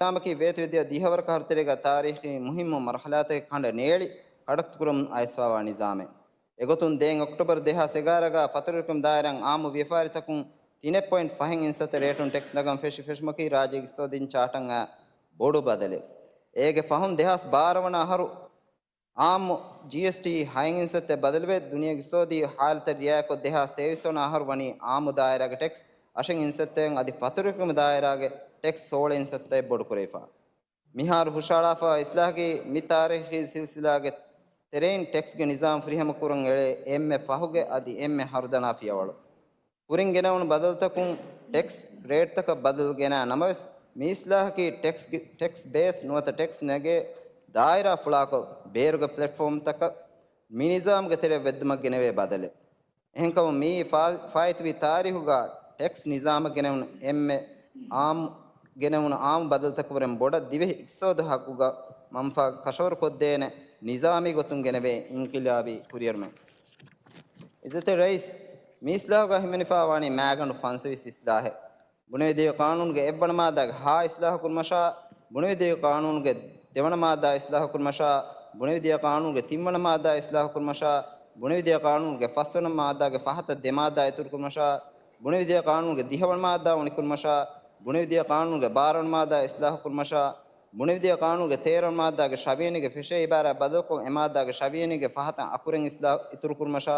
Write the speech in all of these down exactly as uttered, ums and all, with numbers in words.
ނިޒާމަކީ ވޭތުވެދިޔަ ދިހަވަރަކަށް އަހަރުތެރޭގަ ތާރީޚީ މުހިއްމު މަރުހަލާތަކެއް ކަނޑަ ނޭޅި ކަޑައްތުކުރަމުން އައިސްފާވާ ނިޒާމެއް. އެގޮތުން ދެން އޮކްޓޯބަރު ދެހާސް އެގާރަގަ ފަތުރުވެރިކަމު ދާއިރާއިން އާއްމު ވިޔަފާރިތަކުން ތިނެއް ޕޮއިންޓް ފަހެއް އިންސައްތަ ރޭޓުން ޓެކްސް ނަގަން ފެށި ފެށުމަކީ ރާއްޖޭގެ އިޤްތިޞާދީން ޗާޓަށް އައި ބޮޑު ބަދަލެއް. އޭގެ ފަހުން ދެހާސް ބާރަ ވަނަ އަހަރު އާއްމު ޖީއެސްޓީ ހައެއް އިންސައްތައެއް ބަދަލުވެ، ދުނިޔޭގެ އިޤްތިޞާދީ ހާލަތަށް ރިއާޔަތްކޮށް، ދެހާސް ތޭވީސް ވަނަ އަހަރު ވަނީ އާއްމު ދާއިރާގެ ޓެކްސް އަށެއް އިންސައްތައެއް އަދި ފަތުރުވެރިކަމު ދާއިރާގެ ޓެކްސް ހޯޅަ އިންސައްތައެއް ބޮޑުކުރެވިފަ. މިހާރު ހުށަހަޅާފައިވާ އިސްލާހަކީ މި ތާރީޚީ ސިލްސިލާގެ ތެރެއިން ޓެކްސްގެ ނިޒާމް ފުރިހަމަ ކުރަން އެޅޭ އެންމެ ފަހުގެ އަދި އެންމެ ހަރުދަނާ ފިޔަވަޅު. ކުރިން ގެނައުނު ބަދަލުތަކުން ޓެކްސް ރޭޓްތަކަށް ބަދަލު ގެނައި ނަމަވެސް، މި އިސްލާހަކީ ޓެކްސް ގެ-، ޓެކްސް ބޭސް ނުވަތަ ޓެކްސް ނެގޭ ދާއިރާ ފުޅާކޮށް، ބޭރުގެ ޕްލެޓްފޯމްތަކަށް މި ނިޒާމްގެ ތެރެއަށް ވެއްދުމަށް ގެނެވޭ ބަދަލެއް. އެހެންކަމުން މިއީ ފާ-، ފާއިތުވި ތާރީހުގަ ޓެކްސް ނިޒާމަށް ގެނެވުނު އެންމެ އާއްމު، ގެނެވުނު އާއްމު ބަދަލުތަކުގެ ކުރިން ބޮޑަށް ދިވެހި އިޤްތިޞާދު ހައްގުގަ މަންފާ ކަށަވަރުކޮށްދޭނެ ނިޒާމީ ގޮތުން ގެނެވޭ އިންޤިލާބީ ކުރިއެރުމެއް. އިއްޒަތްތެރި ރައީސް، މި އިސްލާހުގަ ހިމެނިފައިވާނީ މައިގަނޑު ފަންސަވީސް އިސްލާހެއް. ބުނެވިދިޔަ ޤާނޫނުގެ އެއްވަނަ މާއްދާގެ ހަ އިސްލާހު ކުރުމަށާ، ބުނެވިދިޔަ ޤާނޫނުގެ ދެވަނަ މާއްދާ އިސްލާހު ކުރުމަށާ، ބުނެވިދިޔަ ޤާނޫނުގެ ތިންވަނަ މާއްދާ އިސްލާހު ކުރުމަށާ، ބުނެވިދިޔަ ޤާނޫނުގެ ފަސްވަނަ މާއްދާގެ ފަހަތަށް ދެ މާއްދާ އިތުރު ކުރުމަށާ، ބުނެވިދިޔަ ޤާނޫނުގެ ދިހަވަނަ މާއްދާ އުނިކުރުމަށާ، ބުނެވިދިޔަ ޤާނޫނުގެ ބާރަ ވަނަ މާއްދާ އިސްލާހު ކުރުމަށާ، ބުނެވިދިޔަ ޤާނޫނުގެ ތޭރަ ވަނަ މާއްދާގެ ޝަވިޔަނީގެ ފެށޭ އިބާރާތް ބަދަލުކޮށް، އެ މާއްދާގެ ޝަވިޔަނީގެ ފަހަތަށް އަކުރެން އިސްލާ-، އިތުރުކުރުމަށާ،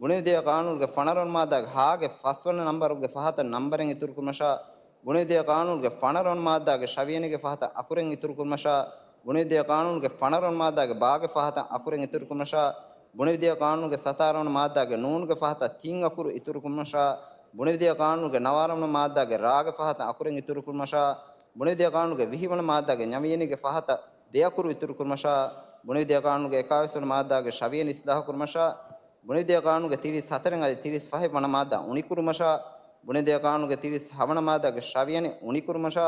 ބުނެވިދިޔަ ޤާނޫނުގެ ފަނަރަ ވަނަ މާއްދާގެ ހާގެ ފަސްވަނަ ނަންބަރުގެ ފަހަތަށް ނަންބަރެއް އިތުރުކުރުމަށާ، ބުނެވިދިޔަ ޤާނޫނުގެ ފަނަރަ ވަނަ މާއްދާގެ ޝަވިޔަނީގެ ފަހަތަށް އަކުރެން އިތުރުކުރުމަށާ، ބުނެވިދިޔަ ޤާނޫނުގެ ފަނަރަ ވަނަ މާއްދާގެ ބާގެ ފަހަތަށް އަކުރެން އިތުރުކުރުމަށާ، ބުނެވިދިޔަ ޤާނޫނުގެ ސަތާރަ ވަނަ މާއްދާގެ ނޫނުގެ ފަހަތަށް ތިން އަކުރު އިތުރުކުރުމަށާ، ބުނެވިދިޔަ ޤާނޫނުގެ ނަވާރަ ވަނަ މާއްދާގެ ރާގެ ފަހަތަށް އަކުރެން އިތުރުކުރުމަށާ، ބުނެވިދިޔަ ޤާނޫނުގެ ވިހި ވަނަ މާއްދާގެ ނަވިޔަނީގެ ފަހަތަށް ދެ އަކުރު އިތުރުކުރުމަށާ، ބުނެވިދިޔަ ޤާނޫނުގެ އެކާވީސް ވަނަ މާއްދާގެ ޝަވިޔަނި އިސްލާހު ކުރުމަށާ، ބުނެވިދިޔަ ޤާނޫނުގެ ތިރީސް ހަތަރެއް އަދި ތިރީސް ފަހެއް ވަނަ މާއްދާ އުނިކުރުމަށާ، ބުނެވިދިޔަ ޤާނޫނުގެ ތިރީސް ހަ ވަނަ މާއްދާގެ ޝަވިޔަނި އުނިކުރުމަށާ،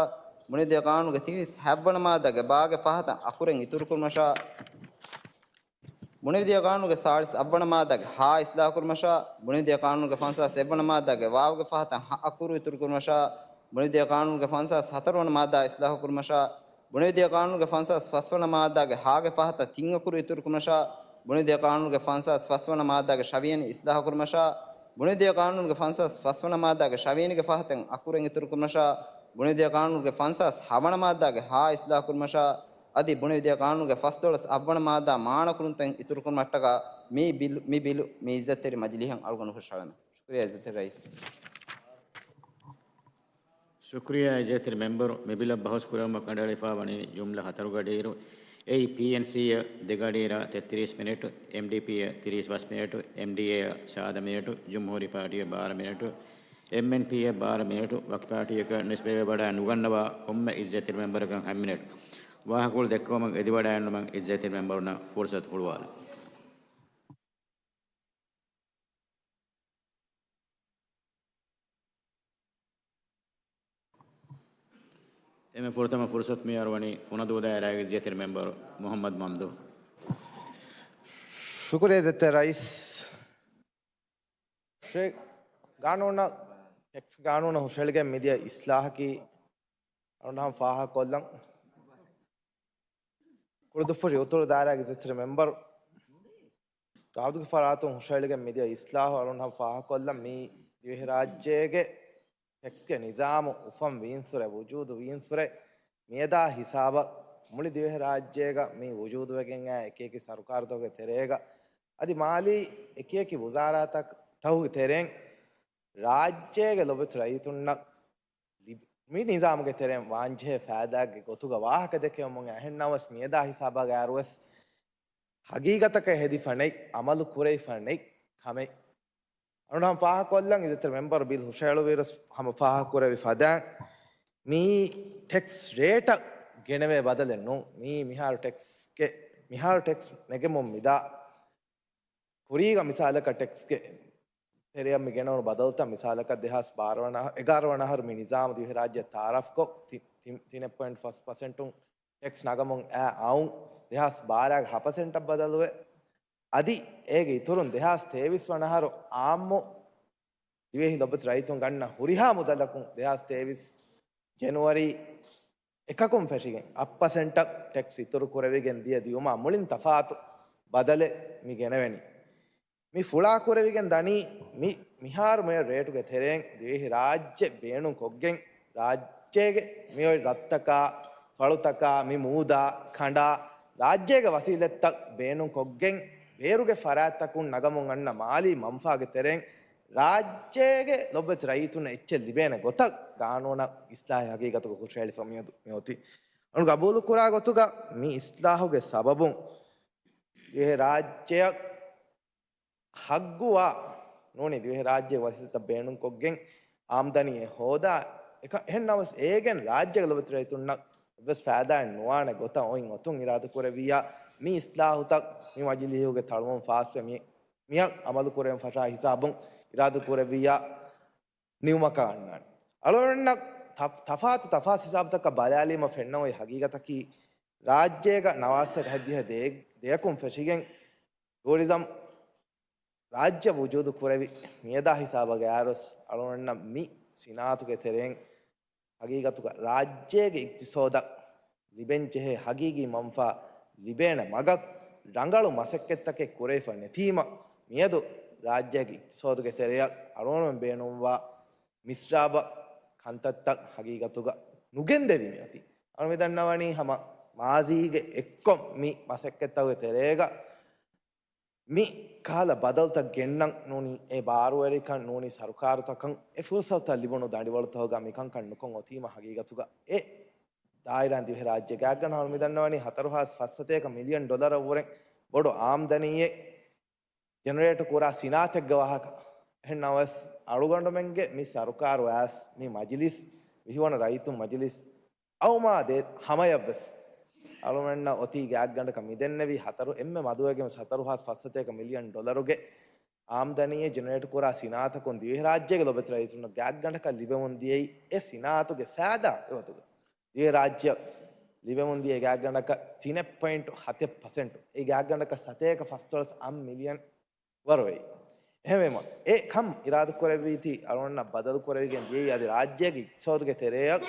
ބުނެވިދިޔަ ޤާނޫނުގެ ތިރީސް ހަ ވަނަ މާއްދާގެ ބާގެ ފަހަތަށް އަކުރެން އިތުރުކުރުމަށާ، ބުނެވިދިޔަ ޤާނޫނުގެ ސާޅީސް އަށް ވަނަ މާއްދާގެ ހާ އިސްލާހު ކުރުމަށާ، ބުނެވިދިޔަ ޤާނޫނުގެ ފަންސާސް އެއް ވަނަ މާއްދާގެ ވާވުގެ ފަހަތަށް ހަ އަކުރު އިތުރު ކުރުމަށާ، ބުނެވިދިޔަ ޤާނޫނުގެ ފަންސާސް ހަތަރު ވަނަ މާއްދާ އިސްލާހު ކުރުމަށާ، ބުނެވިދިޔަ ޤާނޫނުގެ ފަންސާސް ފަސް ވަނަ މާއްދާގެ ހާގެ ފަހަތަށް ތިން އަކުރު އިތުރު ކުރުމަށާ، ބުނެވިދިޔަ ޤާނޫނުގެ ފަންސާސް ފަސް ވަނަ މާއްދާގެ ޝަވިޔަނި އިސްލާހު ކުރުމަށާ، ބުނެވިދިޔަ ޤާނޫނުގެ ފަންސާސް ފަސް ވަނަ މާއްދާގެ ޝަވިޔަނީގެ ފަހަތަށް އަކުރެން އިތުރު ކުރުމަށާ، ބުނެވިދިޔަ ޤާނޫނުގެ ފަންސާސް ހަ ވަނަ މާއްދާގެ ހާ އިސްލާހު ކުރުމަށާ، އަދި ބުނެވިދިޔަ ޤާނޫނުގެ ފަސްދޮޅަސް އަށް ވަނަ މާއްދާ މާނަކުރުންތައް އިތުރުކުރުމަށްޓަކާ މި ބިލު، މި ބިލު މި އިއްޒަތްތެރި މަޖިލީހަށް އަޅުގަނޑު ހުށަހަޅަމެ. ޝުކުރިއްޔާ އިއްޒަތްތެރި ރައީސް. ޝުކުރިއްޔާ އިއްޒަތްތެރި މެމްބަރު، މި ބިލަށް ބަހުސް ކުރެވުމަށް ކަނޑައެޅިފައިވަނީ ޖުމްލަ ހަތަރުގެ އަޑިއިރު، އެއީ ޕީއެންސީއަށް ދެ ގަޑިއިރާ ތެއްތިރީސް މިނެޓު، އެމްޑީޕީއަށް ތިރީސް ފަސް މިނެޓު، އެމްޑީއޭއަށް ސާދަ މިނެޓު، ޖުމްހޫރީ ޕާޓީއަށް ބާރަ މިނެޓު، އެމްއެންޕީއަށް ބާރަ މިނެޓު، ވަކި ޕާޓީއަކަށް ނިސްބަތްވެވަޑައި ނުގަންނަވާ ކޮންމެ އިއްޒަތްތެރި މެމްބަރަކަށް ހަ މިނެޓު. ވާހަކަފުޅު ދެއްކެވުމަށް އެދިވަޑައިގަންނަވަން އިއްޒަތްތެރި މެމްބަރުންނަށް ފުރުސަތު ހުޅުވާލަން. އެންމެ ފުރަތަމަ ފުރުސަތު މިހާރު ވަނީ ފުނަދޫ ދާއިރާގެ އިއްޒަތްތެރި މެމްބަރު މުޙައްމަދު މަމްދޫ. ޝުކުރިއްޔާ އިއްޒަތްތެރި ރައީސް. ޝޭ-، ގާނޫނަށް، ޓެކްސް ގާނޫނަށް ހުށަހެޅިގެން މިދިޔަ އިސްލާހަކީ އަޅުގަނޑު ހަމަ ފާހަގަކޮށްލަން. ކުޑަދުއްފުށި އުތުރު ދާއިރާގެ އިއްޒަތްތެރި މެމްބަރު ދާއޫދުގެފާނު ފަރާތުން ހުށަހެޅިގެން މިދިޔަ އިސްލާހު އަޅުގަނޑު ހަމަ ފާހަގަކޮށްލަން. މީ ދިވެހިރާއްޖޭގެ ޓެކްސްގެ ނިޒާމު އުފަން ވީންސުރެ، ވުޖޫދު ވީންސުރެ، މިއަދާ ހިސާބަށް މުޅި ދިވެހިރާއްޖޭގަ މީ ވުޖޫދުވެގެން އައި އެކިއެކި ސަރުކާރުތަކުގެ ތެރޭގަ އަދި މާލީ އެކިއެކި ވުޒާރާތަކުގެ ތެރެއިން ރާއްޖޭގެ ލޮބުވެތި ރައްޔިތުންނަށް ލިބި، މި ނިޒާމުގެ ތެރެއިން ވާންޖެހޭ ފައިދާގެ ގޮތުގަ ވާހަކަ ދެކެވެމުން އެހެންނަމަވެސް މިއަދާ ހިސާބާގައި އައިރުވެސް ހަގީގަތަކަށް ހެދިފަ ނެތް، އަމަލު ކުރެވިފަ ނެތް ކަމެއް. އަޅުގަނޑު ހަމަ ފާހަގަކޮށްލަން، އިއްޒަތްތެރި މެމްބަރު ބިލް ހުށަހެޅުވިއިރު ހަމަ ފާހަގަކުރެއްވި ފަދައިން، މިއީ ޓެކްސް ރޭޓަށް ގެނެވޭ ބަދަލެއް ނޫން. މިއީ މިހާރު ޓެކްސްގެ، މިހާރު ޓެކްސް ނެގެމުން މިދާ ކުރީގަ މިސާލަކަށް ޓެކްސްގެ ތެރެއަށް މި ގެނައުނު ބަދަލުތައް، މިސާލަކަށް ދެހާސް ބާރަ ވަނަ، އެގާރަ ވަނަ އަހަރު މި ނިޒާމު ދިވެހިރާއްޖެ ތައާރަފްކޮށް، ތި-، ތި-، ތިނެއް ޕޮއިންޓް ފަސް ޕަސެންޓުން ޓެކްސް ނަގަމުން އައި އައުން ދެހާސް ބާރައިގެ ހަ ޕަސެންޓަށް ބަދަލުވެ، އަދި އޭގެ އިތުރުން ދެހާސް ތޭވީސް ވަނަ އަހަރު އާއްމު ދިވެހި ލޮބުވެތި ރައްޔިތުން ގަންނަ ހުރިހާ މުދަލަކުން ދެހާސް ތޭވީސް ޖެނުއަރީ އެކަކުން ފެށިގެން އަށް ޕަސެންޓަށް ޓެކްސް އިތުރު ކުރެވިގެން ދިޔަ ދިޔުމާ މުޅިން ތަފާތު ބަދަލެއް މި ގެނެވެނީ. މި ފުޅާ ކުރެވިގެން ދަނީ މި މިހާރު މިއޮތް ރޭޓުގެ ތެރެއިން ދިވެހި ރާއްޖެ ބޭނުން ކޮށްގެން ރާއްޖޭގެ މިއޮތް ރަށްތަކާ، ފަޅުތަކާ، މި މޫދާ، ކަނޑާ، ރާއްޖޭގެ ވަސީލަތްތައް ބޭނުން ކޮށްގެން ބޭރުގެ ފަރާތްތަކުން ނަގަމުން އަންނަ މާލީ މަންފާގެ ތެރެއިން ރާއްޖޭގެ ލޮބުވެތި ރައްޔިތުންނަށް އެއްޗެއް ލިބޭނެ ގޮތަށް ގާނޫނަށް އިސްލާހެއް ހަގީގަތުގަ ހުށަހެޅިފަ މިއަދު މިއޮތީ. އަޅު ގަބޫލު ކުރާ ގޮތުގަ މި އިސްލާހުގެ ސަބަބުން ދިވެހި ރާއްޖެއަށް ހައްގުވާ ނޫނީ ދިވެހި ރާއްޖޭގެ ވަސީލަތްތައް ބޭނުންކޮށްގެން އާމްދަނީއެއް ހޯދާ، އެކަ-، އެހެން ނަމަވެސް އޭގެން ރާއްޖޭގެ ލޮބުވެތި ރައްޔިތުންނަށް އެއްވެސް ފައިދާއެއް ނުވާނެ ގޮތަށް އޮތް އޮތުން އިރާދަކުރެއްވިއްޔާ، މި އިސްލާހުތައް، މި މަޖިލީހުގެ ތަޅުމުން ފާސްވެ މި-، މިއަށް އަމަލު ކުރެވެން ފަށާ ހިސާބުން އިރާދަ ކުރެއްވިއްޔާ، ނިމުމަކަށް އަންނާނެ. އަޅުގަނޑަށް ތަ-، ތަފާތު ތަފާސް ހިސާބުތަކަށް ބަލާލީމަ ފެންނަ އޮތް ހަގީގަތަކީ، ރާއްޖޭގަ ނަވާސްތަކަށް ހައްދިހަ ދޭ-، ދެޔަކުން ފެށިގެން ޓޫރިޒަމް ރާއްޖެ ވުޖޫދު ކުރެވި މިއަދާ ހިސާބަށް ގަޔާރުސް އަޅުގަނޑަށް މި ސިނާއަތުގެ ތެރެއިން ހަގީގަތުގަ ރާއްޖޭގެ އިޤްތިޞޯދަށް ލިބެންޖެހޭ ހަގީގީ މަންފާ ލިބޭނެ މަގަށް ރަނގަޅު މަސައްކަތްތަކެއް ކުރެވިފަ ނެތީމަ، މިއަދު ރާއްޖޭގެ އިޤްތިޞޯދުގެ ތެރެއަށް އަޅުގަނޑުމެން ބޭނުންވާ މިސްރާބަށް ކަންތައްތައް ހަގީގަތުގަ ނުގެންދެވި މިއޮތީ. އަޅު މި ދަންނަވަނީ ހަމަ މާޒީގެ އެއްކޮށް މި މަސައްކަތްތަކުގެ ތެރޭގަ މި ކަހަލަ ބަދަލުތައް ގެންނަން ނޫނީ އެ ބާރުވެރިކަން ނޫނީ ސަރުކާރުތަކަށް އެ ފުރުސަތުތައް ލިބުނު ދަނޑިވަޅުތަކުގަ މިކަންކަން ނުކޮށް އޮތީމަ ހަގީގަތުގަ އެ ދާއިރާ ދިވެހިރާއްޖެ ގާތްގަނޑަކަށް މި ދަންނަވަނީ ހަތަރު ހާސް ފަސްސަތޭކަ މިލިއަން ޑޮލަރަށްވުރެ ބޮޑު އާމްދަނީއެއް ޖެނެރޭޓް ކުރާ ސިނާއަތެއްގެ ވާހަކަ. އެހެން ނަމަވެސް އަޅުގަނޑުމެންގެ މި ސަރުކާރު އައިސް މި މަޖިލިސް ވިހިވަނަ ރައްޔިތުން މަޖިލިސް އައުމާ ދޭ ހަމަޔަށްވެސް އަޅުމެންނަށް އޮތީ ގާތްގަނޑަކަށް މިދެންނެވި ހަތަރު އެންމެ މަދުވެގެން ހަތަރު ހާސް ފަސްސަތޭކަ މިލިއަން ޑޮލަރުގެ އާމްދަނީއެއް ޖެނެރޭޓް ކުރާ ސިނާއަތަކުން ދިވެހިރާއްޖޭގެ ލޮބުވެތި ރައްޔިތުންނަށް ގާތްގަނޑަކަށް ލިބެމުން ދިޔައީ އެ ސިނާއަތުގެ ފައިދާ އެގޮތުގަ. ދިވެހިރާއްޖެއަށް ލިބެމުން ދިޔަ ގާތްގަނޑަކަށް ތިނެއް ޕޮއިންޓު ހަތެއް ޕަސެންޓު. އެ ގާތްގަނޑަކަށް ސަތޭކަ ފަސްދޮޅަސް އަށް މިލިއަން ވަރު ވެއްޖެ. އެހެންވީމަ، އެ ކަން އިރާދަ ކުރެއްވީތީ އަޅުގަނޑަށް ބަދަލު ކުރެވިގެން ދިޔައީ އަދި ރާއްޖޭގެ އިޤްތިޞާދުގެ ތެރެއަށް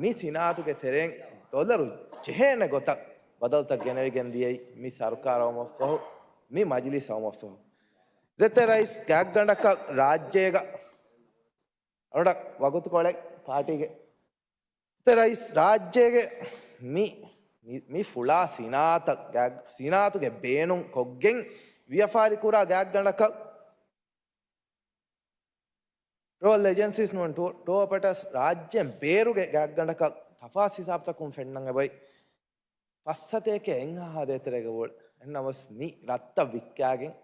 މި ސިނާއަތުގެ ތެރެއިން ޑޮލަރު ޖެހޭނެ ގޮތަށް ބަދަލުތައް ގެނެވިގެން ދިޔައީ މި ސަރުކާރަށް އައުމަށްފަހު، މި މަޖިލީސް އައުމަށްފަހު. އިއްޒަތްތެރި ރައީސް ގާތްގަނޑަކަށް ރާއްޖޭގަ އަޅުގަނޑަށް ވަގުތުކޮޅެއް ޕާޓީގެ އިއްޒަތްތެރި ރައީސް ރާއްޖޭގެ މި، މި، މި ފުޅާ ސިނާއަތަށް ގާ-، ސިނާއަތުގެ ބޭނުން ކޮށްގެން ވިޔަފާރި ކުރާ ގާތްގަނޑަކަށް ޓްރެވެލް އެޖެންސީސް ނޫން ޓޫ-، ޓޫ އޮޕަރޭޓާސް ރާއްޖޭން ބޭރުގެ ގާތްގަނޑަކަށް ތަފާސް ހިސާބުތަކުން ފެންނަން އެބައި ފަސްސަތޭކަ އެއްހާ ދޭތެރޭގަ ވޯޑް. އެހެންނަމަވެސް މި ރަށްތައް ވިއްކާގެން،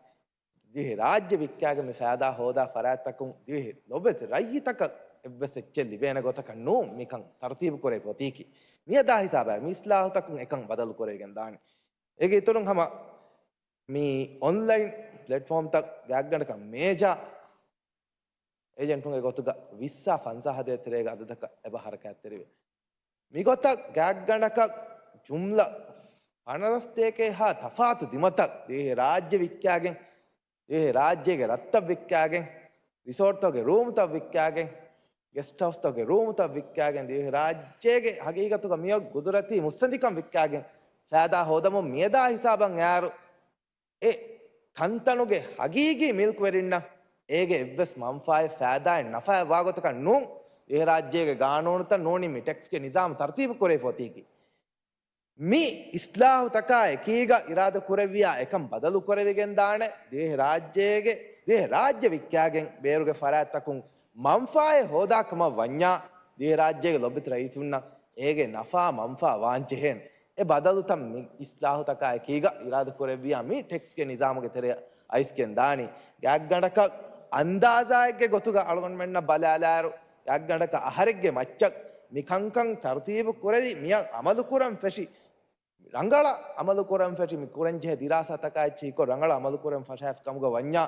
ދިވެހި ރާއްޖެ ވިއްކާގެން މި ފައިދާ ހޯދާ ފަރާތްތަކުން ދިވެހި ލޮބުވެތި ރައްޔިތަކަށް އެއްވެސް އެއްޗެއް ލިބޭނެ ގޮތަކަށް ނޫން މިކަން ތަރުތީބު ކުރެވިފަ އޮތީކީ. މިއަދާ ހިސާބަށް މި އިސްލާހުތަކުން އެކަން ބަދަލު ކުރެވިގެން ދާނީ. އޭގެ އިތުރުން ހަމަ މި އޮންލައިން ޕްލެޓްފޯމްތައް ގާތްގަނޑަކަށް މޭޖާ އޭޖެންޓުންގެ ގޮތުގަ ވިއްސާ ފަންސާހާ ދޭތެރޭގަ އަދަދަކަށް އެބަ ހަރަކާތްތެރިވޭ. މިގޮތަށް ގާތްގަނޑަކަށް ޖުމްލަ ފަނަރަސް ދޭކެއްހާ ތަފާތު ދިމަތައް ދިވެހި ރާއްޖެ ވިއްކާގެން، ދިވެހި ރާއްޖޭގެ ރަށްތައް ވިއްކާގެން، ރިސޯޓްތަކުގެ ރޫމްތައް ވިއްކާގެން، ގެސްޓް ހައުސްތަކުގެ ރޫމްތައް ވިއްކާގެން، ދިވެހި ރާއްޖޭގެ ހަގީގަތުގަ މިއޮތް ގުދުރަތީ މުއްސަނދިކަން ވިއްކާގެން ފައިދާ ހޯދަމުން މިއަދާ ހިސާބަށް އައިއިރު، އެ ތަންތަނުގެ ހަގީގީ މިލްކުވެރިންނަށް އޭގެ އެއްވެސް މަންފާއެއް ފައިދާއެއް ނަފާއެއް ވާގޮތަކަށް ނޫން. ދިވެހިރާއްޖޭގެ ގާނޫނުތައް ނޫނީ މި ޓެކްސްގެ ނިޒާމު ތަރުތީބު ކުރެވިފަ އޮތީކީ. މި އިސްލާހުތަކާ އެކީގަ އިރާދަ ކުރެއްވިޔާ އެކަން ބަދަލު ކުރެވިގެން ދާނެ. ދިވެހި ރާއްޖޭގެ، ދިވެހި ރާއްޖެ ވިއްކާގެން ބޭރުގެ ފަރާތްތަކުން މަންފާއެއް ހޯދާ ކަމަށް ވަންޏާ، ދިވެހިރާއްޖޭގެ ލޮބުވެތި ރައްޔިތުންނަށް އޭގެ ނަފާ މަންފާ ވާން ޖެހޭނެ. އެ ބަދަލުތައް މި އިސްލާހުތަކާ އެކީގަ އިރާދަ ކުރެއްވިޔާ މި ޓެކްސްގެ ނިޒާމުގެ ތެރެއަށް އައިސްގެން ދާނީ. ގާތްގަނޑަކަށް އަންދާޒާއެއްގެ ގޮތުގަ އަޅުގަނޑުމެންނަށް ބަލާލާއިރު، ގާތްގަނޑަކަށް އަހަރެއްގެ މައްޗަށް މި ކަންކަން ތަރުތީބު ކުރެވި މިއަށް އަމަލު ކުރަން ފެށި، ރަނގަޅަށް އަމަލު ކުރަން ފެށި މި ކުރަން ޖެހޭ ދިރާސާތަކާ އެއްޗެހިކޮށް ރަނގަޅަށް އަމަލު ކުރަން ފަށާފި ކަމުގަ ވަންޏާ،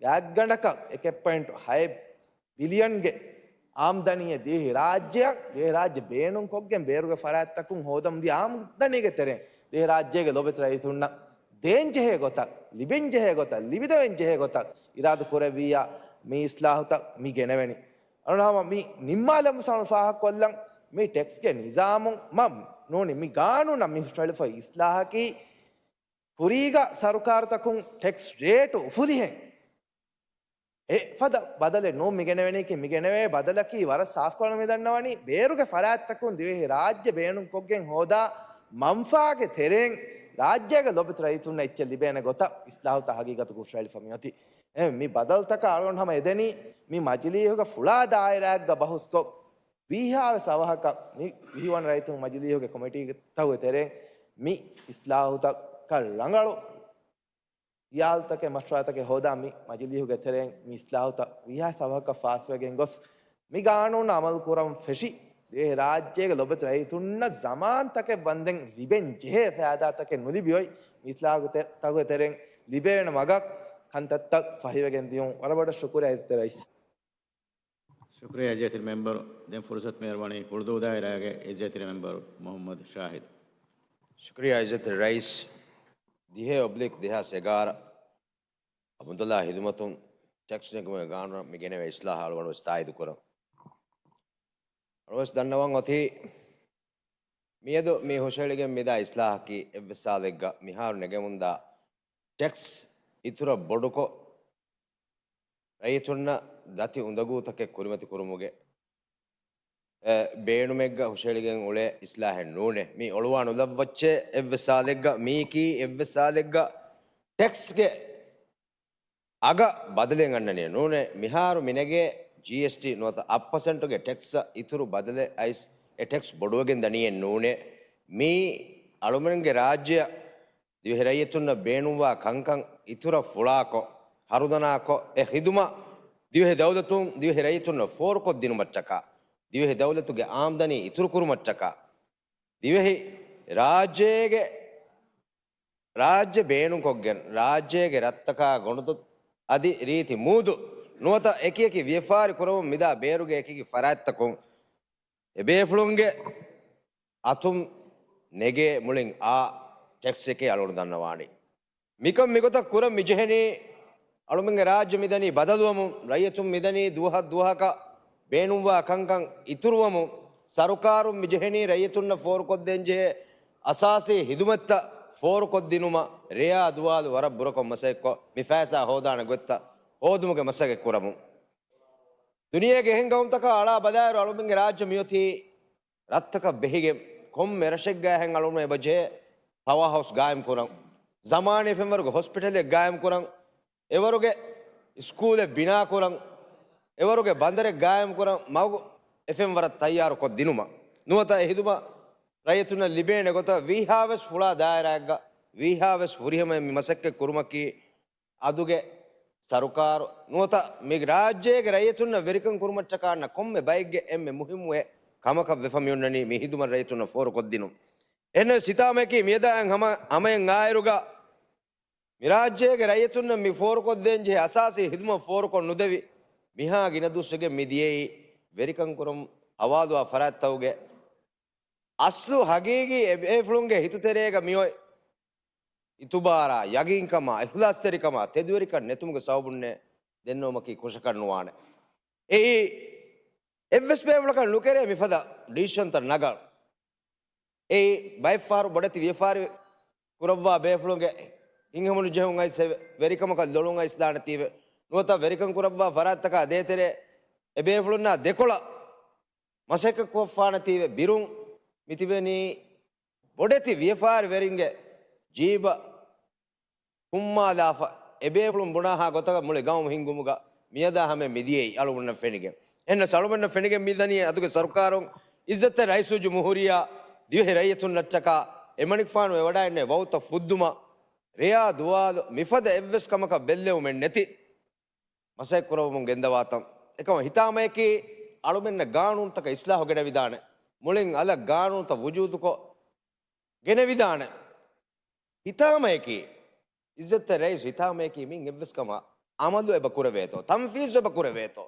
ގާތްގަނޑަކަށް އެކެއް ޕޮއިންޓު ހައެއް ބިލިއަންގެ އާމްދަނީއެއް ދިވެހި ރާއްޖެއަށް، ދިވެހި ރާއްޖެ ބޭނުން ކޮށްގެން ބޭރުގެ ފަރާތްތަކުން ހޯދަމުން ދިޔަ އާމްދަނީގެ ތެރެއިން ދިވެހި ރާއްޖޭގެ ލޮބުވެތި ރައްޔިތުންނަށް ދޭން ޖެހޭ ގޮތަށް، ލިބެން ޖެހޭ ގޮތަށް، ލިބިދެވެން ޖެހޭ ގޮތަށް އިރާދަ ކުރެއްވިއްޔާ މި އިސްލާހުތައް މި ގެނެވެނީ. އަޅުގަނޑު ހަމަ މި ނިންމާލަމުން ފާހަގަކޮށްލަން، މި ޓެކްސްގެ ނިޒާމު މަ ނޫނީ މި ގާނޫނަށް މި ހުށައެޅިފައި އިސްލާހަކީ ކުރީގަ ސަރުކާރުތަކުން ޓެކްސް ރޭޓު އުފުލިހެން އެ ފަދަ ބަދަލެއް ނޫން މިގެނެވެނީކީ. މިގެނެވޭ ބަދަލަކީ ވަރަށް ސާފުކޮށް މިދަންނަވަނީ ބޭރުގެ ފަރާތްތަކުން ދިވެހި ރާއްޖެ ބޭނުންކޮށްގެން ހޯދާ މަންފާގެ ތެރެއިން ރާއްޖޭގެ ލޮބުވެތި ރައްޔިތުންނަށް އެއްޗެއް ލިބޭނެ ގޮތަށް އިސްލާހުތައް ހަގީގަތުގަ ހުށައެޅިފަ މިއޮތީ. އެ މި ބަދަލުތަކަށް އަޅުގަނޑު ހަމަ އެދެނީ މި މަޖިލީހުގެ ފުޅާ ދާއިރާއެއްގަ ބަހުސްކޮށް، ވީހާވެސް އަވަހަކަށް މި ވިހިވަނަ ރައްޔިތުން މަޖިލީހުގެ ކޮމިޓީތަކުގެ ތެރެއިން މި އިސްލާހުތަކަށް ރަނގަޅު ޚިޔާލުތަކެއް މަޝްވަރާތަކެއް ހޯދާ މި މަޖިލީހުގެ ތެރެއިން މި އިސްލާހުތައް ވީހާވެސް އަވަހަކަށް ފާސްވެގެން ގޮސް، މި ގާނޫނު އަމަލު ކުރަން ފެށި، ދިވެހި ރާއްޖޭގެ ލޮބުވެތި ރައްޔިތުންނަށް ޒަމާންތަކެއް ވަންދެން ލިބެން ޖެހޭ ފައިދާތަކެއް ނުލިބި އޮތް، މި އިސްލާހުގެ ތެ-، ތަކުގެ ތެރެއިން ލިބޭނެ މަގަށް ކަންތައްތައް ފަހިވެގެން ދިޔުން. ވަރަށް ބޮޑަށް ޝުކުރިއްޔާ އިއްޒަތްތެރި ރައީސް. ޝުކުރިއްޔާ އިއްޒަތްތެރި މެމްބަރު. ދެން ފުރުސަތު މި އަރުވަނީ ހުޅުދޫ ދާއިރާގެ އިއްޒަތްތެރި މެމްބަރު މުހައްމަދު ޝާހިދު. ޝުކުރިއްޔާ އިއްޒަތްތެރި ރައީސް. ދިހަ އޮބްލިކް ދެހާސް އެގާރަ އަމުދުލާ ހިދުމަތުން ޓެކްސް ނެގުމުގެ ގާނޫނަށް މި ގެނެވޭ އިސްލާހަށް އަޅުގަނޑު ވެސް ތާއީދު ކުރަން. އަޅުވެސް ދަންނަވަން އޮތީ، މިއަދު މި ހުށައެޅިގެން މިދާ އިސްލާހަކީ އެއްވެސް ސާލެއްގަ މިހާރު ނެގެމުންދާ ޓެކްސް އިތުރަށް ބޮޑުކޮށް، ރައްޔިތުންނަށް ދަތި އުނދަގޫތަކެއް ކުރިމަތި ކުރުމުގެ، އެ، ބޭނުމެއްގަ ހުށައެޅިގެން އުޅޭ އިސްލާހެއް ނޫނޭ. މީ އޮޅުވާ ނުލައްވައްޗޭ އެއްވެސް ސާލެއްގަ، މީކީ އެއްވެސް ސާލެއްގަ ޓެކްސްގެ އަގަށް ބަދަލެއް އަންނަނީ ނޫނޭ. މިހާރު މިނެގޭ ޖީއެސްޓީ ނުވަތަ އަށް ޕަސެންޓުގެ ޓެކްސްއަށް އިތުރު ބަދަލެއް އައިސް އެ ޓެކްސް ބޮޑުވެގެން ދަނީއެއް ނޫނޭ. މީ އަޅުމެންގެ ރާއްޖެއަށް ދިވެހި ރައްޔިތުންނަށް ބޭނުންވާ ކަންކަން އިތުރަށް ފުޅާކޮށް، ހަރުދަނާކޮށް، އެ ޚިދުމަތް ދިވެހި ދައުލަތުން ދިވެހި ރައްޔިތުންނަށް ފޯރުކޮށްދިނުމަށްޓަކާ، ދިވެހި ދައުލަތުގެ އާމްދަނީ އިތުރުކުރުމަށްޓަކާ، ދިވެހި ރާއްޖޭގެ ރާއްޖެ ބޭނުންކޮށްގެން، ރާއްޖޭގެ ރަށްތަކާ ގޮނޑުދޮށް އަދި ރީތި މޫދު ނުވަތަ އެކިއެކި ވިޔަފާރި ކުރަމުން މިދާ ބޭރުގެ އެކިއެކި ފަރާތްތަކުން އެބޭފުޅުންގެ އަތުން ނެގޭ މުޅިން އާ ޓެކްސްއެކޭ އަޅުގަނޑު ދަންނަވާނީ. މިކަން މިގޮތަށް ކުރަން މިޖެހެނީ، އަޅުމެންގެ ރާއްޖެ މިދަނީ ބަދަލުވަމުން، ރައްޔިތުން މިދަނީ ދުވަހަށް ދުވަހަކަށް ބޭނުންވާ ކަންކަން އިތުރުވަމުން، ސަރުކާރުން މިޖެހެނީ ރައްޔިތުންނަށް ފޯރުކޮށްދޭންޖެހޭ އަސާސީ ހިދުމަތްތައް ފޯރުކޮށްދިނުމަށް ރެޔާ ދުވާލު ވަރަށް ބުރަކޮށް މަސައްކަތްކޮށް، މި ފައިސާ ހޯދާނެ ގޮތްތައް ހޯދުމުގެ މަސައްކަތް ކުރަމުން. ދުނިޔޭގެ އެހެން ގައުމުތަކާ އަޅާ ބަލާއިރު އަޅުމެންގެ ރާއްޖެ މިއޮތީ ރަށްތަކަށް ބެހިގެން. ކޮންމެ ރަށެއްގައި ހެން އަޅުގަނޑު އެބަޖެހޭ ޕަވާ ހައުސް ގާއިމް ކުރަން، ޒަމާނީ ފެންވަރުގެ ހޮސްޕިޓަލެއް ގާއިމް ކުރަން، އެވަރުގެ ސްކޫލެއް ބިނާ ކުރަން، އެވަރުގެ ބަނދަރެއް ގާއިމް ކުރަން، މަގު އެ ފެންވަރަށް ތައްޔާރު ކޮށް ދިނުމަށް. ނުވަތަ އެ ހިދުމަތް ރައްޔިތުންނަށް ލިބޭނެ ގޮތަށް ވީހާވެސް ފުޅާ ދާއިރާއެއްގަ ވީހާވެސް ފުރިހަމައިން މި މަސައްކަތް ކުރުމަކީ، އަދުގެ ސަރުކާރު ނުވަތަ މި ރާއްޖޭގެ ރައްޔިތުންނަށް ވެރިކަން ކުރުމަށްޓަކާ އަންނަ ކޮންމެ ބައެއްގެ އެންމެ މުހިއްމު އެއް ކަމަކަށް ވެފަ މިއޮންނަނީ މި ހިދުމަތް ރައްޔިތުންނަށް ފޯރުކޮށްދިނުން. އެހެންނަމަވެސް ހިތާމަޔަކީ މިއަދާ ހަމަ ހަމައިން އާއިރުގަ މި ރާއްޖޭގެ ރައްޔިތުންނަށް މި ފޯރުކޮށްދޭންޖެހޭ އަސާސީ ހިދުމަތް ފޯރުކޮށް ނުދެވި، މިހާ ގިނަ ދުވަސްވެގެން މި ދިޔައީ ވެރިކަން ކުރަން ހަވާލުވާ ފަރާތްތަކުގެ އަސްލު ހަގީގީ އެބޭފުޅުންގެ ހިތުތެރޭގަ މިއޮތް އިތުބާރާ، ޔަގީންކަމާ، އިޚްލާޞްތެރިކަމާ، ތެދުވެރިކަން ނެތުމުގެ ސަބަބުންނޭ ދެންނެވުމަކީ ކުށަކަށް ނުވާނެ. އެއީ އެއްވެސް ބޭފުޅަކަށް ނުކެރޭ މިފަދަ ޑިސިޝަންތައް ނަގަން. އެއީ ބައެއްފަހަރު ބޮޑެތި ވިޔަފާރި ކުރައްވާ ބޭފުޅުންގެ ހިތްހަމަނުޖެހުން އައިސް ވެރިކަމަކަށް ލޮޅުން އައިސް ދާނެތީވެ، ނުވަތަ ވެރިކަން ކުރައްވާ ފަރާތްތަކާ ދޭތެރޭ އެބޭފުޅުންނާ ދެކޮޅަށް މަސައްކަތްކޮށްފާނެތީވެ ބިރުން މިތިބެނީ ބޮޑެތި ވިޔަފާރިވެރިންގެ ޖީބަށް ހުންމާލާފަ، އެބޭފުޅުން ބުނާހާ ގޮތަކަށް މުޅި ގައުމު ހިންގުމުގަ މިއަދާ ހަމަ މިދިޔައީ އަޅުގަނޑަށް ފެނިގެން. އެހެންނަމަވެސް އަޅުގަނޑަށް ފެނިގެން މިދަނީ އަދުގެ ސަރުކާރުން އިއްޒަތްތެރި ރައީސުލްޖުމްހޫރިއްޔާ ދިވެހި ރައްޔިތުންނަށްޓަކާ އެމަނިކުފާނު އެވަޑައިގެންނެވި ވައުދުތައް ފުއްދުމަށް ރެޔާ ދުވާލު މިފަދަ އެއްވެސް ކަމަކަށް ބެއްލެވުމެއް ނެތި މަސައްކަތްކުރަމުން ގެންދަވާތަން. އެކަމަށް ހިތާމަޔަކީ އަޅުމެންނަށް ގާނޫނުތަކަށް އިސްލާހު ގެނެވިދާނެ. މުޅިން އަލަށް ގާނޫނުތައް ވުޖޫދުކޮށް ގެނެވިދާނެ. ހިތާމަޔަކީ، އިއްޒަތްތެރި ރައީސް، ހިތާމަޔަކީ މިއިން އެއްވެސް ކަމަށް އަމަލު އެބަ ކުރެވޭތޯ، ތަންފީޒު އެބަ ކުރެވޭތޯ.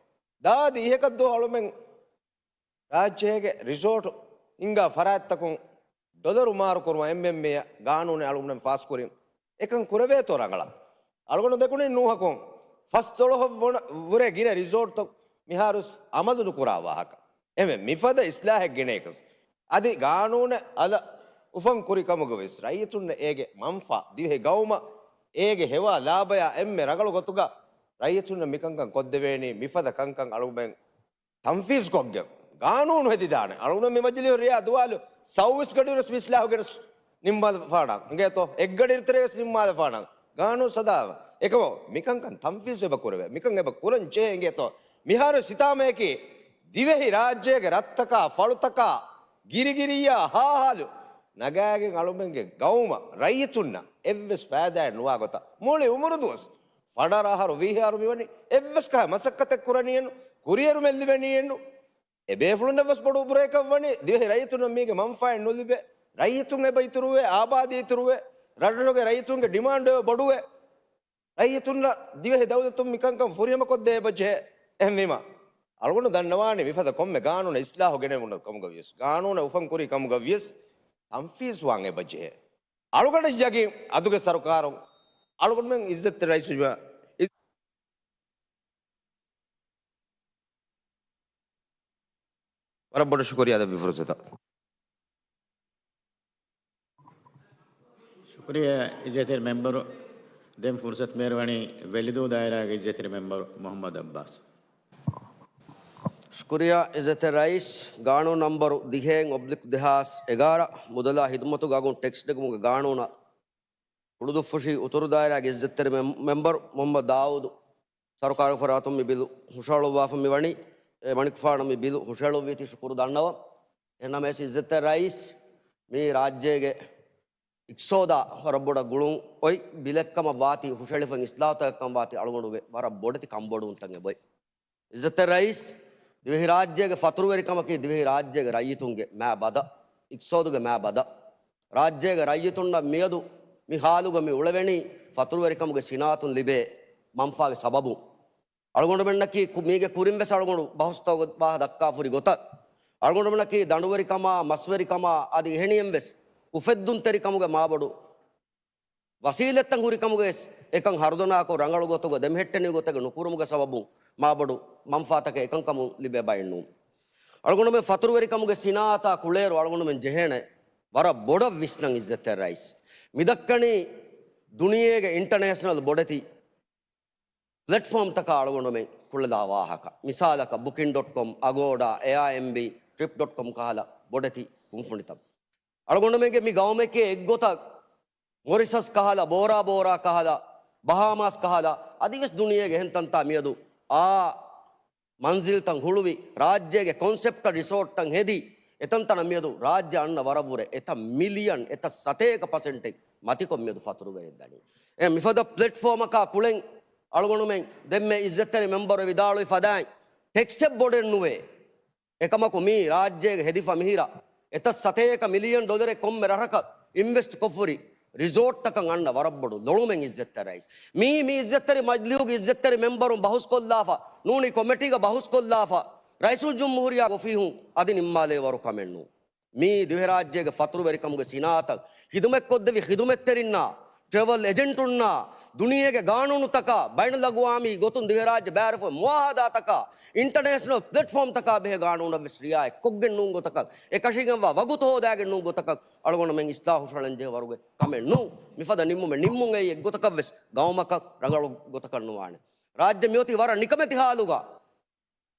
ދާދި އިހަކަށް ދޯ އަޅުމެން ރާއްޖޭގެ ރިސޯޓު ހިންގާ ފަރާތްތަކުން ޑޮލަރު މާރު ކުރުމަށް އެމްއެމްއޭއަށް ގާނޫނެއް އަޅުގަނޑުމެން ފާސްކުރިން އެކަން ކުރެވޭތޯ ރަނގަޅަށް؟ އަޅުގަނޑު ދެކުނިން ނޫހަކުން ފަސްދޮޅަހަށް ވުރެ ގިނަ ރިސޯޓްތައް މިހާރު ވެސް އަމަލު ނުކުރާ ވާހަކަ. އެހެންވެ، މިފަދަ އިސްލާހެއް ގެނެއްކަސް، އަދި ގާނޫނަށް އަލަށް އުފަން ކުރި ކަމުގަ ވެސް، ރައްޔިތުންނަށް އޭގެ މަންފާ، ދިވެހި ގައުމަށް އޭގެ ހެވާ ލާބަޔާ އެންމެ ރަނގަޅު ގޮތުގަ ރައްޔިތުންނަށް މިކަންކަން ކޮށްދެވޭނީ. މިފަދަ ކަންކަން އަޅުގަނޑުމެން ތަންފީޒު ކޮށްގެން ގާނޫނު ހެދިދާނެ. އަޅުގަނޑު މި މަޖިލީހު ރިޔާ ދުވާލު ސައުވީސް ގަޑިއިރުސް މި އިސްލާހު ގެނެސް ނިންމާލަފާނަން އިނގޭތޯ؟ އެއްގަޑިއިރު ތެރޭސް ނިންމާލަފާނަން. ގާނޫނު ސަދާވަ. އެކަމަށް މިކަންކަން ތަންފީޒު އެބަ ކުރެވޭ. މިކަން އެބަ ކުރަން ޖެހޭ އިނގޭތޯ؟ މިހާރު ސިތާމަޔަކީ ދިވެހި ރާއްޖޭގެ ރަށްތަކާ، ފަޅުތަކާ، ގިރިގިރިއްޔާ ހާހާލު ނަގާގެން އަޅުމެންގެ ގައުމަށް، ރައްޔިތުންނަށް އެއްވެސް ފައިދާއެއް ނުވާ ގޮތަށް މުޅި އުމުރު ދުވަސް ފަނަރަ އަހަރު ވީހި އަހަރު މިވަނީ އެއްވެސް ކަހަލަ މަސައްކަތެއް ކުރަނީއެއްނު، ކުރިއެރުމެއް ލިބެނީއެއްނު. އެބޭފުޅުންނަށް ވެސް ބޮޑު އުބުރައަކަށް ވަނީ، ދިވެހި ރައްޔިތުންނަށް މީގެ މަންފާއެއް ނުލިބޭ. ރައްޔިތުން އެބަ އިތުރުވޭ، އާބާދީ އިތުރުވޭ، ރަށްރަށުގެ ރައްޔިތުންގެ ޑިމާންޑު އެބަ ބޮޑުވޭ. ރައްޔިތުންނަށް ދިވެހި ދައުލަތުން މިކަންކަން ފުރިހަމަކޮށްދޭ އެބަޖެހޭ. އެހެންވީމަ، އަޅުގަނޑު ދަންނަވާނީ މިފަދަ ކޮންމެ ގާނޫނަށް އިސްލާހު ގެނެވުނު ކަމުގަ ވިޔަސް، ގާނޫނަށް އުފަން ކުރި ކަމުގަ ވިޔަސް، ތަންފީޒުވާން އެބަޖެހޭ. އަޅުގަނޑަށް ޔަގީން އަދުގެ ސަރުކާރުން އަޅުގަނޑުމެން އިއްޒަތްތެރި ރައީސް ވަރަށް ބޮޑަށް ޝުކުރިއްޔާ ދެއްވި ފުރުސަތަށް. ޝުކުރިއްޔާ އިއްޒަތްތެރި މެމްބަރު. ދެން ފުރުސަތު މޭރުވަނީ ވެލިދޫ ދާއިރާގެ އިއްޒަތްތެރި މެމްބަރު މުޙައްމަދު އައްބާސް. ޝުކުރިއްޔާ އިއްޒަތްތެރި ރައީސް. ގާނޫނު ނަންބަރު ދިހައެއް އޮބްލިކް ދެހާސް އެގާރަ، މުދަލާ ހިދުމަތުގެ އަގުން ޓެކްސް ނެގުމުގެ ގާނޫނަށް ކުޅުދުއްފުށި އުތުރު ދާއިރާގެ އިއްޒަތްތެރި މެ-، މެމްބަރު މުޙައްމަދު ދާއޫދު. ސަރުކާރުގެ ފަރާތުން މި ބިލު ހުށަހަޅުއްވާފަ މި ވަނީ، އެ، މަނިކުފާނަށް މި ބިލު ހުށަހެޅުއްވީތީ ޝުކުރު ދަންނަވަން. އެހެންނަމަވެސް އިއްޒަތްތެރި ރައީސް، މީ ރާއްޖޭގެ އިޤްތިޞާދަށް ވަރަށް ބޮޑަށް ގުޅުން އޮތް ބިލެއްކަމަށް ވާތީ، ހުށަހެޅިފައި އިސްލާހުތަކެއްކަމަށް ވާތީ އަޅުގަނޑުގެ ވަރަށް ބޮޑެތި ކަންބޮޑުވުންތައް އެބައޮތް. އިއްޒަތްތެރި ރައީސް، ދިވެހިރާއްޖޭގެ ފަތުރުވެރިކަމަކީ ދިވެހިރާއްޖޭގެ ރައްޔިތުންގެ މާބަދަ، އިޤްތިޞާދުގެ މާބަދަ. ރާއްޖޭގެ ރައްޔިތުންނަށް މިއަދު މި ހާލުގަ މި އުޅެވެނީ ފަތުރުވެރިކަމުގެ ސިނާއަތުން ލިބޭ މަންފާގެ ސަބަބުން. އަޅުގަނޑުމެންނަކީ ކު-، މީގެ ކުރިން ވެސް އަޅުގަނޑު ބަހުސްތަކުގެ ވާހަ ދައްކާފުރި ގޮތަށް، އަޅުގަނޑުމެންނަކީ ދަނޑުވެރިކަމާ، މަސްވެރިކަމާ އަދި އެހެނިހެން ވެސް އުފެއްދުންތެރިކަމުގެ މާބޮޑު ވަސީލަތްތައް ހުރިކަމުގައި އެކަން ހަރުދަނާކޮށް، ރަނގަޅު ގޮތުގަ ދެމެހެއްޓެނި ގޮތެއް ނުކުރުމުގެ ސަބަބުން މާބޮޑު މަންފާތަކެއް އެކަންކަމުން ލިބޭ ބައެއް ނޫން. އަޅުގަނޑުމެން ފަތުރުވެރިކަމުގެ ސިނާއަތާ ކުޅޭއިރު އަޅުގަނޑުމެން ޖެހޭނެ ވަރަށް ބޮޑަށް ވިސްނަން އިއްޒަތްތެރި ރައީސް. މިދައްކަނީ ދުނިޔޭގެ އިންޓަނޭޝަނަލް ބޮޑެތި ޕްލެޓްފޯމްތަކާ އަޅުގަނޑުމެން ކުޅެލާ ވާހަކަ. މިސާލަކަށް ބުކިން ޑޮޓް ކޮމް، އަގޯޑާ، އެއާއެންބީ، ޓްރިޕް ޑޮޓް ކޮމް ކަހަލަ ބޮޑެތި ކުންފުނިތައް. އަޅުގަނޑުމެންގެ މި ގައުމެކޭ އެއްގޮތަށް މޮރިޝަސް ކަހަލަ، ބޯރާ ބޯރާ ކަހަލަ، ބަހާމާސް ކަހަލަ، އަދިވެސް ދުނިޔޭގެ އެހެން ތަންތާ މިއަދު އާ މަންޒިލްތައް ހުޅުވި، ރާއްޖޭގެ ކޮންސެޕްޓަށް ރިސޯޓްތައް ހެދި، އެތަންތަނަށް މިއަދު ރާއްޖެ އަންނަ ވަރަށްވުރެ އެތައް މިލިއަން، އެތައް ސަތޭކަ ޕަސެންޓެއް މަތިކޮށް މިއަދު ފަތުރުވެރިން ދަނީ. އެ މިފަދަ ޕްލެޓްފޯމަކާ ކުޅެން އަޅުގަނޑުމެން ދެންމެ އިއްޒަތްތެރި މެމްބަރު ވިދާޅުވި ފަދައިން، ޓެކްސެއް ބޮޑެއް ނުވޭ. އެކަމަކު މީ ރާއްޖޭގެ ހެދިފަ މިހިރަ އެތައް ސަތޭކަ މިލިއަން ޑޮލަރެއް ކޮންމެ ރަށަކަށް އިންވެސްޓް ކޮށްފުރި ރިސޯޓްތަކަށް އަންނަ ވަރަށް ބޮޑު ލޮޅުމެއް އިއްޒަތްތެރި ރައީސް. މީ، މި އިއްޒަތްތެރި މަޖިލީހުގެ އިއްޒަތްތެރި މެމްބަރުން ބަހުސްކޮށްލާފަ، ނޫނީ ކޮމެޓީގަ ބަހުސްކޮށްލާފަ، ރައީސުލްޖުމްހޫރިއްޔާ އޮފީހުން އަދި ނިންމާލޭ ވަރު ކަމެއް ނޫން. މީ ދިވެހިރާއްޖޭގެ ފަތުރުވެރިކަމުގެ ސިނާއަތަށް ޚިދުމަތްކޮށްދެވި ޚިދުމަތްތެރިންނާ، ޓްރެވަލް އެޖެންޓުންނާ، ދުނިޔޭގެ ގާނޫނުތަކާ، ބައިނަލްއަގުވާމީ ގޮތުން ދިވެހިރާއްޖެ ބައިވެރިފަ މުއާހަދާތަކާ، އިންޓަނޭޝަނަލް ޕްލެޓްފޯމްތަކާ ބެހޭ ގާނޫނަށްވެސް ރިއާޔަތްކޮށްގެން ނޫން ގޮތަކަށް، އެކަށީގެންވާ ވަގުތު ހޯދާގެން ނޫން ގޮތަކަށް އަޅުގަނޑުމެން އިސްލާހު ހުށަހަޅަންޖެހޭ ވަރުގެ ކަމެއް ނޫން. މިފަދަ ނިންމުމެއް ނިންމުން އެއީ އެއްގޮތަކަށްވެސް ގައުމަކަށް ރަނގަޅު ގޮތަކަށް ނުވާނެ. ރާއްޖެ މިއޮތީ ވަރަށް ނިކަމެތި ހާލުގަ.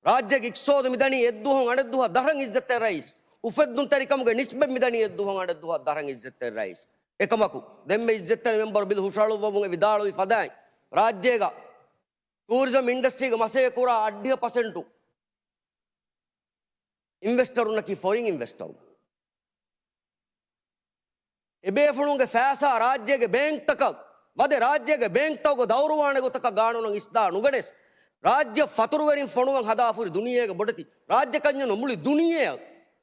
ރާއްޖޭގެ އިޤްތިޞާދު މިދަނީ އެއްދުވަހުން އަނެއްދުވަހަށް ދަށަށް އިއްޒަތްތެރި ރައީސް. އުފެއްދުންތެރިކަމުގެ ނިސްބަތް މިދަނީ އެއްދުވަހުން އަނެއްދުވަހަށް ދަށަށް އިއްޒަތްތެރި ރައީސް. އެކަމަކު، ދެންމެ އިއްޒަތްތެރި މެމްބަރު ބިލު ހުށަހަޅުއްވަމުން އެ ވިދާޅުވި ފަދައިން، ރާއްޖޭގަ ޓޫރިޒަމް އިންޑަސްޓްރީގެ މަސައްކަތް ކުރާ އަށްޑިހަ ޕަސެންޓު އިންވެސްޓަރުންނަކީ ފޮރިން އިންވެސްޓަރުން. އެބޭފުޅުންގެ ފައިސާ ރާއްޖޭގެ ބޭންކްތަކަށް ވަދެ، ރާއްޖޭގެ ބޭންކްތަކުގަ ދައުރުވާނެ ގޮތަކަށް ގާނޫނަށް އިސްލާހް ނުގެނެސް، ރާއްޖެ ފަތުރުވެރިން ފޮނުވަން ހަދާފުރި ދުނިޔޭގެ ބޮޑެތި ރާއްޖެކަންޏެއްނު މުޅި ދުނިޔެއަށް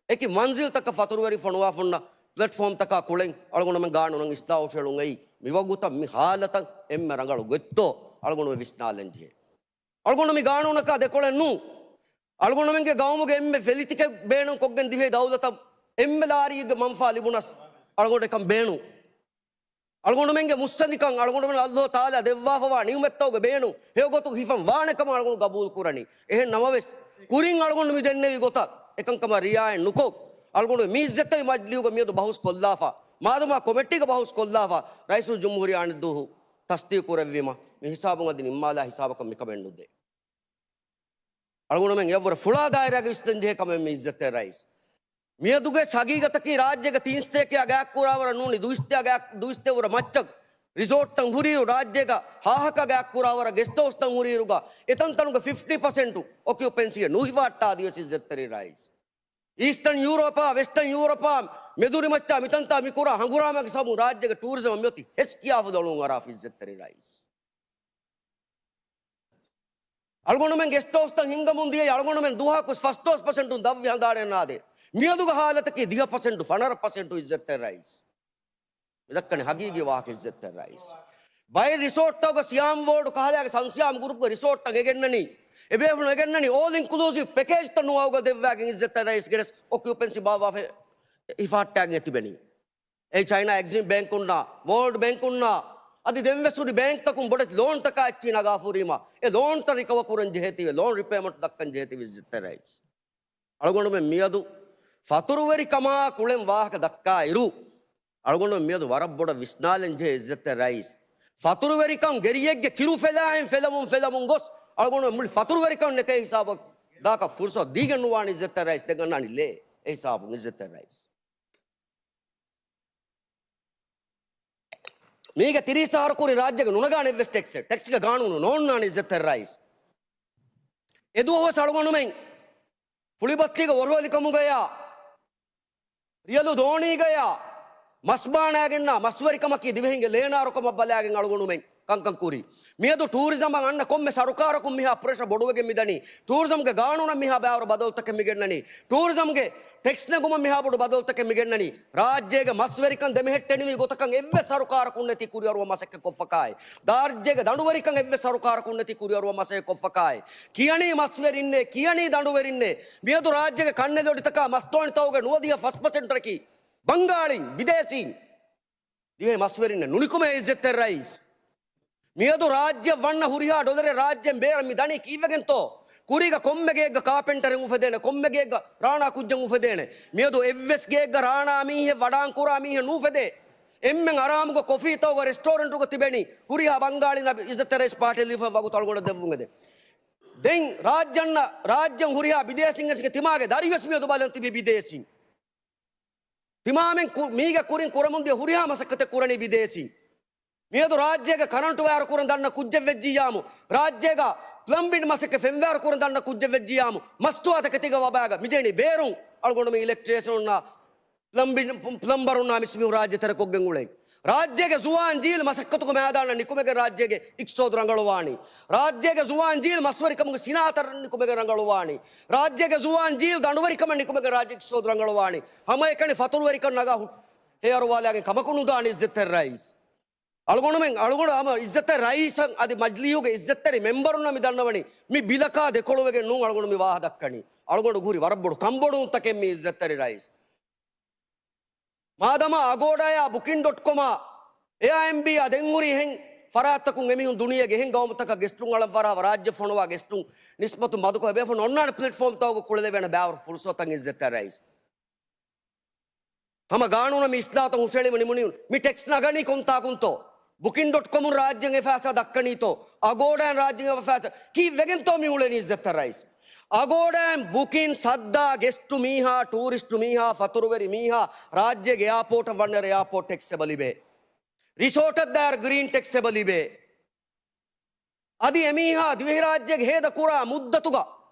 އެކި މަންޒިލްތަކަށް ފަތުރުވެރިން ފޮނުވާފަ އޮންނަ ޕްލެޓްފޯމްތަކާ ކުޅެން އަޅުގަނޑުމެން ގާނޫނަށް އިސްލާހް ހުށަހެޅުން އެއީ މިވަގުތަށް މި ހާލަތަށް އެންމެ ރަނގަޅު ގޮތްތޯ އަޅުގަނޑުމެން ވިސްނާލަން ޖެހޭ. އަޅުގަނޑު މި ގާނޫނަކާ ދެކޮޅެއް ނޫން. އަޅުގަނޑުމެންގެ ގައުމުގެ އެންމެ ފެލިތިކެއް ބޭނުން ކޮށްގެން ދިވެހި ދައުލަތަށް އެންމެ ލާރީއެއްގެ މަންފާ ލިބުނަސް އަޅުގަނޑު އެކަން ބޭނުން. އަޅުގަނޑުމެންގެ މުއްސަނދިކަން އަޅުގަނޑުމެން އައްލޯ ތާލާ ދެއްވާފަވާ ނިޢުމަތްތަކުގެ ބޭނުން ހެޔޮގޮތުގަ ހިފަން ވާނެ ކަމަށް އަޅުގަނޑު ގަބޫލު ކުރަނީ. އެހެން ނަމަވެސް، ކުރިން އަޅުގަނޑު މި ދެންނެވި ގޮތަށް އެކަންކަމަށް ރިއާޔަތް ނުކޮށް، އަޅުގަނޑު މި އިއްޒަތްތެރި މަޖިލީހުގަ މިއަދު ބަހުސް ކޮށްލާފަ، މާދަމާ ކޮމެޓީގަ ބަހުސް ކޮށްލާފަ، ރައީސުލްޖުމްހޫރިއްޔާ އަނެއްދުވަހު ތަސްދީޤު ކުރެއްވީމަ، މި ހިސާބުން އަދި ނިންމާލާ ހިސާބަކަށް މިކަމެއް ނުދޭ. އަޅުގަނޑުމެން އެއަށްވުރެ ފުޅާ ދާއިރާގަ ވިސްނަން ޖެހޭ ކަމެއް މި އިއްޒަތްތެރި ރައީސް. މިއަދުގެ ހަގީގަތަކީ ރާއްޖޭގަ ތިން ސްޓޭޓެއް ގާތްކުރާވަރަށް ނޫނީ ދުއިސްތޭ ގާތް، ދުއިސްތޭ ވުރެ މައްޗަށް ރިސޯޓްތައް ހުރިއިރު ރާއްޖޭގަ ހާހަކަ ގާތްކުރާވަރަށް ގެސްޓް ހައުސްތައް ހުރިއިރުގަ އެތަންތަނުގެ ފިފްޓީ ޕަސެންޓު އޮކިއުޕެންސީއެއް ނުހިފާއްޓާ ދިވެސި އިއްޒަތްތެރި ރައީސް. އީސްޓަން ޔޫރަޕާ، ވެސްޓަން ޔޫރަޕާ، މެދުރިމައްޗާ މިތަންތާ މިކުރާ ހަނގުރާމަގެ ސަބަބުން ރާއްޖޭގެ ޓޫރިޒަމަށް މިއޮތީ ހެސްކިޔާފު ދޮޅުން އަރާފަ އިއްޒަތްތެރި ރައީސް. އަޅުގަނޑުމެން ގެސްޓް ހައުސްތައް ހިންގަމުން ދިޔައީ އަޅުގަނޑުމެން ދުވަހަކު ފަސްދޮޅަސް ޕަސެންޓުން ދަށްވި ހަނދާނެއް ނާދޭ. މިއަދުގެ ހާލަތަކީ ދިހަ ޕަސެންޓު، ފަނަރަ ޕަސެންޓު އިއްޒަތްތެރި ރައީސް. މިދައްކަނީ ހަގީގީ ވާހަކަ އިއްޒަތްތެރި ރައީސް. ބައެއް ރިސޯޓްތަކުގަ ސިޔާމް ވޯލްޑް ކަހަލައިގެ ސަން ސިޔާމް ގްރޫޕްގެ ރިސޯޓްތައް އެ ގެންނަނީ، އެ ބޭފުޅުން އެ ގެންނަނީ އޯލް އިންކްލޫސިވް ޕެކޭޖްތައް ނުވައުގަ ދެއްވާގެން އިއްޒަތްތެރި ރައީސް ގެނެސް އޮކިއުޕެންސީ ބާއްވާފަ ހިފާއްޓާގެން އެ ތިބެނީ. އެ ޗައިނާ އެގްޒިމް ބޭންކުންނާ، ވޯލްޑް ބޭންކުންނާ، އަދި ދެންވެސް ހުރި ބޭންކްތަކުން ބޮޑެތި ލޯންތަކާ އެއްޗިހި ނަގާފަ ހުރީމަ، އެ ލޯންތައް ރިކަވަ ކުރަން ޖެހޭތީވެ، ލޯން ރިޕޭމަންޓް ދައްކަން ޖެހޭތީވެ އިއްޒަތްތެރި ރައީސް. އަޅުގަނޑުމެން މިއަދު ފަތުރުވެރިކަމާ ކުޅެން ވާހަކަ ދައްކާ އިރު، އަޅުގަނޑު މިއަދު ވަރަށް ބޮޑަށް ވިސްނާލަން ޖެހޭ އިއްޒަތްތެރި ރައީސް. ފަތުރުވެރިކަން ގެރިއެއްގެ ކިރު ފެލާހެން ފެލަމުން ފެލަމުން ގޮސް، އަޅުގަނޑު މުޅި ފަތުރުވެރިކަން ނެތޭ ހިސާބަށް ދާކަށް ފުރުސަތު ދީގެން ނުވާނެ އިއްޒަތްތެރި ރައީސް. ދެން އަންނާނީ ލޭ އެ ހިސާބުން އިއްޒަތްތެރި ރައީސް. މީގެ ތިރީސް އަހަރު ކުރިން ރާއްޖޭގަ ނުނަގާނެ އެއްވެސް ޓެކްސެއް، ޓެކްސްގެ ގާނޫނު ނޯންނާނެ އިއްޒަތްތެރި ރައީސް. އެދުވަހުވެސް އަޅުގަނޑުމެން ފުޅިބައްތީގަ ވަރުހެލިކަމުގަޔާ، ރިޔަލު ދޯނީގަޔާ، މަސް ބާނާގެންނާ މަސްވެރިކަމަކީ ދިވެހިންގެ ލޭނާރުކަމަށް ބަލާގެން އަޅުގަނޑުމެން ކަންކަން ކުރީ. މިއަދު ޓޫރިޒަމަށް އަންނަ ކޮންމެ ސަރުކާރަކުން މިހާ ޕްރެޝަ ބޮޑުވެގެން މިދަނީ. ޓޫރިޒަމްގެ ގާނޫނަށް މިހާ ބާރު ބަދަލުތަކެއް މިގެންނަނީ. ޓޫރިޒަމްގެ ޓެކްސް ނެގުމަށް މިހާ ބޮޑު ބަދަލުތަކެއް މިގެންނަނީ. ރާއްޖޭގެ މަސްވެރިކަން ދެމެހެއްޓެނިވި ގޮތަކަށް އެއްވެސް ސަރުކާރަކުން ނެތި ކުރިއަރުވަން މަސައްކަތް ކޮށްފަކާއި. ރާއްޖޭގެ ދަނޑުވެރިކަން އެއްވެސް ސަރުކާރަކުން ނެތި ކުރިއަރުވަން މަސައްކަތް ކޮށްފަކާއި. ކިޔަނީ މަސްވެރިންނޭ، ކިޔަނީ ދަނޑުވެރިންނޭ. މިއަދު ރާއްޖޭގެ ކަންނެލި އޮޑިތަކާ މަސްދޯނިތަކުގެ ނުވަދިހަ ފަސް ޕަސެންޓަކީ ބަންގާޅީން، ބިދޭސީން. ދިވެހި މަސްވެރިންނަށް ނުނިކުމޭ އިއްޒަތްތެރި ރައީސް. މިއަދު ރާއްޖެއަށް ވަންނަ ހުރިހާ ޑޮލަރެއް ރާއްޖެން ބޭރަށް މި ދަނީ ކީއްވެގެންތޯ؟ ކުރީގަ ކޮންމެ ގެއެއްގަ ކާޕެންޓަރެއް އުފެދޭނެ، ކޮންމެ ގެއެއްގަ ރާނާ ކުއްޖެއް އުފެދޭނެ. މިއަދު އެއްވެސް ގެއެއްގަ ރާނާ މީހެއް، ވަޑާން ކުރާ މީހެއް ނޫފެދޭ. އެންމެން އަރާމުގަ ކޮފީތަކުގަ ރެސްޓޯރެންޓުގަ ތިބެނީ ހުރިހާ ބަންގާޅިންނާ އިއްޒަތްތެރި ރައީސް ޕާޓީ ލިޔުފަ ވަގުތު އަޅުގަނޑަށް ދެއްވުން އެދެން. ދެން ރާއްޖެ އަންނަ، ރާއްޖެއަށް ހުރިހާ ބިދޭސީން ގެނެސްގެން ތިމާގެ ދަރިވެސް މިއަދު ބަލަން ތިބީ ބިދޭސީން. ތިމާމެން ކު-، މީގެ ކުރިން ކުރަމުންދިޔަ ހުރިހާ މަސައްކަތެއް ކުރަނީ ބިދޭސީން. މިއަދު ރާއްޖޭގެ ކަރަންޓު ވައިރު ކުރަން ދަންނަ ކުއްޖެއް ވެއްޖިއްޔާމު، ރާއްޖޭގަ ޕްލަމްބިން މަސައްކަތް ފެންވައިރު ކުރަން ދަންނަ ކުއްޖެއް ވެއްޖިއްޔާމު، މަސްތުވާތަކެތީގަ ވަބާގަ މިޖެހެނީ ބޭރުން. އަޅުގަނޑު މި އިލެކްޓްރީޝަނުންނާ ޕްލަމްބިން، ޕްލަމްބަރުންނާ މިސް މީހުން ރާއްޖެ ތެރެކޮށްގެން އުޅެން. ރާއްޖޭގެ ޒުވާން ޖީލް މަސައްކަތުގެ މައިދާނަށް ނިކުމެގެން ރާއްޖޭގެ އިޤްތިޞާދު ރަނގަޅުވާނީ. ރާއްޖޭގެ ޒުވާން ޖީލް މަސްވެރިކަމުގެ ސިނާއަތަށް ނިކުމެގެން ރަނގަޅުވާނީ. ރާއްޖޭގެ ޒުވާން ޖީލް ދަނޑުވެރިކަމަށް ނިކުމެގެން ރާއްޖެ އިޤްތިޞާދު ރަނގަޅުވާނީ. ހަމައެކަނި ފަތުރުވެރިކަން ނަގާ ހު-، ހޭއަރުވާލާގެން ކަމަކު ނުދާނެ އިއްޒަތްތެރި ރައީސް. އަޅުގަނޑުމެން، އަޅުގަނޑު ހަމަ އިއްޒަތްތެރި ރައީސަށް އަދި މަޖިލީހުގެ އިއްޒަތްތެރި މެމްބަރުންނަށް މި ދަންނަވަނީ، މި ބިލަކާ ދެކޮޅުވެގެން ނޫން އަޅުގަނޑު މި ވާހަ ދައްކަނީ. އަޅުގަނޑު ހުރި ވަރަށް ބޮޑު ކަންބޮޑުވުންތަކެއް މި އިއްޒަތްތެރި ރައީސް. މާދަމާ އަގޯޑާޔާ ބުކިން ޑޮޓް ކޮމާ އެއާ އެމްބީއާ ދެން ހުރި އެހެން ފަރާތްތަކުން އެމީހުން ދުނިޔޭގެ އެހެން ގައުމުތަކަށް ގެސްޓުން އަޅަން ފަރާ ރާއްޖެ ފޮނުވާ ގެސްޓުން ނިސްބަތުން މަދުކޮށް އެބޭފުޅުން އޮންނާނެ ޕްލެޓްފޯމްތަކުގަ ކުޅެލެވޭނެ ބާރު ފުރުސަތަށް އިއްޒަތްތެރި ރައީސް. ހަމަ ގާނޫނަށް މި އިސްލާހުތައް ހުށައެޅީމަ ނިމުނީ މި ޓެކްސް ނަގަނީ ކޮންތާކުންތޯ؟ ބުކިން ޑޮޓް ކޮމުން ރާއްޖެން އެ ފައިސާ ދައްކަނީތޯ؟ އަގޯޑާއިން ރާއްޖެން އެ ފައިސާ ކީއްވެގެންތޯ މި އުޅެނީ އިއްޒަތްތެރި ރައީސް؟ އަގޯޑާއިން ބުކިން ސައްދާ ގެސްޓު މީހާ، ޓޫރިސްޓު މީހާ، ފަތުރުވެރި މީހާ ރާއްޖޭގެ އެއާޕޯޓަށް ވަންނައިރު އެއާޕޯޓް ޓެކްސް އެބަ ލިބޭ. ރިސޯޓަށް ދާއިރު ގްރީން ޓެކްސް އެބަ ލިބޭ. އަދި އެމީހާ ދިވެހިރާއްޖޭގެ ހޭދަ ކުރާ މުއްދަތުގަ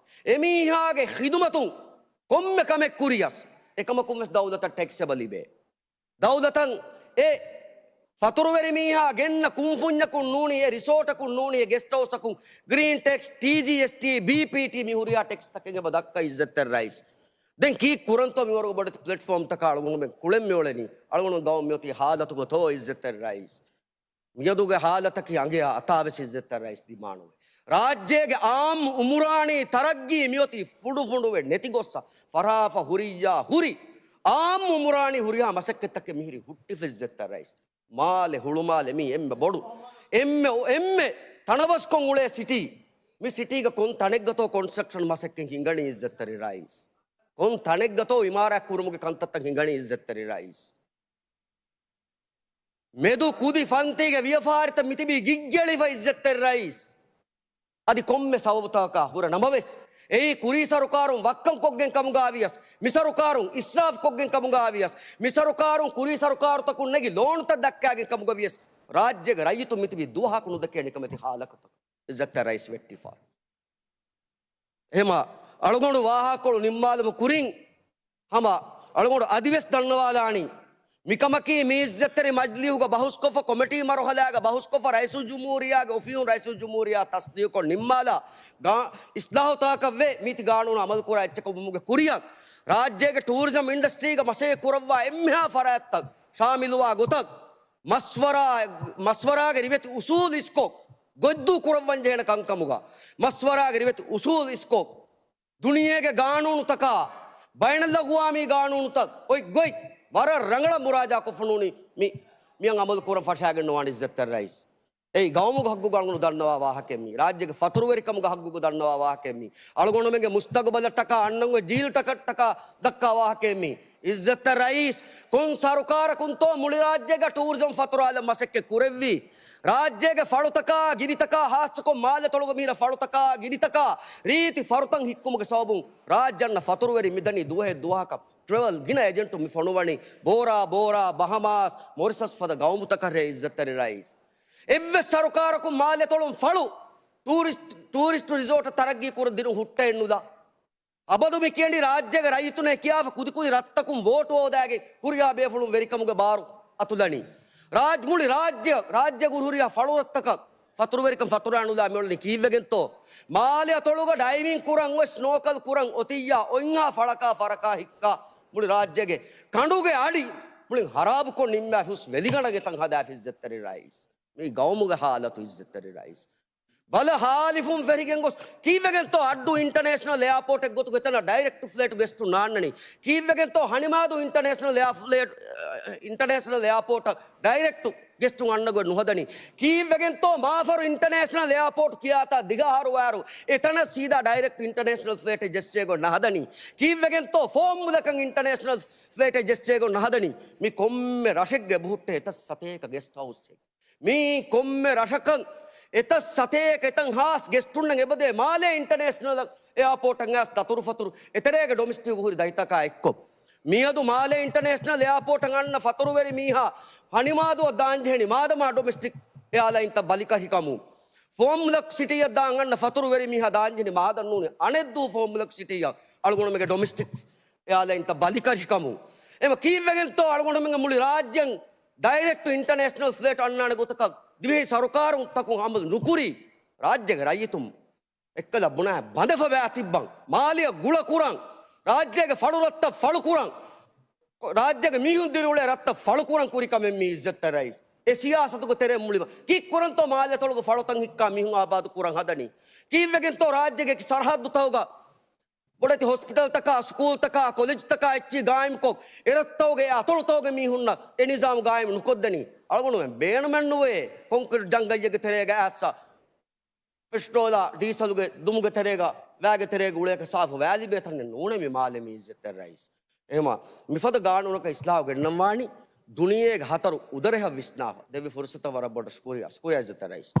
އެމީހާގެ ޚިދުމަތުން ކޮންމެ ކަމެއް ކުރިޔަސް އެކަމަކުން ވެސް ދައުލަތަށް ޓެކްސް އެބަ ލިބޭ. ދައުލަތަށް އެ ފަތުރުވެރި މީހާ ގެންނަ ކުންފުންޏަކުން ނޫނީ، އެ ރިސޯޓަކުން ނޫނީ، އެ ގެސްޓް ހައުސްއަކުން ގްރީން ޓެކްސް، ޓީޖީއެސްޓީ، ބީޕީޓީ މި ހުރިހާ ޓެކްސްތަކެއް އެބަ ދައްކަ އިއްޒަތްތެރި ރައީސް. ދެން ކީއް ކުރަންތޯ މިވަރުގެ ބޮޑެތި ޕްލެޓްފޯމްތަކާ އަޅުގަނޑުމެން ކުޅެން މިއުޅެނީ؟ އަޅުގަނޑު ގައުމު މިއޮތީ ހާލަތުގަތޯ އިއްޒަތްތެރި ރައީސް؟ މިއަދުގެ ހާލަތަކީ އަނގަޔާ އަތާވެސް އިއްޒަތްތެރި ރައީސް ދިމާނުވެ. ރާއްޖޭގެ އާއްމު އުމުރާނީ ތަރައްގީ މިއޮތީ ފުޑުފުޑުވެ ނެތިގޮއްސަ ފަރާފަ ހުރިއްޔާ ހުރި. އާއްމު އުމުރާނީ ހުރިހާ މަސައްކަތްތަކެއް މިހިރީ ހުއްޓިފަ އިއްޒަތްތެރި ރައީސް. މާލެ ހުޅުމާލެ މީ އެންމެ ބޮޑު، އެންމެ، އެންމެ ތަނަވަސްކޮށް އުޅޭ ސިޓީ. މި ސިޓީގަ ކޮން ތަނެއްގަތޯ ކޮންސްޓްރަކްޝަން މަސައްކަތް ހިނގަނީ އިއްޒަތްތެރި ރައީސް؟ ކޮން ތަނެއްގަތޯ އިމާރާތް ކުރުމުގެ ކަންތައްތައް ހިނގަނީ އިއްޒަތްތެރި ރައީސް. މެދު ކުދި ފަންތީގެ ވިޔަފާރިތައް މިތިބީ ގިއްގެޅިފަ އިއްޒަތްތެރި ރައީސް. އަދި ކޮންމެ ސަބަބުތަކަކާ ހުރެ ނަމަވެސް، އެއީ ކުރީ ސަރުކާރުން ވައްކަން ކޮށްގެން ކަމުގާ ވިޔަސް، މި ސަރުކާރުން އިސްރާފް ކޮށްގެން ކަމުގާ ވިޔަސް، މި ސަރުކާރުން ކުރީ ސަރުކާރުތަކުން ނެގި ލޯނުތައް ދައްކާގެން ކަމުގަ ވިޔަސް، ރާއްޖޭގެ ރައްޔިތުން މިތިބީ ދުވަހަކު ނުދެކޭ ނިކަމެތި ހާލަތަކަށް އިއްޒަތްތެރި ރައީސް ވެއްޓިފަ. އެހެމަ އަޅުގަނޑު ވާހަކަކޮޅު ނިންމާލުމު ކުރިން، ހަމަ އަޅުގަނޑު އަދިވެސް ދަންނަވާލާނީ، މިކަމަކީ މި އިއްޒަތްތެރި މަޖިލީހުގަ ބަހުސްކޮށްފަ، ކޮމިޓީ މަރުހަލާގަ ބަހުސްކޮށްފަ، ރައީސުލްޖުމްހޫރިއްޔާގެ އޮފީހުން ރައީސުލްޖުމްހޫރިއްޔާ ތަސްދީޤުކޮށް ނިންމާލާ ގާ-، އިސްލާހުތަކަށްވެ މީތި ގާނޫނު އަމަލުކުރާ އެއްޗަކަށްވުމުގެ ކުރިއަށް، ރާއްޖޭގެ ޓޫރިޒަމް އިންޑަސްޓްރީގަ މަސައްކަތް ކުރައްވާ އެންމެހާ ފަރާތްތައް ޝާމިލުވާ ގޮތަށް، މަސްވަރާ، މަސްވަރާގެ ރިވެތި އުސޫލު އިސްކޮށް، ގޮތްދޫ ކުރައްވަން ޖެހޭނެ ކަންކަމުގަ، މަސްވަރާގެ ރިވެތި އުސޫލު އިސްކޮށް، ދުނިޔޭގެ ގާނޫނުތަކާ، ބައިނަލްއަގުވާމީ ގާނޫނުތައް އޮތް ގޮތް ވަރަށް ރަނގަޅަށް މުރާޖާކޮށްފަ ނޫނީ މި، މިއަށް އަމަލު ކުރަން ފަށާގެން ނުވާނެ އިއްޒަތްތެރި ރައީސް. އެއީ ގައުމުގެ ހައްގުގަ އަޅުގަނޑު ދަންނަވާ ވާހަކައެއް މީ. ރާއްޖޭގެ ފަތުރުވެރިކަމުގެ ހައްގުގަ ދަންނަވާ ވާހަކައެއް މީ. އަޅުގަނޑުމެންގެ މުސްތަގުބަލަށްޓަކާ އަންނަން އޮތް ޖީލްޓަކަށްޓަކާ ދައްކާ ވާހަކައެއް މީ. އިއްޒަތްތެރި ރައީސް، ކޮން ސަރުކާރަކުންތޯ މުޅި ރާއްޖޭގަ ޓޫރިޒަމް ފަތުރާލަން މަސައްކަތް ކުރެއްވީ؟ ރާއްޖޭގެ ފަޅުތަކާ ގިނިތަކާ، ހާއްސަކޮށް މާލެ ތޮޅުގަ މިހިރަ ފަޅުތަކާ ގިނިތަކާ ރީތި ފަރުތައް ހިއްކުމުގެ ސަބަބުން ރާއްޖެ އަންނަ ފަތުރުވެރިން މިދަނީ ދުވަހެއް ދުވަހަކަށް ޓްރެވަލް ގިނަ އެޖެންޓުން މި ފޮނުވަނީ ބޯރާ، ބޯރާ، ބަހަމާސް، މޮރިޝަސް ފަދަ ގައުމުތަކަށް ރޭ އިއްޒަތްތެރި ރައީސް. އެއްވެސް ސަރުކާރަކުން މާލެ ތޮޅުން ފަޅު ޓޫރިސްޓް، ޓޫރިސްޓް ރިސޯޓަށް ތަރައްގީ ކުރަން ދިނުން ހުއްޓައެއް ނުލާ. އަބަދު މި ކިޔަނީ ރާއްޖޭގެ ރައްޔިތުންނަށް ކިޔާފަ ކުދިކުދި ރަށްތަކުން ވޯޓު ހޯދާގެން ހުރިހާ ބޭފުޅުން ވެރިކަމުގެ ބާރު އަތުލަނީ. ރާއްޖެ، މުޅި ރާއްޖެ، ރާއްޖޭގެ ހުރިހާ ފަޅުރަށްތަކަށް ފަތުރުވެރިކަން ފަތުރާނުލާ މިއުޅެނީ ކީއްވެގެންތޯ؟ މާލެ އަތޮޅުގަ ޑައިވިން ކުރަން އޮތް ސްނޯކަލް ކުރަން އޮތިއްޔާ އޮތްހާ ފަޅަކާ ފަރަކާ ހިއްކާ މުޅި ރާއްޖޭގެ ކަނޑުގެ އަޑި މުޅިން ހަރާބުކޮށް ނިންމާފި ހުސް ވެލިގަނޑަށް އެތަން ހަދާފި އިއްޒަތްތެރި ރައީސް. މީ ގައުމުގެ ހާލަތު އިއްޒަތްތެރި ރައީސް. ބަލަ ހާލިފުން ފެށިގެން ގޮސް ކީއްވެގެންތޯ އައްޑޫ އިންޓަނޭޝަނަލް އެއާޕޯޓެއް ގޮތުގެ ތަނަށް ޑައިރެކްޓް ފްލައިޓު ގެސްޓުން ނާންނަނީ؟ ކީއްވެގެންތޯ ހަނިމާދޫ އިންޓަނޭޝަނަލް އެއާ ފްލައިޓް، އެ، އިންޓަނޭޝަނަލް އެއާޕޯޓަށް ޑައިރެކްޓް ގެސްޓުން އަންނަ ގޮތް ނުހަދަނީ؟ ކީއްވެގެންތޯ މާފަރު އިންޓަނޭޝަނަލް އެއާޕޯޓް ކިޔާތާ ދިގަ އަހަރު ވާއިރު އެތަނަށް ސީދާ ޑައިރެކްޓް އިންޓަނޭޝަނަލް ފްލައިޓެއް ޖެއްސޭ ގޮތް ނަހަދަނީ؟ ކީއްވެގެންތޯ ފޯމުލަކަށް އިންޓަނޭޝަނަލް ފްލައިޓެއް ޖެއްސޭ ގޮތް ނަހަދަނީ؟ މި ކޮންމެ ރަށެއްގެ ބުހުއްޓެއް އެތައް ސަތޭކަ ގެސްޓް ހައުސްއެއް. މީ ކޮންމެ ރަށަކަށް އެތައް ސަތޭކަ އެތައް ހާސް ގެސްޓުންނަށް އެބަދޭ މާލޭ އިންޓަނޭޝަނަލް އެއާޕޯޓަށް އައިސް ދަތުރުފަތުރު އެތެރޭގެ ޑޮމެސްޓިކް ހުރި ދަތިތަކާ އެއްކޮށް. މިއަދު މާލޭ އިންޓަނޭޝަނަލް އެއާޕޯޓަށް އަންނަ ފަތުރުވެރި މީހާ ހަނިމާދޫއަށް ދާންޖެހެނީ މާދަމާ ޑޮމެސްޓިކް އެއާލައިންތައް ބަލިކަށިކަމުން. ފޯމްލަކް ސިޓީއަށް ދާން އަންނަ ފަތުރުވެރި މީހާ ދާންޖެހެނީ މާދަން ނޫނީ އަނެއްދޫ ފޯމްލަކް ސިޓީއަށް އަޅުގަނޑުމެންގެ ޑޮމެސްޓިކް އެއާލައިންތައް ބަލިކަށިކަމުން. އެމަ ކީއްވެގެންތޯ އަޅުގަނޑުމެންގެ މުޅި ރާއްޖެއަށް ޑައިރެކްޓް އިންޓަނޭޝަނަލް ފްލައިޓް އަންނާނެ ގޮތަކަށް ދިވެހި ސަރުކާރުންތަކުން އަމަލު ނުކުރީ؟ ރާއްޖޭގެ ރައްޔިތުން އެއްކަލަ ބުނާ ބަނދެފަ ބައި ތިއްބަން. މާލެއަށް ގުޅަ ކުރަން، ރާއްޖޭގެ ފަޅު ރަށްތައް ފަޅު ކުރަން، ރާއްޖޭގެ މީހުން ދިރިއުޅޭ ރަށްތައް ފަޅު ކުރަން ކުރި ކަމެއް މީ އިއްޒަތްތެރި ރައީސް. އެ ސިޔާސަތުގެ ތެރެއިން މުޅި ކީއްކުރަންތޯ މާލެ ތޮޅުގެ ފަޅުތައް ހިއްކާ މީހުން އާބާދު ކުރަން ހަދަނީ؟ ކީއްވެގެންތޯ ރާއްޖޭގެ ސަރަހައްދުތަކުގަ ބޮޑެތި ހޮސްޕިޓަލްތަކާ، ސްކޫލްތަކާ، ކޮލެޖްތަކާ އެއްޗިހި ގާއިމްކޮށް، އެރަށްތަކުގެ އަތޮޅުތަކުގެ މީހުންނަށް އެ ނިޒާމް ގާއިމް ނުކޮށްދެނީ؟ އަޅުގަނޑުމެން ބޭނުމެއްނުވޭ ކޮންކްރީޓް ޖަންގަލްއެއްގެ ތެރޭގަ އައިސް ޕެޓްރޯލާ ޑީސަލުގެ ދުމުގެ ތެރޭގަ، ވައިގެ ތެރޭގަ އުޅޭކަށް ސާފު ވައިލިބޭ ތަނެއް ނޫނޭ މި މާލެ މީ އިއްޒަތްތެރި ރައީސް. އެހެމަ މިފަދަ ގާނޫނަކަށް އިސްލާހު ގެންނަންވާނީ ދުނިޔޭގެ ހަތަރު އުދަރެހަށް ވިސްނާފަ. ދެއްވި ފުރުސަތަށް ވަރަށް ބޮޑަށް ޝުކުރިއްޔާ. ޝުކުރިއްޔާ އިއްޒަތްތެރި ރައީސް.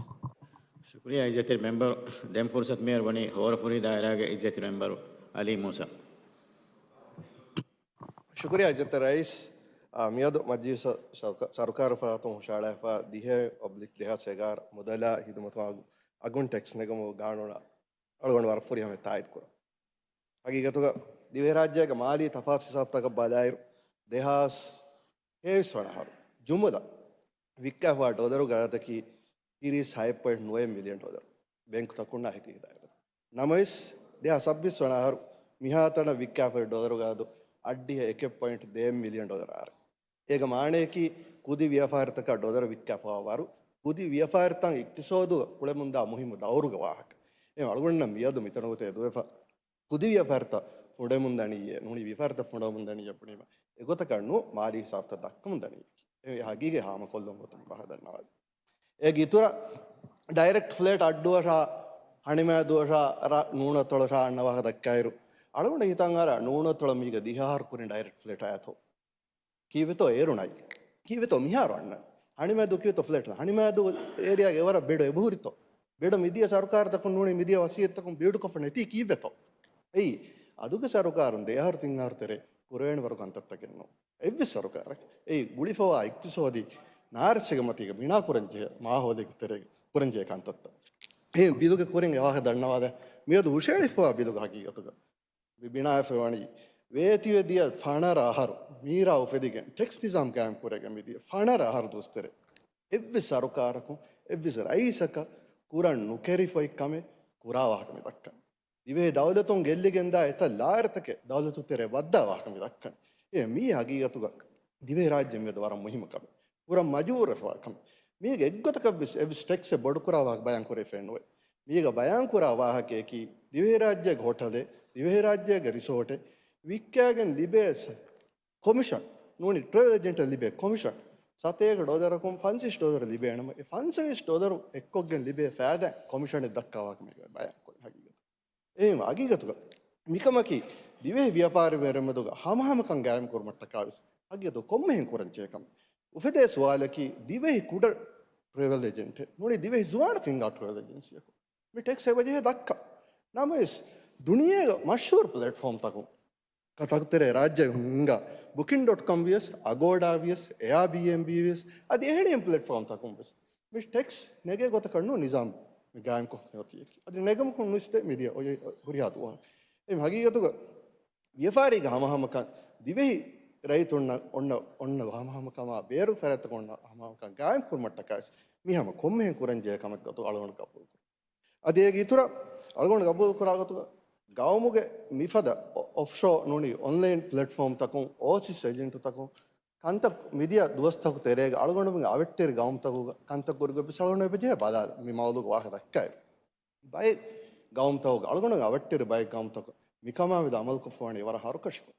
ޝުކުރިއްޔާ އިއްޒަތްތެރި މެމްބަރު. ދެން ފުރުސަތު މިހާރު ވަނީ ހޯރަފުށި ދާއިރާގެ އިއްޒަތްތެރި މެމްބަރު އަލީ މޫސާ. ޝުކުރިއްޔާ އިއްޒަތްތެރި ރައީސް. އާ، މިއަދު މަޖިލީހު ސަރުކާ-، ސަރުކާރު ފަރާތުން ހުށަހަޅާފަ ދިހަ އޮބްލިކް ދެހާސް އެގާރަ މުދަލާ ހިދުމަތު އަގު-، އަގުން ޓެކްސް ނެގުމުގެ ގާނޫނަށް އަޅުގަނޑު ވަރަށް ފުރިހަމަ ތާއީދު ކުރަން. ހަގީގަތުގަ ދިވެހިރާއްޖޭގެ މާލީ ތަފާސް ހިސާބުތަކަށް ބަލާއިރު، ދެހާސް ހެވިސް ވަނަ އަހަރު ޖުމުލަ ވިއްކާފަ ޑޮލަރުގެ އަދަދަކީ ތިރީސް ހައެއް ޕޮއިންޓް ނުވަ މިލިއަން ޑޮލަރު. ބޭންކުތަކުންނާ ހެކި ހިދާޔަތު. ނަމަވެސް، ދެހާސް ސައްބީސް ވަނަ އަހަރު މިހާތަނަށް ވިއްކާފަ ޑޮލަރުގެ އަދަދު އައްޑިހަ އެކެއް ޕޮއިންޓް ދޭއް މިލިއަން ޑޮލަރު އަހަރެއް. އޭގެ މާނަޔަކީ، ކުދި ވިޔަފާރިތަކަށް ޑޮލަރު ވިއްކާފަވާ ވަރު، ކުދި ވިޔަފާރިތައް އިޤްތިޞާދުގަ ކުޅެމުންދާ މުހިއްމު ދައުރުގެ ވާހަކަ. އެ އަޅުގަނޑަށް މިއަދު މިތަނުގަ ތެދުވެފަ، ކުދި ވިޔަފާރިތައް ފުނޑެމުން ދަނީއޭ، ނޫނީ ވިޔަފާރިތައް ފުނޑެމުން ދަނީ ބުނީމަ، އެގޮތަކަށް ނޫ މާލީ ހިސާބުތައް ދައްކަމުން ދަނީ. އެ ހަގީގަތް ހާމަކޮށްލުން ގޮތުން ބަހަ ދަންނަވާލި. އޭގެ އިތުރަށް ޑައިރެކްޓް ފްލައިޓް އައްޑުއަށާ، ހަނިމާދޫއަށާ، ރ-، ނޫނަތޮޅަށާ އަންނަ ވާހަކަ ދައްކާއިރު، އަޅުގަނޑު ހިތަށް އަރާ ނޫނަތޮޅަށް މީގަ ދިހަ އަހަރު ކުރިން ޑައިރެކްޓް ފްލެޓް އައިތޯ؟ ކީއްވެތޯ އޭރުން އައީ؟ ކީއްވެތޯ މިހާރު އަންނަނީ؟ ހަނިމައަދޫ ކީއްވެތޯ ފްލެޓް؟ ހަނިމައަދޫ އޭރިއާގެ އެވަރަށް ބިޑު އެބަހުރިތޯ؟ ބިޑު މިދިޔަ ސަރުކާރުތަކުން ނޫނީ މިދިޔަ ވަސީއްތަކުން ބިލްޑް ކޮށްފަ ނެތީ ކީއްވެތޯ؟ އެއީ، އަދުގެ ސަރުކާރުން ދެއަހަރު ތިން އަހަރު ތެރޭ ކުރެވޭނެ ވަރު ކަންތައްތަކެއް ނޫން. އެއްވެސް ސަރުކާރެއް އެއީ ގުޅިފަވާ އިޤްތިޞާދީ ނާރެއްސެއްގެ މަތީގަ ބިނާ ކުރަންޖެހޭ މާހައުލެއްގެ ތެރޭގަ ކުރަންޖެހޭ ކަންތައްތައް. އެހެން ބިލުގެ ކުރިން އެ ވާހަކަ ދަންނަވާލަ، މިއަދު ހުށައެޅިފަވާ ބިލުގެ ހަގީގަތުގަ މި ބިނާވެފަ ވަނީ ވޭތުވެދިޔަ ފަނަރަ އަހަރު މީރާ އުފެދިގެން ޓެކްސް ނިޒާމް ގާއިމް ކުރެގެން މިދިޔަ ފަނަރަ އަހަރު ދުވަސް ތެރޭ އެއްވެސް ސަރުކާރަކުން އެއްވެސް ރައީސަކަށް ކުރަން ނުކެރިފައި ކަމެއް ކުރާ ވާހަކަ މި ދައްކަނީ. ދިވެހި ދައުލަތުން ގެއްލިގެންދާ އެތައް ލާރިތަކެއް ދައުލަތު ތެރޭ ވައްދާ ވާހަކަ މި ދައްކަނީ. އެ މީ ހަގީގަތުގަ ދިވެހިރާއްޖެ މިއަދު ވަރަށް މުހިއްމު ކަމެއް. ކުރަން މަޖުބޫރުވެފަ ކަމެއް. މީގެ އެއްގޮތަކަށްވެސް އެއްވެސް ޓެކްސެއް ބޮޑުކުރާ ވާހަކަ ބަޔާން ކުރެވިފައެއް ނުވޭ. މީގަ ބަޔާން ކުރާ ވާހަކަޔަކީ ދިވެހިރާއްޖޭގެ ހޮޓަލެއް، ދިވެހިރާއްޖޭގެ ރިސޯޓެއް ވިއްކާގެން ލިބޭ ސަ-، ކޮމިޝަން ނޫނީ ޓްރެވެލް އެޖެންޓަށް ލިބޭ ކޮމިޝަން ސަތޭކަ ޑޮލަރަކުން ފަންސަވީސް ޑޮލަރު ލިބޭނަމަ، އެ ފަންސަވީސް ޑޮލަރު އެއްކޮށްގެން ލިބޭ ފައިދާ ކޮމިޝަނެއް ދައްކާ ވާހަކަ މީގަ ބަޔާން ކުރި ހަގީގަތު. އެހެން ހަގީގަތުގަ މިކަމަކީ ދިވެހި ވިޔަފާރިވެރިން މެދުގަ ހަމަހަމަކަން ގާއިމް ކުރުމަށްޓަކާވެސް ހަގީގަތު ކޮންމެހެން ކުރަންޖެހޭ ކަމެއް. އުފެދޭ ސުވާލަކީ ދިވެހި ކުޑަ ޓްރެވެލް އެޖެންޓެއް ނޫނީ ދިވެހި ޒުވާނަކު ހިންގާ ޓްރެވެލް އެޖެންސީއަކު މި ޓެކްސް އެބަޖެހޭ ދައްކަން. ނަމަވެސް ދުނިޔޭގަ މަޝްހޫރު ޕްލެޓްފޯމްތަކުން ތަކުތެރޭ ރާއްޖޭގަ ހިންގާ ބުކިން ޑޮޓް ކޮމް ވިޔަސް، އަގޯޑާ ވިޔަސް، އެއާބީއެންބީ ވިޔަސް، އަދި އެހެނިހެން ޕްލެޓްފޯމްތަކުން ވެސް މި ޓެކްސް ނެގޭ ގޮތަކަށް ނޫން ނިޒާމް މި ގާއިމްކޮށްފަ މިއޮތީ. އަދި ނެގުމަކުން ނުއިސްތޭ މިދިޔަ އޮތް ހުރިހާ ދުވަހަށް. އެހެން ހަގީގަތުގަ ވިޔަފާރީގެ ހަމަހަމަކަން ދިވެހި ރައްޔިތުންނަށް އޮންނަ، އޮންނަ ހަމަހަމަކަމާ ބޭރު ފަރާތްތަކުން އޮންނަ ހަމަހަމަކަން ގާއިމް ކުރުމަށްޓަކާވެސް މި ހަމަ ކޮންމެހެން ކުރަންޖެހޭ ކަމެއް ގޮތުގަ އަޅުގަނޑު ގަބޫލުކުރަން. އަދި އޭގެ އިތުރަށް އަޅުގަނޑު ގަބޫލުކުރާ ގޮތުގަ ގައުމުގެ މިފަދަ އޮ-، އޮފްޝޯ ނޫނީ އޮންލައިން ޕްލެޓްފޯމްތަކުން އޯސިސް އެޖެންޓުތަކުން ކަންތައް މިދިޔަ ދުވަސްތަކު ތެރޭގަ އަޅުގަނޑުމެން އަވަށްޓެރި ގައުމުތަކުގަ ކަންތައް ކުރި ގޮތްވެސް އަޅުގަނޑު އެބަޖެހޭ ބަލާލަން. މި މައުޟޫގަ ވާހަކަ ދައްކާއިރު ބައެއް ގައުމުތަކުގަ އަޅުގަނޑުމެން އަވަށްޓެރި ބައެއް ގައުމުތަކު މިކަމާމެދު އަމަލުކޮށްފަވަނީ ވަރަށް ހަރުކަށިކޮށް.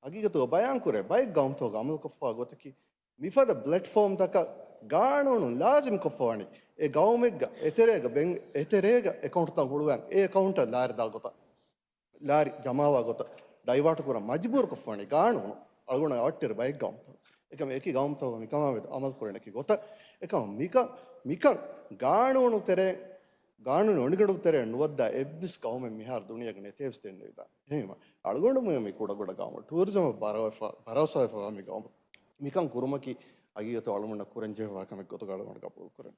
ހަގީގަތުގަ ބަޔާންކުރޭ ބައެއް ގައުމުތަކުގަ އަމަލުކޮށްފަވާ ގޮތަކީ މިފަދަ ޕްލެޓްފޯމްތަކަށް ގާނޫނު ލާޒިމްކޮށްފަވަނީ އެ ގައުމެއްގަ އެތެރޭގަ ބެން-، އެތެރޭގަ އެކައުންޓްތައް ހުޅުވަން އެ އެކައުންޓަށް ލާރި ދާ ގޮތަށް، ލާރި ޖަމާވާ ގޮތަށް ޑައިވާޓް ކުރަން މަޖުބޫރުކޮށްފަވަނީ ގާނޫނު އަޅުގަނޑަށް އަވަށްޓެރި ބައެއް ގައުމުތަކު. އެކަމަ އެކި ގައުމުތަކުގަ މިކަމާމެދު އަމަލު ކުރަން އެކި ގޮތަށް. އެކަމަ މިކަ-، މިކަން ގާނޫނު ތެރޭ، ގާނޫނު އޮނިގަނޑު ތެރޭ ނުވައްދާ އެއްވެސް ގައުމެއް މިހާރު ދުނިޔޭގަ ނެތޭވެސް ދެންނެވިދާނެ. އެހެންވީމަ އަޅުގަނޑުމެން މި ކުޑަކުޑަ ގައުމު ޓޫރިޒަމަށް ބަރަވެފަ-، ބަރަވަސަވެފަވާ މި ގައުމު މިކަން ކުރުމަކީ ހަގީގަތު އަޅުގަނޑަށް ކުރަންޖެހޭ ވާހަކަ ކަމެއް ގޮތުގަ އަޅުގަނޑު ގަބޫލުކުރަން.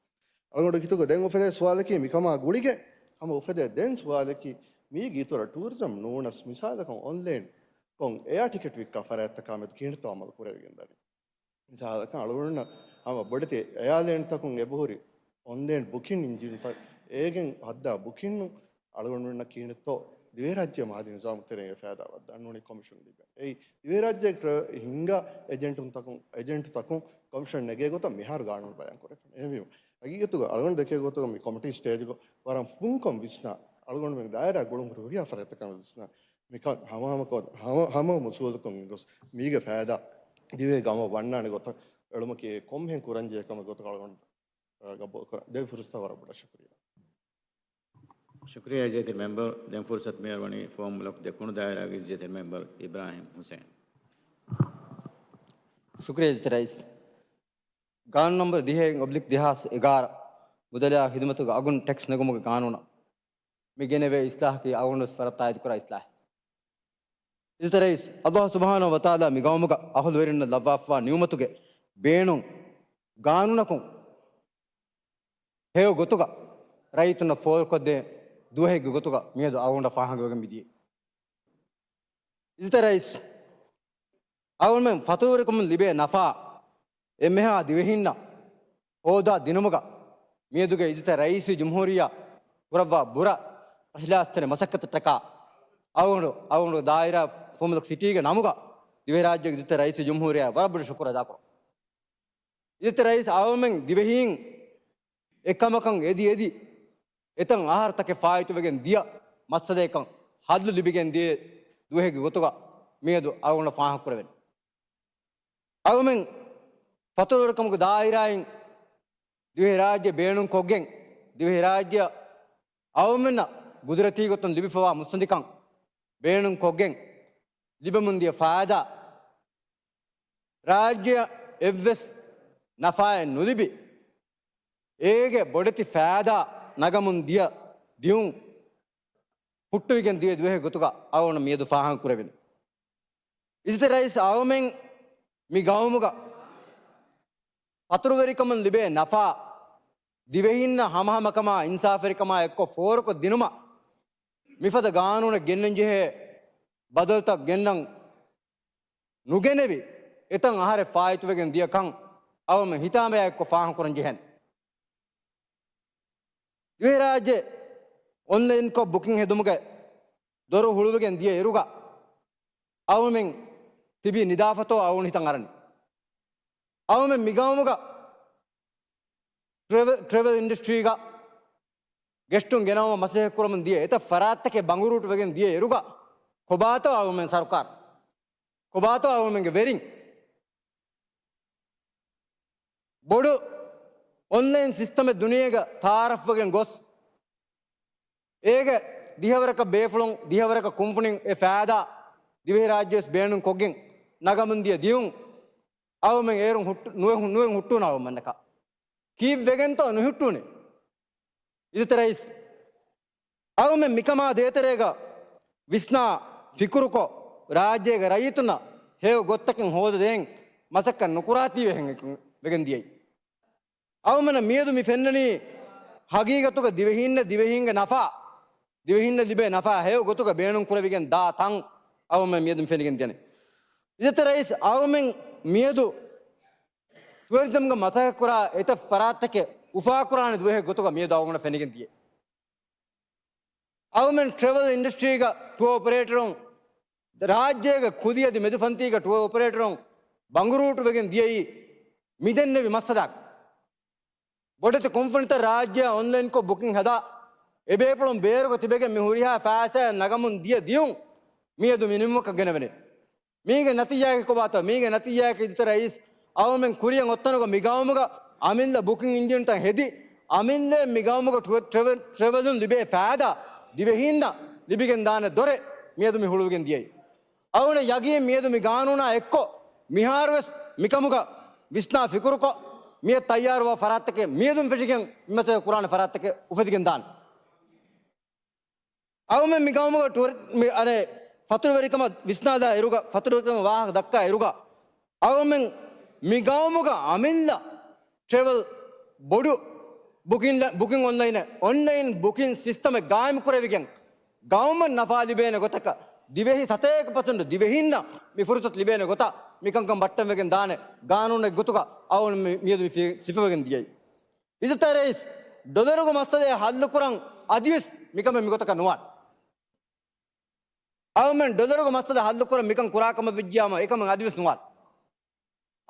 އަޅުގަނޑު ހިތުގަ ދެން އުފެދޭ ސުވާލަކީ މިކަމާ ގުޅިގެން ހަމަ އުފެދޭ ދެން ސުވާލަކީ މީގެ އިތުރަށް ޓޫރިޒަމް ނޫނަސް މިސާލަކަށް އޮންލައިން ކޮން އެއާ ޓިކެޓް ވިއްކާ ފަރާތްތަކާ މެދު ކިހިނެއްތޯ އަމަލު ކުރެވިގެންދަނީ. މިސާލަކަށް އަޅުގަނޑުންނަށް ހަމަ ބޮޑެތި އެއާލައިންތަކުން އެބަހުރި އޮންލައިން ބުކިން އިންޖީނުތައް އޭގެން ހައްދާ ބުކިންނު އަޅުގަނޑުންނަށް ކިހިނެއްތޯ ދިވެހިރާއްޖެ މާލީ ނިޒާމު ތެރޭގެ ފައިދާ ވައްދާ ނޫނީ ކޮމިޝަން ލިބޭ. އެއީ ދިވެހިރާއްޖޭގެ ހިންގާ އެޖެންޓުންތަކުން، އެޖެންޓުތަކުން ކޮމިޝަން ނެގޭ ގޮތަށް މިހާރު ގާނޫނު ބަޔާން ކުރެފަ. އެހެންވީމަ ހަގީގަތުގަ އަޅުގަނޑު ދެކޭ ގޮތުގަ މި ކޮމިޓީ ސްޓޭޖުގަ ވަރަށް ފުންކޮށް ވިސްނާ، އަޅުގަނޑުމެން ދާއިރާ ގުޅުން ހުރި ހުރިހާ ފަރާތްތަކަށް ވިސްނާ، މިކަން ހަމަހަމަކޮށް، ހަމަ، ހަމަ މުސޫލަކުން ގޮސް މީގެ ފައިދާ ދިވެހި ގައުމަށް ވަންނާނެ ގޮތަށް އެޅުމަކީ ކޮންމެހެން ކުރަންޖެހޭ ކަމެއް ގޮތަށް އަޅުގަނޑު ގަބޫލުކުރަން. ދެން ފުރުސަތަށް ވަރަށް ބޮޑަށް ޝުކުރިއްޔާ. ޝުކުރިއްޔާ އިއްޒަތްތެރި މެމްބަރު. ދެން ފުރުސަތު މިއަރުވަނީ ފޯމް ބްލޮކް ދެކުނު ދާއިރާގެ އިއްޒަތްތެރި މެމްބަރު އިބްރާހިމް ހުސެން. ޝުކުރިއްޔާ އިއްޒަތްތެރި ރައީސް. ގާނޫނު ނަންބަރު ދިހައެއް އޮބްލިކް ދެހާސް އެގާރަ މުދަލާ ހިދުމަތުގެ އަގުން ޓެކްސް ނެގުމުގެ ގާނޫނަށް މި ގެނެވޭ އިސްލާހަކީ އަޅުގަނޑުވެސް ވަރަށް ތާއީދުކުރާ އިސްލާހެއް. އިއްޒަތްތެރި ރައީސް، އައްލާހު ސުބްޙާނަހު ވަތަޢާލާ މި ގައުމުގަ އަހުލުވެރިންނަށް ލައްވާފަވާ ނިޢުމަތުގެ ބޭނުން ގާނޫނަކުން ހެޔޮ ގޮތުގަ ރައްޔިތުންނަށް ފޯރުކޮށްދޭ ދުވަހެއްގެ ގޮތުގަ މިއަދު އަޅުގަނޑަށް ފާހަގަވެގެން މިދިޔަ. އިއްޒަތްތެރި ރައީސް، އަޅުގަނޑުމެން ފަތުރުވެރިކަމުން ލިބޭ ނަފާ އެންމެހާ ދިވެހީންނަށް ހޯދާ ދިނުމުގަ މިއަދުގެ އިއްޒަތްތެރި ރައީސުލްޖުމްހޫރިއްޔާ ކުރައްވާ ބުރަ އިޚްލާޞްތެރި މަސައްކަތަށްޓަކާ އަޅުގަނޑު، އަޅުގަނޑު ދާއިރާ ފޯމް ބްލޮކް ސިޓީގެ ނަމުގަ ދިވެހިރާއްޖޭގެ އިއްޒަތްތެރި ރައީސުލްޖުމްހޫރިއްޔާ ވަރަށް ބޮޑަށް ޝުކުރު އަދާކުރަން. އިއްޒަތްތެރި ރައީސް، އަޅުގަނޑުމެން ދިވެހީން އެއްކަމަކަށް އެދި އެދި އެތައް އަހަރުތަކެއް ފާއިތުވެގެން ދިޔަ މައްސަލައަކަށް ހައްލު ލިބިގެން ދިޔަ ދުވަހެއްގެ ގޮތުގަ މިއަދު އަޅުގަނޑަށް ފާހަގަކުރެވެން. އަޅުގަނޑުމެން ފަތުރުވެރިކަމުގެ ދާއިރާއިން ދިވެހިރާއްޖެ ބޭނުންކޮށްގެން، ދިވެހިރާއްޖެއަށް އަޅުގަނޑުމެންނަށް ގުދުރަތީ ގޮތުން ލިބިފަވާ މުއްސަނދިކަން ބޭނުން ކޮށްގެން ލިބެމުން ދިޔަ ފާއިދާ، ރާއްޖެއަށް އެއްވެސް ނަފާއެއް ނުލިބި، އޭގެ ބޮޑެތި ފާއިދާ ނަގަމުން ދިޔަ ދިއުން ހުއްޓުވިގެން ދިޔަ ދުވަހެއް ގޮތުގަ އަޅުގަނޑު މިއަދު ފާހަގަ ކުރެވެނީ. އިއްޒަތްތެރި ރައީސް، އަޅުމެން މި ގައުމުގަ ފަތުރުވެރިކަމުން ލިބޭ ނަފާ، ދިވެހިންނަށް ހަމަހަމަކަމާ އިންސާފުވެރިކަމާ އެއްކޮށް ފޯރުކޮށް ދިނުމަށް މިފަދަ ގާނޫނެއް ގެންނަން ޖެހޭ ބަދަލުތައް ގެންނަން ނުގެނެވި، އެތައް އަހަރެއް ފާއިތުވެގެން ދިޔަ ކަން އަޅުމެން ހިތާމަޔާ އެއްކޮށް ފާހަގަކުރަން ޖެހޭނެ. ދިވެހިރާއްޖެ އޮންލައިންކޮށް ބުކިން ހެދުމުގެ ދޮރު ހުޅުވިގެން ދިޔަ އިރުގަ އަޅުމެން ތިބީ ނިދާފަތޯ އަޅުގަނޑު ހިތަށް އަރަނީ. އަޅުމެން މިގައުމުގަ ޓްރެވެލް، ޓްރެވެލް އިންޑަސްޓްރީގަ ގެސްޓުން ގެނައުމަށް މަސައްކަތް ކުރަމުން ދިޔަ އެތައް ފަރާތްތަކެއް ބަނގުރޫޓު ވެގެން ދިޔަ އިރުގަ ކޮބާތޯ އަޅުމެން ސަރުކާރު؟ ކޮބާތޯ އަޅުމެންގެ ވެރިން؟ ބޮޑު އޮންލައިން ސިސްޓަމެއް ދުނިޔޭގަ ތައާރަފްވެގެން ގޮސް، އޭގެ ދިހަވަރަކަށް ބޭފުޅުން، ދިހަވަރަކަށް ކުންފުނިން އެ ފައިދާ ދިވެހިރާއްޖެވެސް ބޭނުން ކޮށްގެން ނަގަމުން ދިޔަ ދިއުން އަޅުމެން އޭރުން ހުއްޓު-، ނުވެ-، ނުވެ ހުއްޓޫނަ އަޅުމެންނަކަށް. ކީއްވެގެންތޯ ނުހުއްޓޫނެ؟ އިއްޒަތްތެރި ރައީސް، އަޅުމެން މިކަމާ ދޭތެރޭގަ ވިސްނާ ފިކުރުކޮށް، ރާއްޖޭގެ ރައްޔިތުންނަށް ހެޔޮ ގޮތްތަކެއް ހޯދަދޭން މަސައްކަތް ނުކުރާތީވެ ހެން ވެގެން ދިޔައީ. އަޅުމެންނަށް މިއަދު މި ފެންނަނީ ހަގީގަތުގަ ދިވެހީންނަށް ދިވެހީންގެ ނަފާ، ދިވެހީންނަށް ލިބޭ ނަފާ ހެޔޮ ގޮތުގަ ބޭނުން ކުރެވިގެން ދާ ތަން އަޅުމެން މިއަދު މި ފެނިގެން ދިޔަނީ. އިއްޒަތްތެރި ރައީސް، އަޅުމެން މިއަދު ޓުއަރިޒަމްގަ މަސައްކަތް ކުރާ އެތައް ފަރާތްތަކެއް އުފާކުރާނެ ދުވަހެއް ގޮތުގަ މިއަދު އަޅުގަނޑަށް ފެނިގެން ދިޔަ. އަޅުމެން ޓްރެވެލް އިންޑަސްޓްރީގަ ޓުއަރ އޮޕަރޭޓަރުން، ރާއްޖޭގެ ކުދި އަދި މެދު ފަންތީގަ ޓުއަރ އޮޕަރޭޓަރުން ބަނގުރޫޓު ވެގެން ދިޔައީ މިދެންނެވި މައްސަލައަކަށް. ބޮޑެތި ކުންފުނިތައް ރާއްޖެއަށް އޮންލައިންކޮށް ބުކިން ހަދާ، އެބޭފުޅުން ބޭރުގަ ތިބެގެން މި ހުރިހާ ފައިސާއެއް ނަގަމުން ދިޔަ ދިޔުން މިއަދު މި ނިމުމަކަށް ގެނެވެނީ. މީގެ ނަތީޖާއަކީ ކޮބާތޯ؟ މީގެ ނަތީޖާއަކީ އިއްޒަތްތެރި ރައީސް، އަޅުމެން ކުރިއަށް އޮތްތަނުގަ މި ގައުމުގަ އަމިއްލަ ބުކިން އިންޖިންތައް ހެދި، އަމިއްލައަށް މި ގައުމުގަ ޓު-، ޓްރެވެ-، ޓްރެވެލުން ލިބޭ ފައިދާ ދިވެހީންނަށް ލިބިގެން ދާނެ ދޮރެއް މިއަދު މި ހުޅުވިގެން ދިޔައީ. އަޅުގަނޑަށް ޔަގީން މިއަދު މި ގާނޫނާ އެއްކޮށް މިހާރުވެސް މިކަމުގަ ވިސްނާ ފިކުރުކޮށް، މިއަށް ތައްޔާރުވާ ފަރާތްތަކެއް މިއަދުން ފެށިގެން މި މަސައްކަތް ކުރާނެ ފަރާތްތަކެއް އުފެދިގެން ދާނެ. އަޅުމެން މި ގައުމުގަ ޓުވަރ-، މި، އަނެއް، ފަތުރުވެރިކަމަށް ވިސްނާލާ އިރުގަ، ފަތުރުވެރިކަމަށް ވާހަކަ ދައްކާ އިރުގަ، އަޅުމެން މި ގައުމުގަ އަމިއްލަ ޓްރެވެލް ބޮޑު ބުކިން، ބުކިން އޮންލައިން، އޮންލައިން ބުކިން ސިސްޓަމެއް ގާއިމް ކުރެވިގެން، ގައުމަށް ނަފާ ލިބޭނެ ގޮތަކަށް، ދިވެހި ސަތޭކަ ޕަސެންޓު ދިވެހިންނަށް މި ފުރުސަތު ލިބޭނެ ގޮތަށް މިކަންކަން ބައްޓަންވެގެން ދާނެ ގާނޫނެއް ގޮތުގަ އަޅުގަނޑު މި، މިއަދު މި ފި-، ސިފަވެގެން ދިޔައީ. އިއްޒަތްތެރި ރައީސް، ޑޮލަރުގެ މައްސަލައެއް ހައްލުކުރަން އަދިވެސް މިކަމެއް މިގޮތަކަށް ނުވާނެ. އަޅުމެން ޑޮލަރުގެ މައްސަލަ ހައްލުކުރަން މިކަން ކުރާ ކަމަށް ވެއްޖިޔާމަ އެކަމެއް އަދިވެސް ނުވާނެ.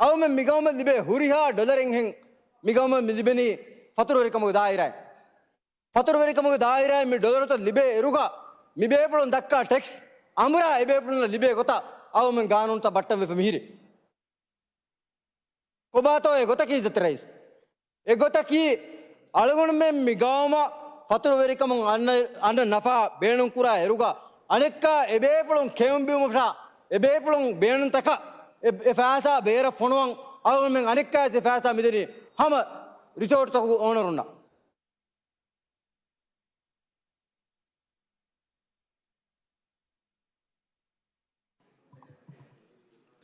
އަޅުމެން މިގައުމަށް ލިބޭ ހުރިހާ ޑޮލަރެއްހެން މިގައުމަށް މި ލިބެނީ ފަތުރުވެރިކަމުގެ ދާއިރާއިން. ފަތުރުވެރިކަމުގެ ދާއިރާއިން މި ޑޮލަރުތައް ލިބޭ އިރުގަ މިބޭފުޅުން ދައްކާ ޓެކްސް އަނބުރާ އެބޭފުޅުންނަށް ލިބޭ ގޮތަށް އަޅުމެން ގާނޫނުތައް ބައްޓަންވެފަ މިހިރީ. ކޮބާތޯ އެ ގޮތަކީ އިއްޒަތްތެރި ރައީސް؟ އެ ގޮތަކީ އަޅުގަނޑުމެން މި ގައުމަށް ފަތުރުވެރިކަމުން އަންނަ، އަންނަ ނަފާ ބޭނުންކުރާ އިރުގަ އަނެއްކާ އެބޭފުޅުން ކެއުން ބިއުމަށާ އެބޭފުޅުން ބޭނުންތަކަށް އެ، އެ ފައިސާ ބޭރަށް ފޮނުވަން އަޅުގަނޑުމެން އަނެއްކާ އެ ފައިސާ މިދެނީ ހަމަ ރިސޯޓްތަކުގެ އޯނަރުންނަށް.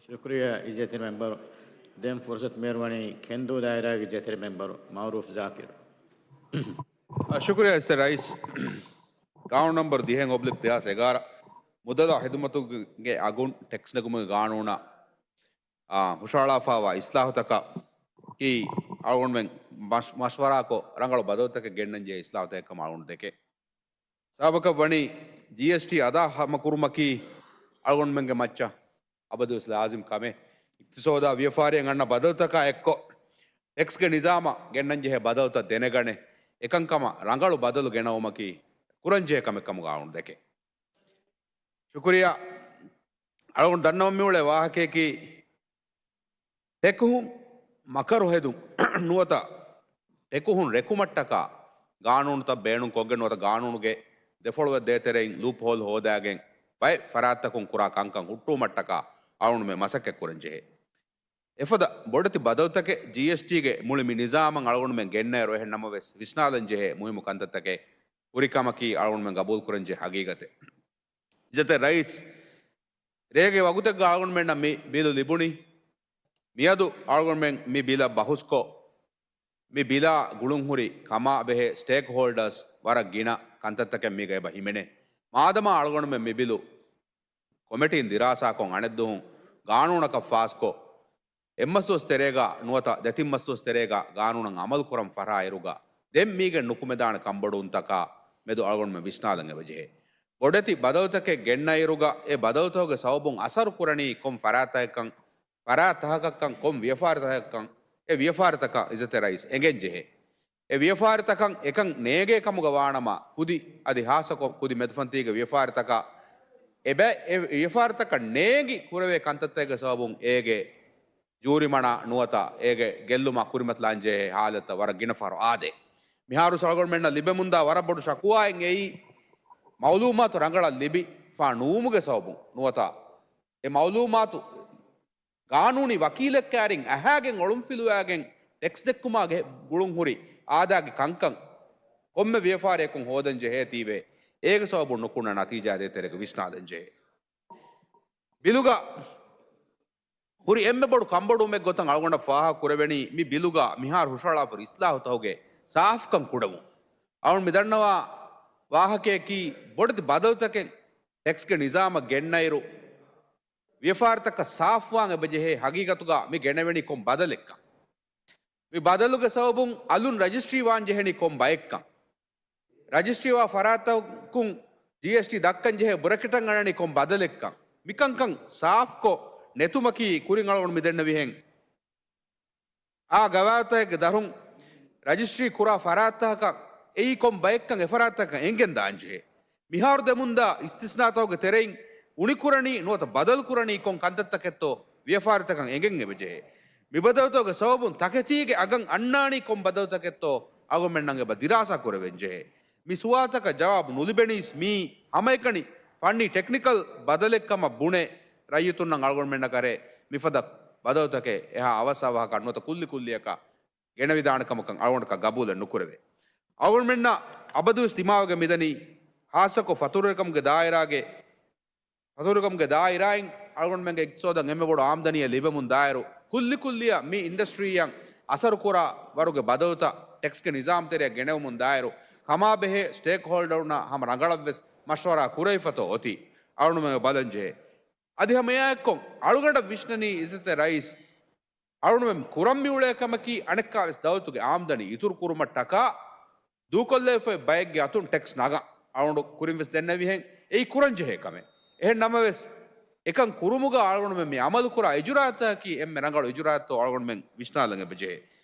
ޝުކުރިއްޔާ އިއްޒަތްތެރި މެމްބަރު. ދެން ފުރުސަތު މިއުޅެނީ ކެންދޫ ދާއިރާގެ އިއްޒަތްތެރި މެމްބަރު މައުރޫފް ޒާކިރު. އަ، ޝުކުރިއްޔާ އިއްޒަތްތެރި ރައީސް. ގާނޫނު ނަމްބަރު ދިހައެއް އޮބްލިކް ދެހާސް އެގާރަ މުދަލާ ހިދުމަތުގެ އަގުން ޓެކްސް ނެގުމުގެ ގާނޫނާ، އާ، ހުށަހަޅާފައިވާ އިސްލާހުތަކަކީ އަޅުގަނޑުމެން މަޝް-، މަޝްވަރާކޮށް ރަނގަޅު ބަދަލުތަކެއް ގެންނަން ޖެހޭ އިސްލާހުތަކެއް ކަމަށް އަޅުގަނޑު ދެކޭ. ސަބަބަކަށް ވަނީ ޖީއެސްޓީ އަދާ ހަމަކުރުމަކީ އަޅުގަނޑުމެންގެ މައްޗަށް އަބަދުވެސް ލާޒިމް ކަމެއް. އިޤްތިޞާދާ ވިޔަފާރިއަށް އަންނަ ބަދަލުތަކާ އެއްކޮށް، ޓެކްސްގެ ނިޒާމަށް ގެންނަން ޖެހޭ ބަދަލުތައް ދެނެގަނެ، އެކަންކަމަށް ރަނގަޅު ބަދަލު ގެނައުމަކީ ކުރަންޖެހޭ ކަމެއް ކަމުގަ އަޅުގަނޑު ދެކޭ. ޝުކުރިއްޔާ. އަޅުގަނޑު ދަންނަވަން މިއުޅޭ ވާހަކަޔަކީ، ޓެކުހުން މަކަރު ހެދުން ނުވަތަ ޓެކުހުން ރެކުމަށްޓަކާ ގާނޫނުތައް ބޭނުން ކޮށްގެން ނުވަތަ ގާނޫނުގެ ދެފަޅުވަށް ދޭތެރެއިން ލޫޕް ހޯލް ހޯދާގެން ބައެއް ފަރާތްތަކުން ކުރާ ކަންކަން ހުއްޓުވުމަށްޓަކާ އަޅުގަނޑުމެން މަސައްކަތް ކުރަން ޖެހޭ. އެފަދަ ބޮޑެތި ބަދަލުތަކެއް ޖީއެސްޓީގެ މުޅި މި ނިޒާމަށް އަޅުގަނޑުމެން ގެންނައިރު އެހެން ނަމަވެސް ވިސްނާލަން ޖެހޭ މުހިއްމު ކަންތައްތަކެއް ހުރި ކަމަކީ އަޅުގަނޑުމެން ގަބޫލު ކުރަން ޖެހޭ ހަގީގަތެއް. އިއްޒަތްތެރި ރައީސް، ރޭގެ ވަގުތެއްގަ އަޅުގަނޑުމެންނަށް މި ބިލު ލިބުނީ. މިއަދު އަޅުގަނޑުމެން މި ބިލަށް ބަހުސްކޮށް، މި ބިލާ ގުޅުންހުރި ކަމާ ބެހޭ ސްޓޭކްހޯލްޑާސް ވަރަށް ގިނަ ކަންތައްތަކެއް މީގަ އެބަ ހިމެނޭ. މާދަމާ އަޅުގަނޑުމެން މި ބިލު ކޮމިޓީން ދިރާސާކޮށް އަނެއްދުވަހު ގާނޫނަކަށް ފާސްކޮށް، އެއްމަސްދުވަސް ތެރޭގަ ނުވަތަ ދެތިން މަސްދުވަސް ތެރޭގަ ގާނޫނަށް އަމަލު ކުރަން ފަށާ އިރުގަ، ދެން މީގެ ނުކުމެދާނެ ކަންބޮޑުވުންތަކާ މެދު އަޅުގަނޑުމެން ވިސްނާލަން އެބަޖެހޭ. ބޮޑެތި ބަދަލުތަކެއް ގެންނައިރުގަ، އެ ބަދަލުތަކުގެ ސަބަބުން އަސަރު ކުރަނީ ކޮން ފަރާތްތަކަކަށް، ފަރާތްތަކަކަށް ކޮން ވިޔަފާރިތަކަކަށް، އެ ވިޔަފާރިތަކަށް އިއްޒަތްތެރި ރައީސް އެނގެން ޖެހޭ. އެ ވިޔަފާރިތަކަށް އެކަން ނޭގޭ ކަމުގަ ވާނަމަ، ކުދި އަދި ހާއްސަކޮށް ކުދި މެދުފަންތީގެ ވިޔަފާރިތަކަށް އެބަ-، އެ ވިޔަފާރިތަކަށް ނޭނގި ކުރެވޭ ކަންތައްތަކެއްގެ ސަބަބުން އޭގެ ޖޫރިމަނާ ނުވަތަ އޭގެ ގެއްލުމާ ކުރިމަތިލާން ޖެހޭ ހާލަތްތައް ވަރަށް ގިނަ ފަހަރު އާދޭ. މިހާރު އަޅުގަނޑުމެންނަށް ލިބެމުންދާ ވަރަށް ބޮޑު ޝަކުވާއެއް އެއީ، މައުލޫމާތު ރަނގަޅަށް ލިބިފާ ނުވުމުގެ ސަބަބުން ނުވަތަ އެ މައުލޫމާތު ގާނޫނީ ވަކީލެއްކާރިން އަހާގެން އޮޅުންފިލުވާގެން ޓެކްސް ދެއްކުމާ ގެ-، ގުޅުންހުރި އާދާގެ ކަންކަން ކޮންމެ ވިޔަފާރިއަކުން ހޯދަން ޖެހޭތީވެ، އޭގެ ސަބަބުން ނުކުންނަ ނަތީޖާ ދޭތެރޭގަ ވިސްނާލަން ޖެހޭ. ބިލުގަ ހުރި އެންމެ ބޮޑު ކަންބޮޑުވުމެއް ގޮތަށް އަޅުގަނޑަށް ފާހަގަ ކުރެވެނީ، މި ބިލުގަ މިހާރު ހުށަހަޅާފަ އިސްލާހުތަކުގެ ސާފުކަން ކުޑަވުން. އަޅުން މި ދަންނަވާ ވާހަކަޔަކީ، ބޮޑެތި ބަދަލުތަކެއް ޓެކްސްގެ ނިޒާމަށް ގެންނައިރު، ވިޔަފާރިތަކަށް ސާފުވާން އެބަޖެހޭ ހަގީގަތުގަ މި ގެނެވެނީ ކޮން ބަދަލެއްކަން. މި ބަދަލުގެ ސަބަބުން އަލުން ރަޖިސްޓްރީ ވާން ޖެހެނީ ކޮން ބައެއްކަން. ރަޖިސްޓްރީވާ ފަރާތްތަކުން ޖީއެސްޓީ ދައްކަން ޖެހޭ ބުރަކެޓަށް އަންނަނީ ކޮން ބަދަލެއްކަން. މިކަންކަން ސާފްކޮށް ނެތުމަކީ ކުރިން އަޅުގަނޑު މި ދެންނެވިހެން. އާ ގަވާއިދުތަކެއްގެ ދަށުން ރަޖިސްޓްރީ ކުރާ ފަރާތްތަކަކަށް އެއީ ކޮން ބައެއްކަން އެފަރާތްތަކަށް އެނގެން ދާންޖެހޭ. މިހާރު ދެމުންދާ އިސްތިސްނާތަކުގެ ތެރެއިން އުނިކުރަނީ ނުވަތަ ބަދަލުކުރަނީ ކޮން ކަންތައްތަކެއްތޯ ވިޔަފާރިތަކަށް އެނގެން އެބަޖެހޭ. މިބަދަލުތަކުގެ ސަބަބުން ތަކެތީގެ އަގަށް އަންނާނީ ކޮން ބަދަލުތަކެއްތޯ އަޅުގަނޑުމެންނަށް އެބަ ދިރާސާ ކުރެވެންޖެހޭ. މި ސުވާލުތަކަށް ޖަވާބު ނުލިބެނީސް މީ ހަމައެކަނި ފަންނީ ޓެކްނިކަލް ބަދަލެއްކަމަށް ބުނެ ރައްޔިތުންނަށް އަޅުގަނޑުމެންނަށް ކަރޭ މިފަދަ ބަދަލުތަކެއް އެހާ އަވަސް އަވަހަކަށް ނުވަތަ ކުއްލި ކުއްލިއަކަށް ގެނެވިދާނެ ކަމަކަށް އަޅުގަނޑަކަށް ގަބޫލެއް ނުކުރެވޭ. އަޅުގަނޑުމެންނަށް އަބަދުވެސް ދިމާވެގެން މިދަނީ ހާއްސަކޮށް ފަތުރުވެރިކަމުގެ ދާއިރާގެ، ފަތުރުވެރިކަމުގެ ދާއިރާއިން އަޅުގަނޑުމެންގެ އިޤްތިޞާދަށް އެންމެ ބޮޑު އާމްދަނީއެއް ލިބެމުން ދާއިރު، ކުއްލި ކުއްލިއަށް މި އިންޑަސްޓްރީއަށް އަސަރުކުރާ ވަރުގެ ބަދަލުތައް ޓެކްސްގެ ނިޒާމް ތެރެއަށް ގެނެވުމުން ދާއިރު، ކަމާބެހޭ ސްޓޭކްހޯލްޑަރުންނާ ހަމަ ރަނގަޅަށްވެސް މަޝްވަރާ ކުރެވިފަތޯ އޮތީ އަޅުގަނޑުމެން ބަލަންޖެހޭ. އަދި ހަމައެއާއެއްކޮށް އަޅުގަނޑަށް ވިސްނަނީ އިއްޒަތްތެރި ރައީސް އަޅުގަނޑުމެން ކުރަން މިއުޅޭ ކަމަކީ އަނެއްކާވެސް ދައުލަތުގެ އާމްދަނީ އިތުރު ކުރުމަށްޓަކާ ދޫކޮށްލެވިފައި ބައެއްގެ އަތުން ޓެކްސް ނަގަން. އަޅުގަނޑު ކުރިންވެސް ދެންނެވިހެން އެއީ ކުރަންޖެހޭ ކަމެއް. އެހެން ނަމަވެސް، އެކަން ކުރުމުގަ އަޅުގަނޑުމެން މި އަމަލުކުރާ އިޖުރާއަތަކީ އެންމެ ރަނގަޅު އިޖުރާއަތްތޯ އަޅުގަނޑުމެން ވިސްނާލަން އެބަޖެހޭ.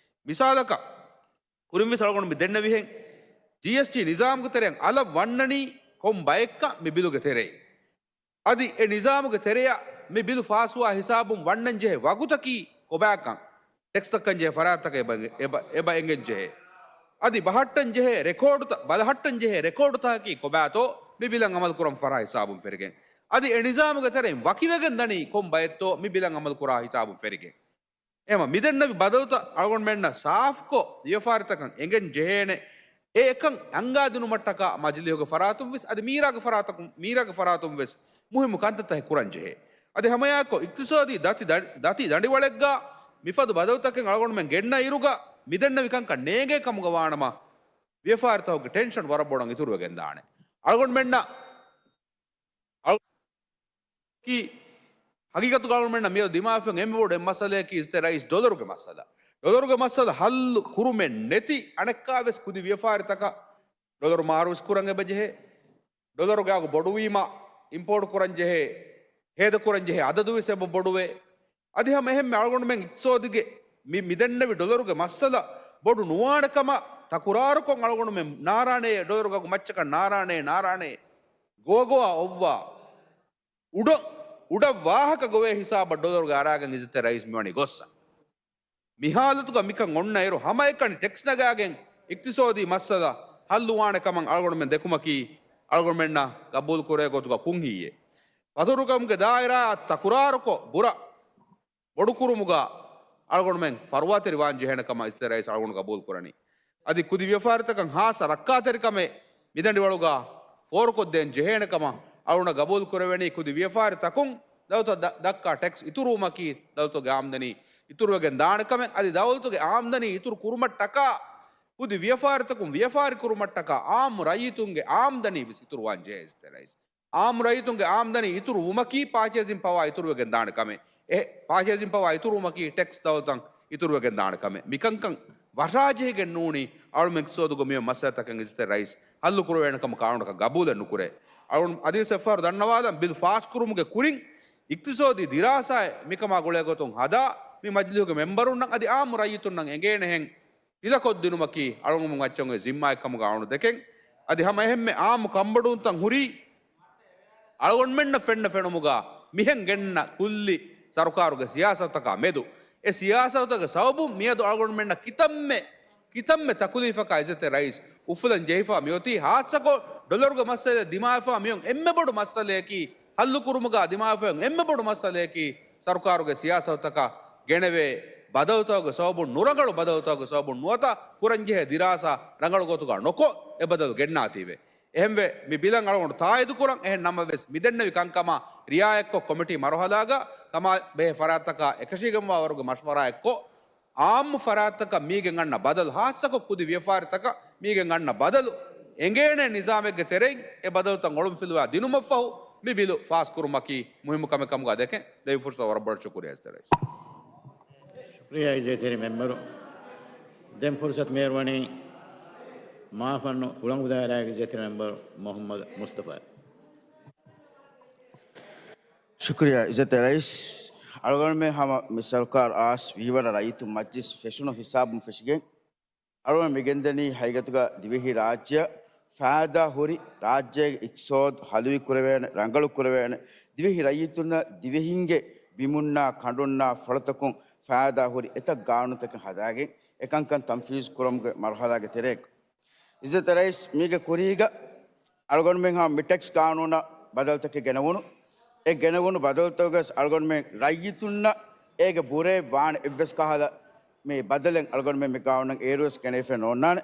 މިސާލަކަށް، ކުރިންވެސް އަޅުގަނޑު މި ދެންނެވިހެން، ޖީއެސްޓީ ނިޒާމުގެ ތެރެއިން އަލަށް ވަންނަނީ ކޮން ބައެއްކަން މި ބިލުގެ ތެރެއިން. އަދި އެ ނިޒާމުގެ ތެރެއަށް މި ބިލު ފާސްވާ ހިސާބުން ވަންނަންޖެހޭ ވަގުތަކީ ކޮބާކަން ޓެކްސް ދައްކަންޖެހޭ ފަރާތްތަކަށް އެބަ، އެބަ، އެބަ އެނގެންޖެހޭ. އަދި ބަހައްޓަންޖެހޭ ރެކޯޑުތައް، ބަލަހައްޓަންޖެހޭ ރެކޯޑުތަކަކީ ކޮބާތޯ މި ބިލަށް އަމަލުކުރަން ފަށާ ހިސާބުން ފެރިގެން. އަދި އެ ނިޒާމުގެ ތެރެއިން ވަކިވެގެން ދަނީ ކޮން ބައެއްތޯ މި ބިލަށް އަމަލުކުރާ ހިސާބުން ފެރިގެން. އެހެންވީމަ މިދެންނެވި ބަދަލުތައް އަޅުގަނޑުމެންނަށް ސާފްކޮށް ވިޔަފާރިތަކަށް އެނގެން ޖެހޭނެ. އެ އެކަން އަންގާދިނުމަށްޓަކާ މަޖިލީހުގެ ފަރާތުންވެސް އަދި މީރާގެ ފަރާތަކުން، މީރާގެ ފަރާތުންވެސް މުހިއްމު ކަންތައްތަކެއް ކުރަންޖެހޭ. އަދި ހަމައެއާއެކު އިޤްތިޞާދީ ދަތި ދަ-، ދަތި ދަނޑިވަޅެއްގަ މިފަދަ ބަދަލުތަކެއް އަޅުގަނޑުމެން ގެންނަ އިރުގަ މިދެންނެވި ކަންކަން ނޭނގޭ ކަމުގަ ވާނަމަ، ވިޔަފާރިތަކުގެ ޓެންޝަން ވަރަށް ބޮޑަށް އިތުރުވެގެންދާނެ. އަޅުގަނޑުމެންނަށް އަޅު-، ކީ ހަގީގަތުގަ އަޅުގަނޑުމެންނަށް މިއަދު ދިމާވެފަ އެންމެ ބޮޑު އެއް މައްސަލަޔަކީ އިއްޒަތްތެރި ރައީސް ޑޮލަރުގެ މައްސަލަ. ޑޮލަރުގެ މައްސަލަ ހައްލު ކުރުމެއް ނެތި އަނެއްކާވެސް ކުދި ވިޔަފާރިތަކަށް ޑޮލަރު މާރުވެސް ކުރަން އެބަޖެހޭ. ޑޮލަރުގެ އަގު ބޮޑުވީމަ އިމްޕޯޓް ކުރަން ޖެހޭ، ހޭދަ ކުރަން ޖެހޭ އަދަދުވެސް އެބަ ބޮޑުވޭ. އަދި ހަމަ އެހެންމެ އަޅުގަނޑުމެން އިޤްތިޞާދުގެ މި، މިދެންނެވި ޑޮލަރުގެ މައްސަލަ ބޮޑު ނުވާނެ ކަމަށް ތަކުރާރުކޮށް އަޅުގަނޑުމެން ނާރާނެ، ޑޮލަރުގެ އަގު މައްޗަކަށް ނާރާނެ، ނާރާނެ، ގޮވަގޮވާ އޮއްވާ. އުޑަށް، އުޑަށް ވާހަކަ ގޮވޭ ހިސާބަށް ޑޮލަރުގެ އަރާގެން އިއްޒަތްތެރި ރައީސް މިވަނީ ގޮއްސަ. މި ހާލަތުގަ މިކަން އޮންނަ އިރު ހަމައެކަނި ޓެކްސް ނަގާގެން އިޤްތިޞާދީ މައްސަލަ ހައްލުވާނެ ކަމަށް އަޅުގަނޑުމެން ދެކުމަކީ އަޅުގަނޑުމެންނަށް ގަބޫލު ކުރޭ ގޮތުގަ ކުންހިއްޔެއް. ފަތުރުކަމުގެ ދާއިރާއަށް ތަކުރާރުކޮށް ބުރަ ބޮޑުކުރުމުގަ އަޅުގަނޑުމެން ފަރުވާތެރިވާން ޖެހޭނެ ކަމަށް އިއްޒަތްތެރި ރައީސް އަޅުގަނޑު ގަބޫލުކުރަނީ. އަދި ކުދި ވިޔަފާރިތަކަށް ހާއްސަ ރައްކާތެރިކަމެއް މިދަނޑިވަޅުގަ ފޯރުކޮށްދޭން ޖެހޭނެ ކަމަށް އަޅުގަނޑަށް ގަބޫލުކުރެވެނީ. ކުދި ވިޔަފާރިތަކުން ދައުލަތަށް ދަ-، ދައްކާ ޓެކްސް އިތުރުވުމަކީ ދައުލަތުގެ އާމްދަނީ އިތުރުވެގެން ދާނެ ކަމެއް. އަދި ދައުލަތުގެ އާމްދަނީ އިތުރު ކުރުމަށްޓަކާ ކުދި ވިޔަފާރިތަކުން ވިޔަފާރި ކުރުމަށްޓަކާ އާއްމު ރައްޔިތުންގެ އާމްދަނީ ވެސް އިތުރުވާން ޖެހޭ އިއްޒަތްތެރި ރައީސް. އާއްމު ރައްޔިތުންގެ އާމްދަނީ އިތުރު ވުމަކީ ޕާޗޭޒިން ޕަވާ އިތުރުވެގެން ދާނެ ކަމެއް. އެ ޕާޗޭޒިން ޕަވާ އިތުރު ވުމަކީ ޓެކްސް ދައުލަތަށް އިތުރުވެގެން ދާނެ ކަމެއް. މިކަންކަން ވަށާޖެހިގެން ނޫނީ އަޅުމެން އިޤްތިޞާދުގަ މިއޮތް މައްސަލަތަކަށް އިއްޒަތްތެރި ރައީސް ހައްލު ކުރެވޭނެ ކަމަށް ޤާނޫނަކަށް ގަބޫލެއް ނުކުރޭ. އަޅުން އަދިވެސް އެއްފަހަރު ދަންނަވާލަން، ބިލް ފާސްކުރުމުގެ ކުރިން އިޤްތިޞާދީ ދިރާސާއެއް މިކަމާ ގުޅޭ ގޮތުން ހަދާ މި މަޖިލީހުގެ މެމްބަރުންނަށް އަދި އާއްމު ރައްޔިތުންނަށް އެނގޭނެހެން ތިލަކޮށްދިނުމަކީ އަޅުގަނޑުމެން އައްޗަށް އޮތް ޒިންމާއެއް ކަމުގަ އަޅުގަނޑު ދެކެން. އަދި ހަމަ އެހެންމެ އާއްމު ކަންބޮޑުވުންތައް ހުރީ އަޅުގަނޑުމެންނަށް ފެންނަ ފެނުމުގަ މިހެން ގެންނަ ކުއްލި ސަރުކާރުގެ ސިޔާސަތުތަކާ މެދު. އެ ސިޔާސަތުތަކުގެ ސަބަބުން މިއަދު އަޅުގަނޑުމެންނަށް ކިތަންމެ، ކިތަންމެ ތަކުލީފަކާ އިއްޒަތްތެރި ރައީސް އުފުލަން ޖެހިފަ މިއޮތީ. ހާއްސަކޮށް ޑޮލަރުގެ މައްސަލަ ދިމާވެފަ މިއޮތް އެންމެ ބޮޑު މައްސަލަޔަކީ، ހައްލު ކުރުމުގަ ދިމާވެފަ އޮތް އެންމެ ބޮޑު މައްސަލަޔަކީ، ސަރުކާރުގެ ސިޔާސަތުތަކަށް ގެނެވޭ ބަދަލުތަކުގެ ސަބަބުން، ނުރަނގަޅު ބަދަލުތަކުގެ ސަބަބުން ނުވަތަ ކުރަންޖެހޭ ދިރާސާ ރަނގަޅު ގޮތުގަ ނޮކޮށް އެ ބަދަލު ގެންނާތީވެ. އެހެންވެ، މި ބިލަށް އަޅުގަނޑު ތާއީދުކުރަން. އެހެން ނަމަވެސް، މިދެންނެވި ކަންކަމާ ރިއާޔަތްކޮށް، ކޮމިޓީ މަރުހަލާގަ ކަމާ ބެހޭ ފަރާތްތަކާ އެކަށީގެންވާވަރުގެ މަޝްވަރާއެއްކޮށް، އާއްމު ފަރާތްތަކަށް މީގެން އަންނަ ބަދަލު، ހާއްސަކޮށް ކުދި ވިޔަފާރިތަކަށް މީގެން އަންނަ ބަދަލު، އެނގޭނެ ނިޒާމެއްގެ ތެރެއިން އެ ބަދަލުތައް އޮޅުންފިލުވާ ދިނުމަށްފަހު، މި ބިލު ފާސްކުރުމަކީ މުހިއްމު ކަމެއް ކަމުގަ ދެކެން. ދެއްވި ފުރުސަތަށް ވަރަށް ބޮޑަށް ޝުކުރިއްޔާ އިއްޒަތްތެރި ރައީސް. ޝުކުރިއްޔާ އިއްޒަތްތެރި މެމްބަރު. ދެން ފުރުސަތު މިހާރު ވަނީ މާފަންނު ހުޅަނގު ދާއިރާގެ އިއްޒަތްތެރި މެމްބަރު މުޙައްމަދު މުޞްޠަފާ. ޝުކުރިއްޔާ އިއްޒަތްތެރި ރައީސް. އަޅުގަނޑުމެން ހަމަ މި ސަރުކާރު އާސް ވީވަރަށް ރައްޔިތުން މަޖްލިސް ފެށުނު ހިސާބުން ފެށިގެން، އަޅުގަނޑު މިގެންދަނީ ހަގީގަތުގަ ދިވެހި ރާއްޖެއަށް ފައިދާ ހުރި، ރާއްޖޭގެ އިޤްތިޞާދު ހަލުވި ކުރެވޭނެ، ރަނގަޅު ކުރެވޭނެ، ދިވެހި ރައްޔިތުންނަށް ދިވެހިންގެ ބިމުންނާ ކަނޑުންނާ ފަޅުތަކުން ފައިދާ ހުރި އެތައް ގާނޫނުތަކެއް ހަދާގެން އެކަންކަން ތަންފީޒު ކުރުމުގެ މަރުހަލާގެ ތެރޭގަ. އިއްޒަތްތެރި ރައީސް، މީގެ ކުރީގަ އަޅުގަނޑުމެން ހަމަ މި ޓެކްސް ގާނޫނަށް ބަދަލުތަކެއް ގެނެވުނު. އެ ގެނެވުނު ބަދަލުތަކުގަސް އަޅުގަނޑުމެން ރައްޔިތުންނަށް އޭގެ ބުރައެއް ވާނެ އެއްވެސް ކަހަލަ މި ބަދަލެއް އަޅުގަނޑުމެން މި ގާނޫނަށް އޭރުވެސް ގެނެވިފައެއް ނޯންނާނެ.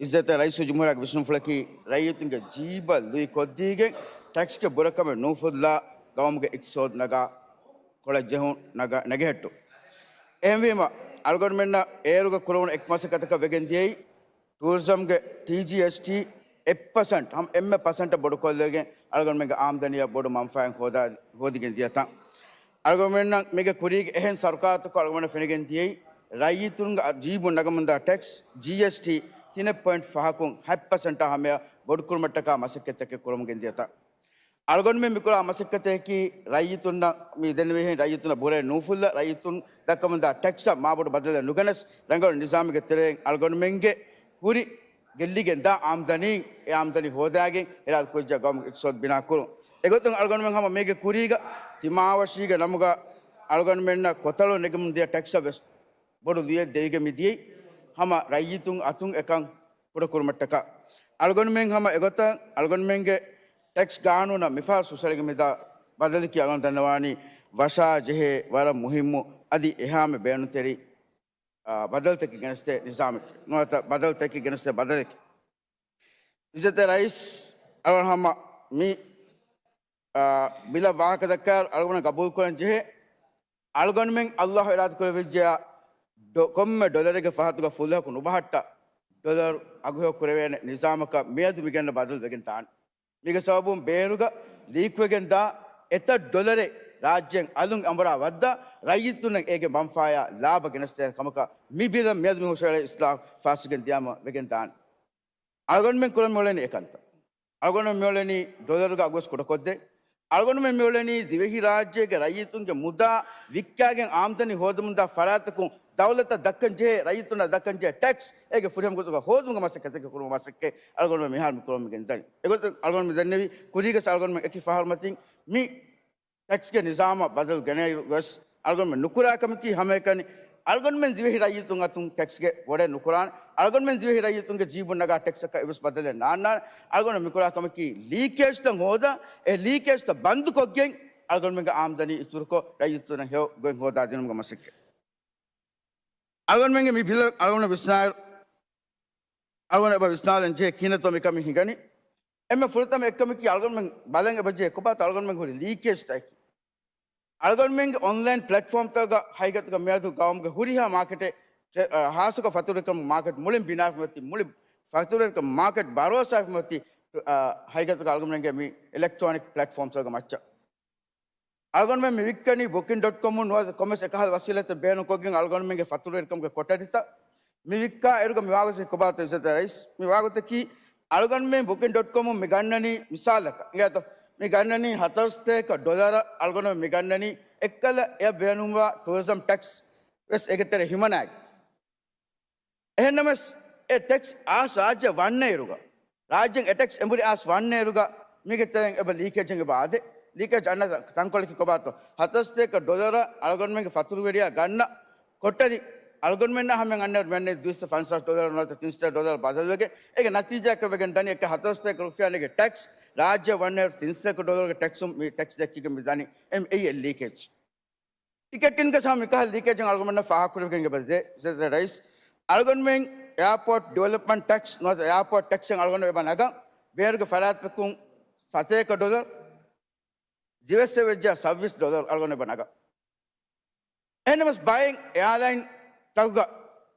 އިއްޒަތްތެރި ރައީސުލްޖުމްހޫރިއްޔާގެ ވިސްނުންފުޅަކީ ރައްޔިތުންގެ ޖީބަށް ލުއި ކޮށްދީގެން ޓެކްސްގެ ބުރަކަމެއް ނޫފުއްލާ ގައުމުގެ އިޤްތިޞާދު ނަގާ ކޮޅަށް ޖެހުން ނަގަ-، ނެގެހެއްޓުން. އެހެންވީމަ، އަޅުގަނޑުމެންނަށް އޭރުގަ ކުރެވުނު އެއް މަސައްކަތަކަށް ވެގެން ދިޔައީ، ޓޫރިޒަމްގެ ޓީޖީއެސްޓީ އެއް ޕަސެންޓް ހަމަ އެންމެ ޕަސެންޓަށް ބޮޑުކޮށްލެވިގެން އަޅުގަނޑުމެންގެ އާމްދަނީއަށް ބޮޑު މަންފާއެއް ހޯދާ-، ހޯދިގެން ދިޔަތަން. އަޅުގަނޑުމެންނަށް މީގެ ކުރީގެ އެހެން ސަރުކާރުތަކުން އަޅުގަނޑަށް ފެނިގެން ދިޔައީ، ރައްޔިތުންގެ ޖީބުން ނަގަމުންދާ ޓެކްސް، ޖީއެސްޓީ، ތިނެއް ޕޮއިންޓް ފަހަކުން ހަތް ޕަސެންޓާ ހަމަޔަށް ބޮޑުކުރުމަށްޓަކާ މަސައްކަތްތަކެއް ކުރަމުން ގެންދިޔަތަން. އަޅުގަނޑުމެން މިކުރާ މަސައްކަތަކީ ރައްޔިތުންނަށް މި ދެންނެވިހެން ރައްޔިތުންނަށް ބުރައެއް ނޫފުއްލަ، ރައްޔިތުން ދައްކަމުންދާ ޓެކްސަށް މާބޮޑު ބަދަލެއް ނުގެނެސް، ރަނގަޅު ނިޒާމެއްގެ ތެރެއިން އަޅުގަނޑުމެންގެ ހުރި ގެއްލިގެން ދާ އާމްދަނީ، އެ އާމްދަނީ ހޯދާގެން އިރާދަ ކުރިއްޖާ ގައުމުގެ އިޤްތިޞާދު ބިނާ ކުރުން. އެގޮތުން އަޅުގަނޑުމެން ހަމަ މީގެ ކުރީގަ ތިމާވަށީގެ ނަމުގަ އަޅުގަނޑުމެންނަށް ކޮތަޅު ނެގެމުން ދިޔަ ޓެކްސަށް ވެސް ބޮޑު ލުޔެއް ދެވިގެން މި ދިޔައީ، ހަމަ ރައްޔިތުން އަތުން އެކަން ކުޑަކުރުމަށްޓަކާ. އަޅުގަނޑުމެން ހަމަ އެގޮތަށް އަޅުގަނޑުމެންގެ ޓެކްސް ގާނޫނަށް މިފަހަރު ސުސަޅިގެން މިދާ ބަދަލަކީ އަޅުގަނޑު ދަންނަވާނީ ވަށާ ޖެހޭ ވަރަށް މުހިއްމު އަދި އެހާމެ ބޭނުންތެރި، އާ، ބަދަލުތަކެއް ގެނެސްދޭ ނިޒާމެކޭ. ނުވަތަ ބަދަލުތަކެއް ގެނެސްދޭ ބަދަލެކޭ. އިއްޒަތްތެރި ރައީސް، އަޅުގަނޑު ހަމަ މި، އާ، ބިލަށް ވާހަކަ ދައްކާ އަޅުގަނޑު ގަބޫލު ކުރަން ޖެހޭ. އަޅުގަނޑުމެން އައްލާހު އިރާދަ ކުރެވިއްޖެޔާ، ޑޮ-، ކޮންމެ ޑޮލަރެއްގެ ފަހަތުގަ ފުލުހަކު ނުބަހައްޓާ، ޑޮލަރު އަގުހެޔޮ ކުރެވޭނެ ނިޒާމަކަށް މިއަދު މިގެންނަ ބަދަލު ވެގެން ދާނެ. މީގެ ސަބަބުން ބޭރުގަ ލީކުވެގެން ދާ އެތައް ޑޮލަރެއް ރާއްޖޭން އަލުން އަނބުރާ ވައްދާ، ރައްޔިތުންނަށް އޭގެ މަންފާޔާ ލާބަ ގެނެސްދޭނެ ކަމަކަށް މި ބިލަށް މިއަދު މި ހުށަހެޅޭ އިސްލާހު ފާސްވެގެން ދިޔާމަ ވެގެން ދާނެ. އަޅުގަނޑުމެން ކުރަން މިއުޅެނީ އެކަންތައް. އަޅުގަނޑުމެން މިއުޅެނީ ޑޮލަރުގެ އަގުވެސް ކުޑަކޮށްދޭ. އަޅުގަނޑުމެން މިއުޅެނީ ދިވެހިރާއްޖޭގެ ރައްޔިތުންގެ މުދާ ވިއްކާގެން އާމްދަނީ ހޯދަމުންދާ ފަރާތަކުން ދައުލަތަށް ދައްކަން ޖެހޭ، ރައްޔިތުންނަށް ދައްކަން ޖެހޭ ޓެކްސް އޭގެ ފުރިހަމަ ގޮތުގަ ހޯދުމުގެ މަސައްކަތެއް ކުރުމުގެ މަސައްކަތް އަޅުގަނޑުމެން މިހާރު މި ކުރަމުން ގެންދަނީ. އެގޮތުން އަޅުގަނޑު މި ދެންނެވި ކުރީގަސް އަޅުގަނޑުމެން އެކި ފަހަރު މަތިން މި ޓެކްސްގެ ނިޒާމަށް ބަދަލު ގެނައިރު ވެސް އަޅުގަނޑުމެން ނުކުރާ ކަމަކީ ހަމައެކަނި އަޅުގަނޑުމެން ދިވެހި ރައްޔިތުން އަތުން ޓެކްސްގެ ބޮޑެއް ނުކުރާނެ. އަޅުގަނޑުމެން ދިވެހި ރައްޔިތުންގެ ޖީބުން ނަގާ ޓެކްސްއަކަށް އެއްވެސް ބަދަލެއް ނާންނާނެ. އަޅުގަނޑު މިކުރާ ކަމަކީ ލީކޭޖްތައް ހޯދާ، އެ ލީކޭޖްތައް ބަންދުކޮށްގެން އަޅުގަނޑުމެންގެ އާމްދަނީ އިތުރުކޮށް ރައްޔިތުންނަށް ހެޔޮ ގޮތް ހޯދާދިނުމުގެ މަސައްކަތް. އަޅުގަނޑުމެންގެ މި ބިލަށް އަޅުގަނޑު ވިސްނާއިރު، އަޅުގަނޑު އެބަ ވިސްނާލަން ޖެހޭ ކިހިނެއްތޯ މިކަމީ ހިނގަނީ. އެންމެ ފުރަތަމަ އެއްކަމަކީ އަޅުގަނޑުމެން ބަލަން އެބަ ޖެހޭ ކޮބާތޯ އަޅުގަނޑުމެން ހުރި ލީކޭޖްތަކަކީ. އަޅުގަނޑުމެންގެ އޮންލައިން ޕްލެޓްފޯމްތަކުގަ ހަގީގަތުގަ މިއަދު ގައުމުގެ ހުރިހާ މާކެޓެއް، އަ، ހާއްސަކޮށް ފަތުރުވެރިކަމު މާކެޓް މުޅިން ބިނާވެފަ މިއޮތީ، މުޅި ފަތުރުވެރިކަމު މާކެޓް ބަރޯސާވެފަ މިއޮތީ، އަ، ހަގީގަތުގަ އަޅުގަނޑުމެންގެ މި އިލެކްޓްރޯނިކް ޕްލެޓްފޯމްތަކުގެ މައްޗަށް. އަޅުގަނޑުމެން މި ވިއްކަނީ ބުކިން ޑޮޓް ކޮމުން ނުވަތަ ކޮމެސް އެކަހަލަ ވަސީލަތެއް ބޭނުންކޮށްގެން އަޅުގަނޑުމެންގެ ފަތުރުވެރިކަމުގެ ކޮޓަރިތައް. މި ވިއްކާ އިރުގަ މި ވާގޮތަކީ ކޮބާތޯ އިއްޒަތްތެރި ރައީސް؟ މި ވާގޮތަކީ އަޅުގަނޑުމެން ބުކިން ޑޮޓް ކޮމުން މި ގަންނަނީ މިސާލަކަށް އިނގޭތޯ، މި ގަންނަނީ ހަތަރު ސަތޭކަ ޑޮލަރަށް އަޅުގަނޑުމެން މި ގަންނަނީ އެއްކަލަ އެ ބޭނުންވާ ޓޫރިޒަމް ޓެކްސް ވެސް އޭގެ ތެރެ ހިމަނާގެން. އެހެންނަމަވެސް، އެ ޓެކްސް އާސް ރާއްޖެ ވަންނައިރުގަ، ރާއްޖެން އެ ޓެކްސް އެނބުރި އާސް ވަންނައިރުގަ، މީގެ ތެރެއިން އެބަ ލީކޭޖެއް އެބަ އާދޭ. ލީކޭޖް އަންނަ ތަންކޮޅަކީ ކޮބާތޯ؟ ހަތަރު ސަތޭކަ ޑޮލަރަށް އަޅުގަނޑުމެންގެ ފަތުރުވެރިޔާ ގަންނަ ކޮޓަރި އަޅުގަނޑުމެންނާ ހަމައިން އަންނައިރު މިއަންނަނީ ދުއިސައްތަ ފަންސާސް ޑޮލަރު ނުވަތަ ތިންސައްތަ ޑޮލަރު ބަދަލުވެގެން. އޭގެ ނަތީޖާއަކަށް ވެގެން ދަނީ އެކަ ހަތަރު ސަތޭކަ ރުފިޔާ ނެގި ޓެކްސް ރާއްޖެ ވަންނައިރު ތިން ސަތޭކަ ޑޮލަރުގެ ޓެކްސުން މި ޓެކްސް ދެއްކިގެން މި ދަނީ. އެ، އެއީ އެ ލީކޭޖް. ޓިކެޓް އިންކަސް ހަމަ މިކަހަލަ ލީކޭޖެއް އަޅުގަނޑުމެންނަށް ފާހަގަކުރެވިގެން އެބަ ދޭ، އިއްޒަތްތެރި ރައީސް. އަޅުގަނޑުމެން އެއާޕޯޓް ޑިވެލޮޕްމަންޓް ޓެކްސް ނުވަތަ އެއާޕޯޓް ޓެކްސް އަޅުގަނޑު އެބަ ނަގަން ބޭރުގެ ފަރާތްތަކުން ސަތޭކަ ޑޮލަރު، ދިވެއްސެއް ވެއްޖާ ސައްވީސް ޑޮލަރު އަޅުގަނޑު އެބަ ނަގަން. އެހެންނަމަވެސް ބައެއް އެއާލައިން ތަކުގަ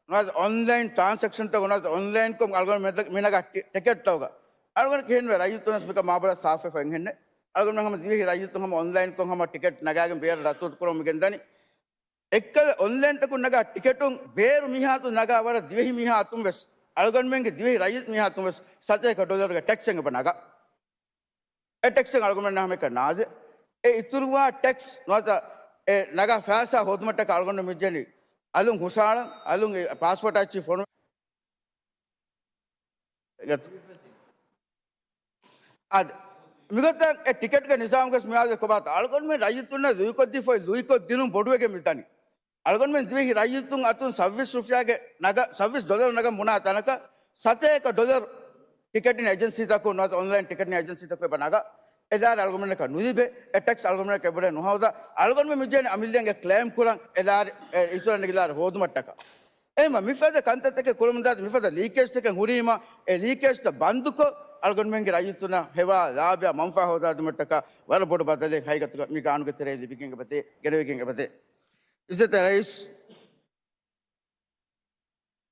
ނުވަތަ އޮންލައިން ޓްރާންސެކްޝަންތަކު ނުވަތަ އޮންލައިންކޮށް އަޅުގަނޑު މި ނަގާ ޓި-، ޓިކެޓްތަކުގަ އަޅުގަނޑު ކިހިނެއްވެ ރައްޔިތުންވެސް މިކަން މާބޮޑަށް ސާފުވެފަ އިނގެންނެ. އަޅުގަނޑު ހަމަ ދިވެހި ރައްޔިތުން ހަމަ އޮންލައިންކޮށް ހަމަ ޓިކެޓް ނަގާގެން ބޭރަށް ދަތުރު ކުރަމުން މިގެންދަނީ. އެއްކަލަ އޮންލައިންތަކުން ނަގާ ޓިކެޓުން ބޭރު މީހާ އަތުން ނަގާ ވަރަށް ދިވެހި މީހާ އަތުން ވެސް، އަޅުގަނޑުމެންގެ ދިވެހި ރައްޔިތު މީހާ އަތުން ވެސް ސަތޭކަ ޑޮލަރުގެ ޓެކްސެއް އެބަ ނަގާ. އެ ޓެކްސެއް އަޅުގަނޑުމެންނާ ހަމައެކަނި ނާދޭ. އެ އިތުރުވާ ޓެކްސް ނުވަތަ އެ ނަގާ ފައިސާ ހޯދުމަށްޓަކާ އަޅުގަނޑު މިއްޖެނީ އަލުން ހުށަހަޅަން، އަލުން އެ ޕާސްޕޯޓް އައްޗި ފޮނު އަދި މިގޮތަށް އެ ޓިކެޓްގެ ނިޒާމުގަސް މިއާދެ ކޮބާތަ އަޅުގަނޑުމެން ރައްޔިތުންނަށް ލުއިކޮށްދީފައި ލުއިކޮށްދިނުން ބޮޑުވެގެން މިދަނީ. އަޅުގަނޑުމެން ދިވެހި ރައްޔިތުން އަތުން ސައްވީސް ރުފިޔާގެ ނަގަ، ސައްވީސް ޑޮލަރު ނަގަން ބުނާ ތަނަކަށް ސަތޭކަ ޑޮލަރު ޓިކެޓިން އެޖެންސީތަކުން ނުވަތަ އޮންލައިން ޓިކެޓިން އެޖެންސީތަކުން އެބަ ނަގާ. އެ ލާރި އަޅުގަނޑުމެންނަކަށް ނުލިބޭ. އެ ޓެކްސް އަޅުގަނޑުމެންނަކަށް އެބަ ނުހޯދާ. އަޅުގަނޑުމެން މިއްޖެނީ އަމިއްލައިންގެ ކްލެއިމް ކުރަން އެ ލާރި، އެ އިތުރަށް ނެގި ލާރި ހޯދުމަށްޓަކާ. އެހެންމަ މިފަދަ ކަންތައްތަކެއް ކުރަމުންދާތީ މިފަދަ ލީކޭޖްތަކެއް ހުރީމަ، އެ ލީކޭޖްތައް ބަންދުކޮށް، އަޅުގަނޑުމެންގެ ރައްޔިތުންނަށް ހެވާ ލާބަޔާ މަންފާ ހޯދާދިނުމަށްޓަކާ ވަރަށް ބޮޑު ބަދަލެއް ހަގީގަތުގަ މި ގާނޫނުގެ ތެރެއިން ލިބިގެން އެބަދޭ، ގެނެވިގެން އެބަދޭ. އިއްޒަތްތެރި ރައީސް،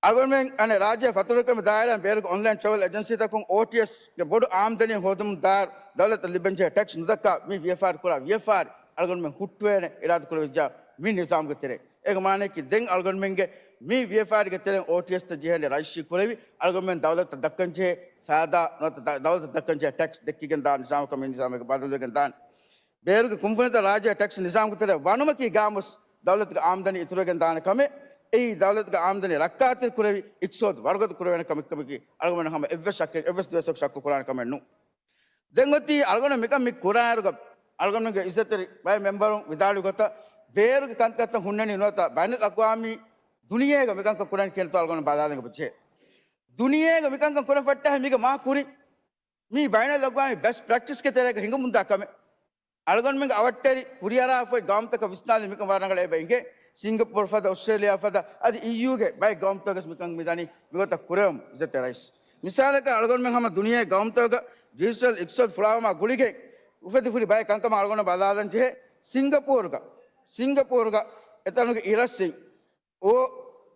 އަޅުގަނޑުމެން އަނެއް ރާއްޖޭ ފަތުރުވެރިކަމުގެ ދާއިރާއިން ބޭރުގެ އޮންލައިން ޓްރެވެލް އެޖެންސީތަކުން އޯޓީއެސްގެ ބޮޑު އާމްދަނީ ހޯދުމުން ދާއިރު ދައުލަތަށް ލިބެންޖެހޭ ޓެކްސް ނުދައްކާ މި ވިޔަފާރި ކުރާ ވިޔަފާރި އަޅުގަނޑުމެން ހުއްޓުވޭނެ އިރާދަ ކުރެވިއްޖާ މި ނިޒާމުގެ ތެރޭ. އޭގެ މާނައަކީ ދެން އަޅުގަނޑުމެންގެ މި ވިޔަފާރިގެ ތެރެއިން އޯޓީއެސްތައް ޖެހޭނެ ރަޖިސްޓްރީ ކުރެވި، އަޅުގަނޑުމެން ދައުލަތަށް ދައްކަންޖެހޭ ފައިދާ ނުވަތަ ދަ-، ދައުލަތަށް ދައްކަންޖެހޭ ޓެކްސް ދެއްކިގެން ދާ ނިޒާމަކަށް މި ނިޒާމެއް ބަދަލުވެގެން ދާނެ. ބޭރުގެ ކުންފުނިތައް ރާއްޖޭ ޓެކްސް ނިޒާމުގެ ތެރޭ ވަނުމަކީ ގާމުސް ދައުލަތުގެ އާމްދަނީ އިތުރުވެގެން ދާނެ ކަމެއް. އެއީ ދައުލަތުގެ އާމްދަނީ ރައްކާތެރި ކުރެވި، އިޤްތިޞާދު ވަރުގަދަ ކުރެވޭނެ ކަމެއް ކަމަކީ އަޅުގަނޑު ހަމަ އެއްވެސް ޝައްކެއް، އެއްވެސް ދިވެއްސަކު ޝައްކު ކުރާނެ ކަމެއް ނޫން. ދެން އޮތީ އަޅުގަނޑު މިކަން މި ކުރާއިރުގަ އަޅުގަނޑުގެ އިއްޒަތްތެރި ބައެއް މެމްބަރުން ވިދާޅުވި ގޮތަށް ބޭރުގެ ކަންތައްތައް ހުންނަނީ ނުވަތަ ބައިނަލްއަޤްވާމީ ދުނިޔޭގަ މިކަންކަން ކުރަން ކިހިނެއްތޯ އަޅުގަނޑު ބަލާލަން އެބަޖެހޭ. ދުނިޔޭގަ މިކަންކަން ކުރަން ފައްޓާ މީގަ މާ ކުރިން. މީ ބައިނަލްއަޤްވާމީ ބެސްޓް ޕްރެކްޓިސްގެ ތެރޭގަ ހިނގަމުންދާ ކަމެއް. އަޅުގަނޑުމެންގެ އަވަށްޓެރި ކުރިއަރާފައި ގައުމުތަކަށް ވިސްނާލި މިކަން ވަރަށް ރަނގަޅަށް އެބަ އިނގޭ. ސިންގަޕޫރު ފަދަ، އޮސްޓްރޭލިޔާ ފަދަ، އަދި އީޔޫގެ ބައެއް ގައުމުތަކަށް މިކަން މިދަނީ މިގޮތަށް ކުރެވުމުން އިއްޒަތްތެރި ރައީސް. މިސާލަކަށް އަޅުގަނޑުމެން ހަމަ ދުނިޔޭ ގައުމުތަކަށް ޑިޖިޓަލް އިޤްތިޞާދު ފުޅާވުމާ ގުޅިގެން އުފެދިފުރި ބައެއް ކަންކަމަށް އަޅުގަނޑަށް ބަލާލަން ޖެހޭ. ސިންގަޕޫރުގަ، ސިންގަޕޫރުގަ އެތަނުގެ އިރަށްސިން އޯ،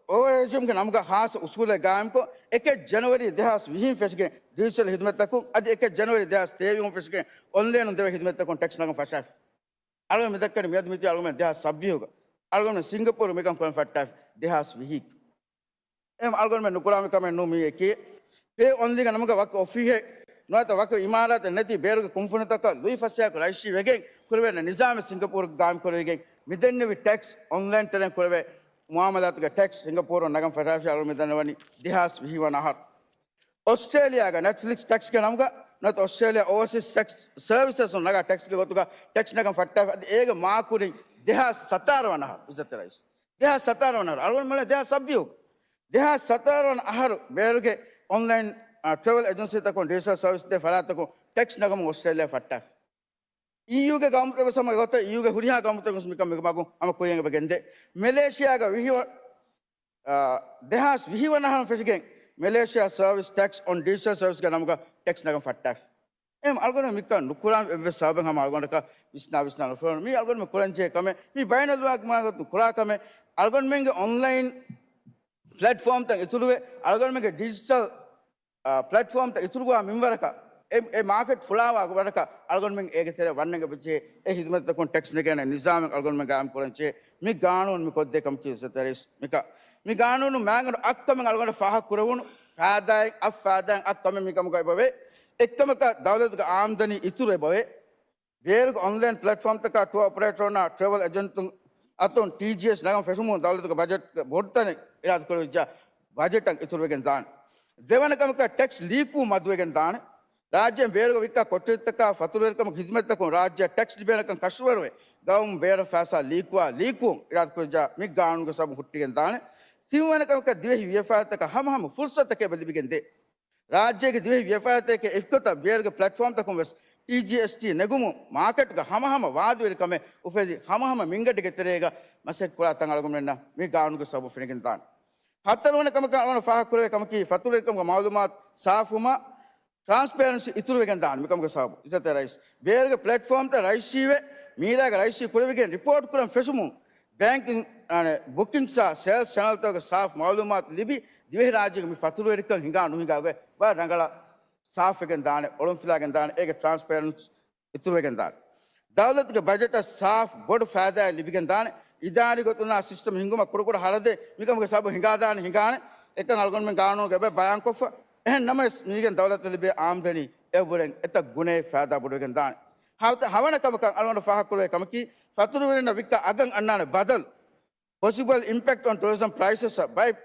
އޯވަރ ރެޖިމްގެ ނަމުގަ ހާއްސަ އުސޫލެއް ގާއިމްކޮށް، އެކެއް ޖަނަވަރީ ދެހާސް ވިހިން ފެށިގެން ޑިޖިޓަލް ހިދުމަތްތަކުން، އަދި އެކެއް ޖަނަވަރީ ދެހާސް ތޭވީހުން ފެށިގެން އޮންލައިނުން ދެވޭ ހިދުމަތްތަކުން ޓެކްސް ނަގަން ފަށާފި. އަޅުގަނޑު މިދައްކަނީ މިއަދު މިތި އަޅުގަނޑު ދެހާސް ސައްބީހުގަ. އަޅުގަނޑު ސިންގަޕޫރު މިކަން ކުރަން ފައްޓާފި ދެހާސް ވިހި. އެހެން އަޅުގަނޑުމެން ނުކުރާ މި ކަމެއް ނޫން މީ އެކީ. ޕޭ އޮންލީގެ ނަމުގަ ވަކި އޮފީހެއް ނުވަތަ ވަކި އިމާރާތެއް ނެތި ބޭރުގެ ކުންފުނިތަކަށް ލުއިފަސޭހަކު ރަޖިސްޓްރީ ވެގެން ކުރެވޭނެ ނިޒާމެއް ސިންގަޕޫރުގަ ގާއިމް ކުރެވިގެން މިދެންނެވި ޓެކްސް އޮންލައިން ތެރެއިން ކުރެވޭ މުއާމަލާތުގެ ޓެކްސް ސިންގަޕޫރުން ނަގަން ފަށާފި އަޅުގަނޑު މިދަންނަވަނީ ދެހާސް ވިހި ވަނަ އަހަރު. އޮސްޓްރޭލިޔާގަ ނެޓްފްލިކްސް ޓެކްސްގެ ނަމުގަ ނުވަތަ އޮސްޓްރޭލިޔާ އޯވަސީސް ޓެކްސް ސަރވިސަސް ނަގާ ޓެކްސްގެ ގޮތުގަ ޓެކްސް ނަގަން ފައްޓާފި އަދި އޭގެ މާކުރިން ދެހާސް ސަތާރަ ވަނަ އަހަރު އިއްޒަތްތެރި ރައީސް. ދެހާސް ސަތާރަ ވަނަ އަހަރު، އަޅުގަނޑު މިއުޅޭ ދެހާސް ސައްބީސް. ދެހާސް ސަތާރަ ވަނަ އަހަރު ބޭރުގެ އޮންލައިން ޓްރެވަލް އެޖެންސީތަކުން ޑިޖިޓަލް ސަރވިސް ދޭ ފަރާތަކުން ޓެކްސް ނަގަމުން އޮސްޓްރޭލިޔާ ފައްޓާފި. އީޔޫގެ ގައުމުތަކުން ސަމަ ގޮތަށް އީޔޫގެ ހުރިހާ ގައުމުތަކުން މިކަން މި މަގު ހަމަ ކުރިއަށް އެބަ ގެންދޭ. މެލޭޝިޔާގަ ވިހި ވަ-، އާ، ދެހާސް ވިހި ވަނަ އަހަރުން ފެށިގެން މެލޭޝިޔާ ސަރވިސް ޓެކްސް އޮން ޑިޖިޓަލް ސަރވިސްގެ ނަމުގަ ޓެކްސް ނަގަން ފައްޓާފި. އެހެން އަޅުގަނޑު މިކަން ނުކުރާ އެއްވެސް ސަބަބެއް ހަމަ އަޅުގަނޑަކަށް ވިސްނާ ވިސްނާ ނުފެނުނު. މީ އަޅުގަނޑު މި ކުރަންޖެހޭ ކަމެއް. މީ ބައިނަލްއަގުވާނީ ގޮތުން ކުރާ ކަމެއް. އަޅުގަނޑުމެންގެ އޮންލައިން ޕްލެޓްފޯމްތައް އިތުރުވެ، އަޅުގަނޑުމެންގެ ޑިޖިޓަލް، އާ، ޕްލެޓްފޯމްތައް އިތުރުކުރާ މިންވަރަކަށް، އެ، އެ މާކެޓް ފުޅާވާ ވަރަކަށް އަޅުގަނޑުމެން އޭގެ ތެރެ ވަންނަން އެބަޖެހޭ. އެ ހިދުމަތްތަކުން ޓެކްސް ނެގޭނެ ނިޒާމެއް އަޅުގަނޑުމެން ގާއިމް ކުރަން ޖެހޭ. މި ގާނޫނު މި ކޮށްދޭ ކަމަކީ ސެތަރީސް މިކަ-، މި ގާނޫނު މާގަނޑު އަށްކަމެއް އަޅުގަނޑަށް ފާހަގަ ކުރެވުނު ފާދައިން އަށް ފާދައިން އަށް ކަމެއް މި ކަމުގަ އެބަވޭ. އެއްކަމަކަށް ދައުލަތުގެ އާމްދަނީ އިތުރު އެބަވޭ. ބޭރުގެ އޮންލައިން ޕްލެޓްފޯމްތަކާ ޓުއާ އޮޕަރޭޓަރުންނާ ޓްރެވަލް އެޖެންޓުން އަތުން ޓީޖީއެސް ނަގަން ފެށުމުން ދައުލަތުގެ ބަޖެޓްގެ ބޮޑުތަނެއް އިރާދަކުރެވިއްޖާ ބަޖެޓަށް އިތުރުވެގެން ދާނެ. ދެވަނަ ކަމަކަށް ޓެކްސް ލީކު މަދުވެގެން ދާނެ. ރާއްޖޭން ބޭރުގަ ވިއްކާ ކޮޓަރިތަކާ ފަތުރުވެރިކަމުގެ ހިދުމަތްތަކުން ރާއްޖެއަށް ޓެކްސް ލިބޭނެކަން ކަށަވަރުވެ، ގައުމު ބޭރަށް ފައިސާ ލީކުވާ ލީކުވުން އިރާދަކުރެއްވިއްޖާ މި ގާނޫނުގެ ސަބަބުން ހުއްޓިގެން ދާނެ. ތިންވަނަ ކަމަކަށް ދިވެހި ވިޔަފާރިތަކަށް ހަމަހަމަ ފުރުސަތުތަކެއް އެބަ ލިބިގެން ދޭ. ރާއްޖޭގެ ދިވެހި ވިޔަފާރިތަކެއް އެއްގޮތަށް ބޭރުގެ ޕްލެޓްފޯމްތަކުން ވެސް ޓީޖީއެސްޓީ ނެގުމުން މާކެޓްގަ ހަމަހަމަ ވާދަވެރިކަމެއް އުފެދި ހަމަހަމަ މިންގަނޑެއްގެ ތެރޭގަ މަސައްކަތް ކުރާ ތަން އަޅުގަނޑުމެންނަށް މި ގާނޫނުގެ ސަބަބުން ފެނިގެން ދާނެ. ހަތަރުވަނަ ކަމަކަށް އަޅުގަނޑު ފާހަގަކުރެވޭ ކަމަކީ ފަތުރުވެރިކަމުގެ މައުލޫމާތު ސާފުވުމަށް ޓްރާންސްޕޭރެންސީ އިތުރުވެގެން ދާނެ މިކަމުގެ ސަބަބު. އިއްޒަތްތެރި ރައީސް. ބޭރުގެ ޕްލެޓްފޯމްތައް ރަޖިސްޓްރީވެ، މީރާގެ ރަޖިސްޓްރީ ކުރެވިގެން ރިޕޯޓް ކުރަން ފެށުމުން ބޭންކިން، އަނެ، ބުކިން ސާ ސޭލްސް ޗެނަލްތަކުގެ ސާފު މައުލޫމާތު ލިބި، ދިވެހިރާއްޖޭގެ މި ފަތުރުވެރިކަން ހިނގާ ނުހިނގާ ގޮތް ވަރަށް ރަނގަޅަށް ސާފުވެގެން ދާނެ، އޮޅުންފިލާގެން ދާނެ، އޭގެ ޓްރާންސްޕޭރެންސް އިތުރުވެގެން ދާނެ. ދައުލަތުގެ ބަޖެޓަށް ސާފު ބޮޑު ފައިދާއެއް ލިބިގެން ދާނެ. އިދާރީ ގޮތުންނާ ސިސްޓަމް ހިންގުމަށް ކުޑަކުޑަ ހަރަދެއް މިކަމުގެ ސަބަބުން ހިނގާދާނެ ހިނގާނެ. އެކަން އަޅުގަނޑުމެން ގާނޫނުގަ އެބަ ބަޔާންކޮށްފަ. އެހެން ނަމަވެސް މީގެން ދައުލަތަށް ލިބޭ އާމްދަނީ އެއަށްވުރެން އެތައް ގުނައެއް ފައިދާ ބޮޑުވެގެން ދާނެ. ހަވަ-، ހަވަނަ ކަމަކަށް އަޅުގަނޑު ފާހަގަކުރެވޭ ކަމަކީ، ފަތުރުވެރިންނަށް ވިއްކާ އަގަށް އަންނާނެ ބަދަލު، ޕޮސިބަލް އިމްޕެކްޓް އޮން ޓޫރިޒަމް ޕްރައިސަސް ބައެއް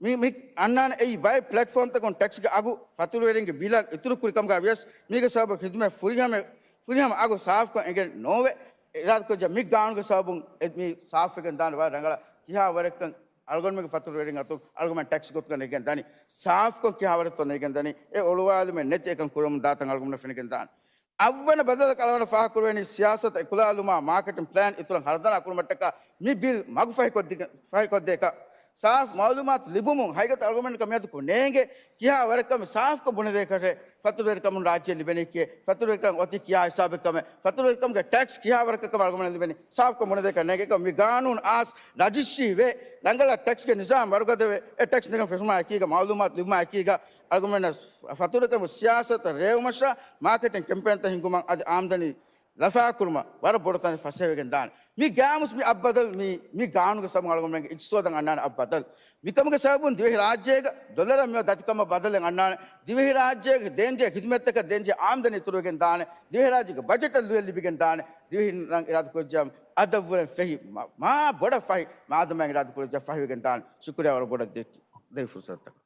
މި، މި އަންނާނެ އެއީ ބައެއް ޕްލެޓްފޯމްތަކުން ޓެކްސްގެ އަގު ފަތުރުވެރިންގެ ބިލަށް އިތުރުކުރި ކަމުގަ ވިޔަސް، މީގެ ސަބަބުން ހިދުމަތް ފުރިހަމަ، ފުރިހަމަ އަގު ސާފުކޮށް އެނގެން ނޯވެ. އިރާދަކުރެއްވިއްޖާ މި ގާނޫނުގެ ސަބަބުން އެ މި ސާފުވެގެން ދާނެ ވަރަށް ރަނގަޅަށް. ކިހާ ވަރެއްކަން އަޅުގަނޑުމެންގެ ފަތުރުވެރިން އަތުން އަޅުގަނޑުމެން ޓެކްސް ގޮތުގަ ނެގިގެން ދަނީ، ސާފުކޮށް ކިހާ ވަރެއްތޯ ނެގިގެން ދަނީ، އެ އޮޅުވާލުމެއް ނެތި އެކަން ކުރަމުން ދާތަން އަޅުގަނޑު ފެނިގެން ދާނެ. އަށްވަނަ ބަދަލަކަށް އަޅުގަނޑަށް ފާހަގަކުރެވެނީ ސިޔާސަތަށް އެކުލާލުމާ މާކެޓިން ޕްލޭން އިތުރަށް ހަރަދަނާ ކުރުމަށްޓަކާ މި ބިލް މަގުފަހިކޮށްދިގެ-، ފަހިކޮށްދޭކަށް. ސާފު މައުލޫމާތު ލިބުމުން ހަގީގަތަށް އަޅުގަނޑުމެން މިއަދު ނޭނގެ ކިހާ ވަރަކަށް މި ސާފުކޮށް ބުނެދޭކަށެއް ފަތުރުވެރިކަމުން ރާއްޖެ ލިބެނީކޭ، ފަތުރުވެރިކަން އޮތީ ކިހާ ހިސާބެއްކަމެއް، ފަތުރުވެރިކަމުގެ ޓެކްސް ކިހާ ވަރަކަށް ކަމަށް އަޅުގަނޑުމެން ލިބެނީ ސާފުކޮށް ބުނެދޭކަށް ނޭނގޭކަށް މި ގާނޫނު އާސް ރަޖިސްޓްރީ ވެ، ރަނގަޅަށް ޓެކްސްގެ ނިޒާމް ވަރުގަދަވެ، އެ ޓެކްސް ނެގަން ފެށުމާ އެކީގަ މައުލޫމާތު ލިބުމާ އެކީގަ އަޅުގަނޑުމެންނަށް ފަތުރުވެރިކަމުގެ ސިޔާސަތަށް ރޭވުމަށާ މާކެޓިން ކެމްޕޭންތައް ހިންގުމަށް އަދި އާމްދަނީ ލަފާކުރުމަށް ވަރަށް ބޮޑު ތަނެއް ފަސޭހަވެގެން ދާނެ. މި ގާމުސް މި އަށް ބަދަލު މި، މި ގާނޫނުގެ ސަބަބުން އަޅުގަނޑުމެންގެ އިގްތިސޯދަށް އަންނާނެ އަށް ބަދަލު. މިކަމުގެ ސަބަބުން ދިވެހި ރާއްޖޭގަ ޑޮލަރަށް މިއޮތް ދަތިކަމަށް ބަދަލެއް އަންނާނެ. ދިވެހި ރާއްޖޭގެ ދޭންޖެހޭ ޚިދުމަތްތަކަށް ދޭންޖެހޭ އާމްދަނީ އިތުރުވެގެން ދާނެ. ދިވެހި ރާއްޖޭގެ ބަޖެޓަށް ލުޔެއް ލިބިގެން ދާނެ. ދިވެހިންނަށް އިރާދަކުރެއްވިއްޖާ އަދަށްވުރެން ފެހި މާ، މާ ބޮޑަށް ފަހި މާދަމާއިން އިރާދަކުރެއްވިއްޖާ ފަހިވެގެން ދާނެ. ޝުކުރިއްޔާ ވަރަށް ބޮޑަށް ދެއްކި، ދެއްވި ފުރުސަތަކަށް.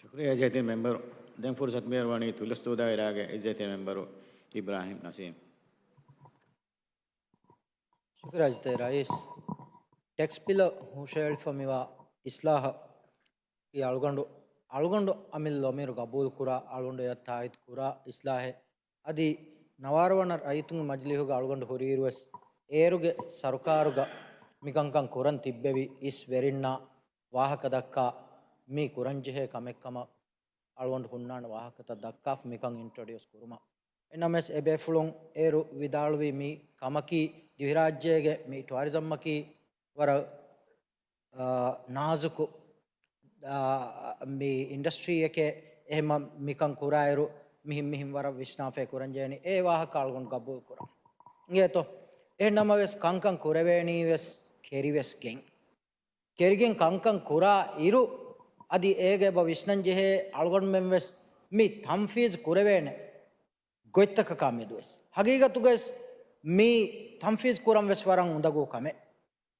ޝުކުރިއްޔާ އިއްޒަތްތެރި މެމްބަރު. ދެން ފުރުސަތު މިހާރު ވަނީ ތުލުސްދޫ ދާއިރާގެ އިއްޒަތްތެރި މެމްބަރު އިބްރާހިމް ނަސީމް. ޝުކުރިއްޔާ އިއްޒަތްތެރި ރައީސް. ޓެކްސް ބިލަށް ހުށައެޅިފަ މިވާ އިސްލާހަކީ އަޅުގަނޑު، އަޅުގަނޑު އަމިއްލަ އޮމީރު ގަބޫލުކުރާ، އަޅުގަނޑު އެއަށް ތާއީދު ކުރާ އިސްލާހެއް. އަދި ނަވާރަ ވަނަ ރައްޔިތުންގެ މަޖިލީހުގަ އަޅުގަނޑު ހުރިއިރުވެސް އޭރުގެ ސަރުކާރުގަ މިކަންކަން ކުރަން ތިއްބެވި އިސް ވެރިންނާ ވާހަކަ ދައްކާ މީ ކުރަންޖެހޭ ކަމެއްކަމަށް އަޅުގަނޑު ހުންނާނެ ވާހަކަތައް ދައްކާފަ މިކަން އިންޓްރޮޑިއުސް ކުރުމަށް. އެނަމެސް އެބޭފުޅުން އޭރު ވިދާޅުވީ މި ކަމަކީ ދިވެހިރާއްޖޭގެ މި ޓުއަރިޒަމްއަކީ ވަރަށް، އާ، ނާޒުކު، އާ، މި އިންޑަސްޓްރީއެކޭ. އެހެންމަ މިކަން ކުރާއިރު މިހިން މިހިން ވަރަށް ވިސްނާފައި ކުރަންޖެހެނީ އެ ވާހަކަ އަޅުގަނޑު ގަބޫލު ކުރަން. އިނގޭތޯ؟ އެހެން ނަމަވެސް ކަންކަން ކުރެވޭނީވެސް ކެރިވެސްގެން. ކެރިގެން ކަންކަން ކުރާ އިރު، އަދި އޭގެ އެބަ ވިސްނަން ޖެހޭ އަޅުގަނޑުމެން ވެސް މި ތަންފީޒް ކުރެވޭނެ ގޮތްތަކަކާ މެދުވެސް. ހަގީގަތުގަވެސް މި ތަންފީޒް ކުރަން ވެސް ވަރަށް އުނދަގޫ ކަމެއް.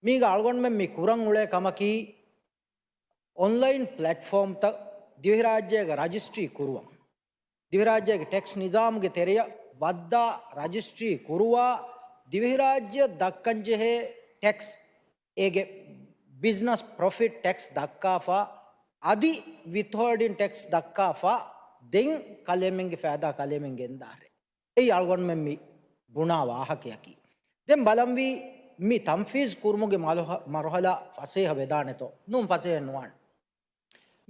މީގަ އަޅުގަނޑުމެން މި ކުރަން އުޅޭ ކަމަކީ، އޮންލައިން ޕްލެޓްފޯމްތައް ދިވެހިރާއްޖޭގަ ރަޖިސްޓްރީ ކުރުވަން. ދިވެހިރާއްޖޭގެ ޓެކްސް ނިޒާމުގެ ތެރެއަށް ވައްދާ ރަޖިސްޓްރީ ކުރުވާ، ދިވެހިރާއްޖެއަށް ދައްކަންޖެހޭ ޓެކްސް އޭގެ ބިޒްނަސް ޕްރޮފިޓް ޓެކްސް ދައްކާފަ، އަދި ވިތްހޯލްޑިން ޓެކްސް ދައްކާފަ، ދެން ކަލޭމެންގެ ފައިދާ ކަލޭމެން ގެންދާށޭ. އެއީ އަޅުގަނޑުމެން މި ބުނާ ވާހަކަޔަކީ. ދެން ބަލަންވީ މި ތަންފީޒް ކުރުމުގެ މަރުހަ-، މަރުހަލާ ފަސޭހަ ވެދާނެތޯ؟ ނޫން، ފަސޭހަ ނުވާނެ.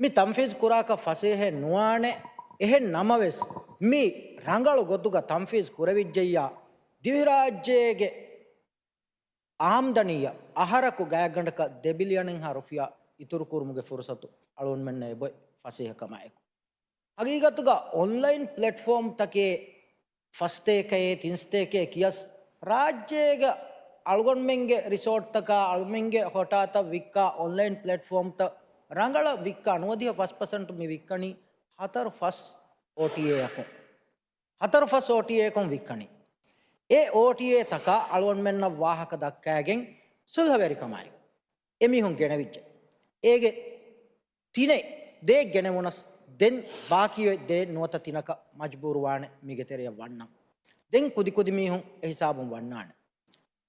މި ތަންފީޒް ކުރާކަށް ފަސޭހަ ނުވާނެ. އެހެން ނަމަވެސް، މި ރަނގަޅު ގޮތުގަ ތަންފީޒް ކުރެވިއްޖެއްޔާ، ދިވެހިރާއްޖޭގެ އާމްދަނީއަށް އަހަރަކު ގާތްގަނޑަކަށް ދެ ބިލިއަނެއްހާ ރުފިޔާ އިތުރުކުރުމުގެ ފުރުސަތު އަޅުގަނޑުމެންނަށް އެބޮތް ފަސޭހަކަމާއެކު. ހަގީގަތުގަ އޮންލައިން ޕްލެޓްފޯމްތަކޭ، ފަސްތޭކައޭ، ތިންސަތޭކައޭ ކިޔަސް ރާއްޖޭގެ އަޅުގަނޑުމެންގެ ރިސޯޓްތަކާ، އަޅުމެންގެ ހޮޓާތައް ވިއްކާ، އޮންލައިން ޕްލެޓްފޯމްތައް ރަނގަޅަށް ވިއްކާ، ނުވަދިހަ ފަސް ޕަސެންޓް މި ވިއްކަނީ ހަތަރު ފަސް އޯޓީއޭއަކުން. ހަތަރު ފަސް އޯޓީއޭއަކުން ވިއްކަނީ. އެ އޯޓީއޭތަކާ އަޅުގަނޑުމެންނަށް ވާހަކަ ދައްކައިގެން ސުލްހަވެރިކަމާއި، އެމީހުން ގެނެވިއްޖެ. އޭގެ ތިނެއް ދޭއް ގެނެވުނަސް، ދެން ބާކީ އޮތް ދޭއް ނުވަތަ ތިނަކަށް މަޖުބޫރުވާނެ މީގެ ތެރެޔަށް ވަންނަން. ދެން ކުދި ކުދި މީހުން އެހިސާބުން ވަންނާނެ.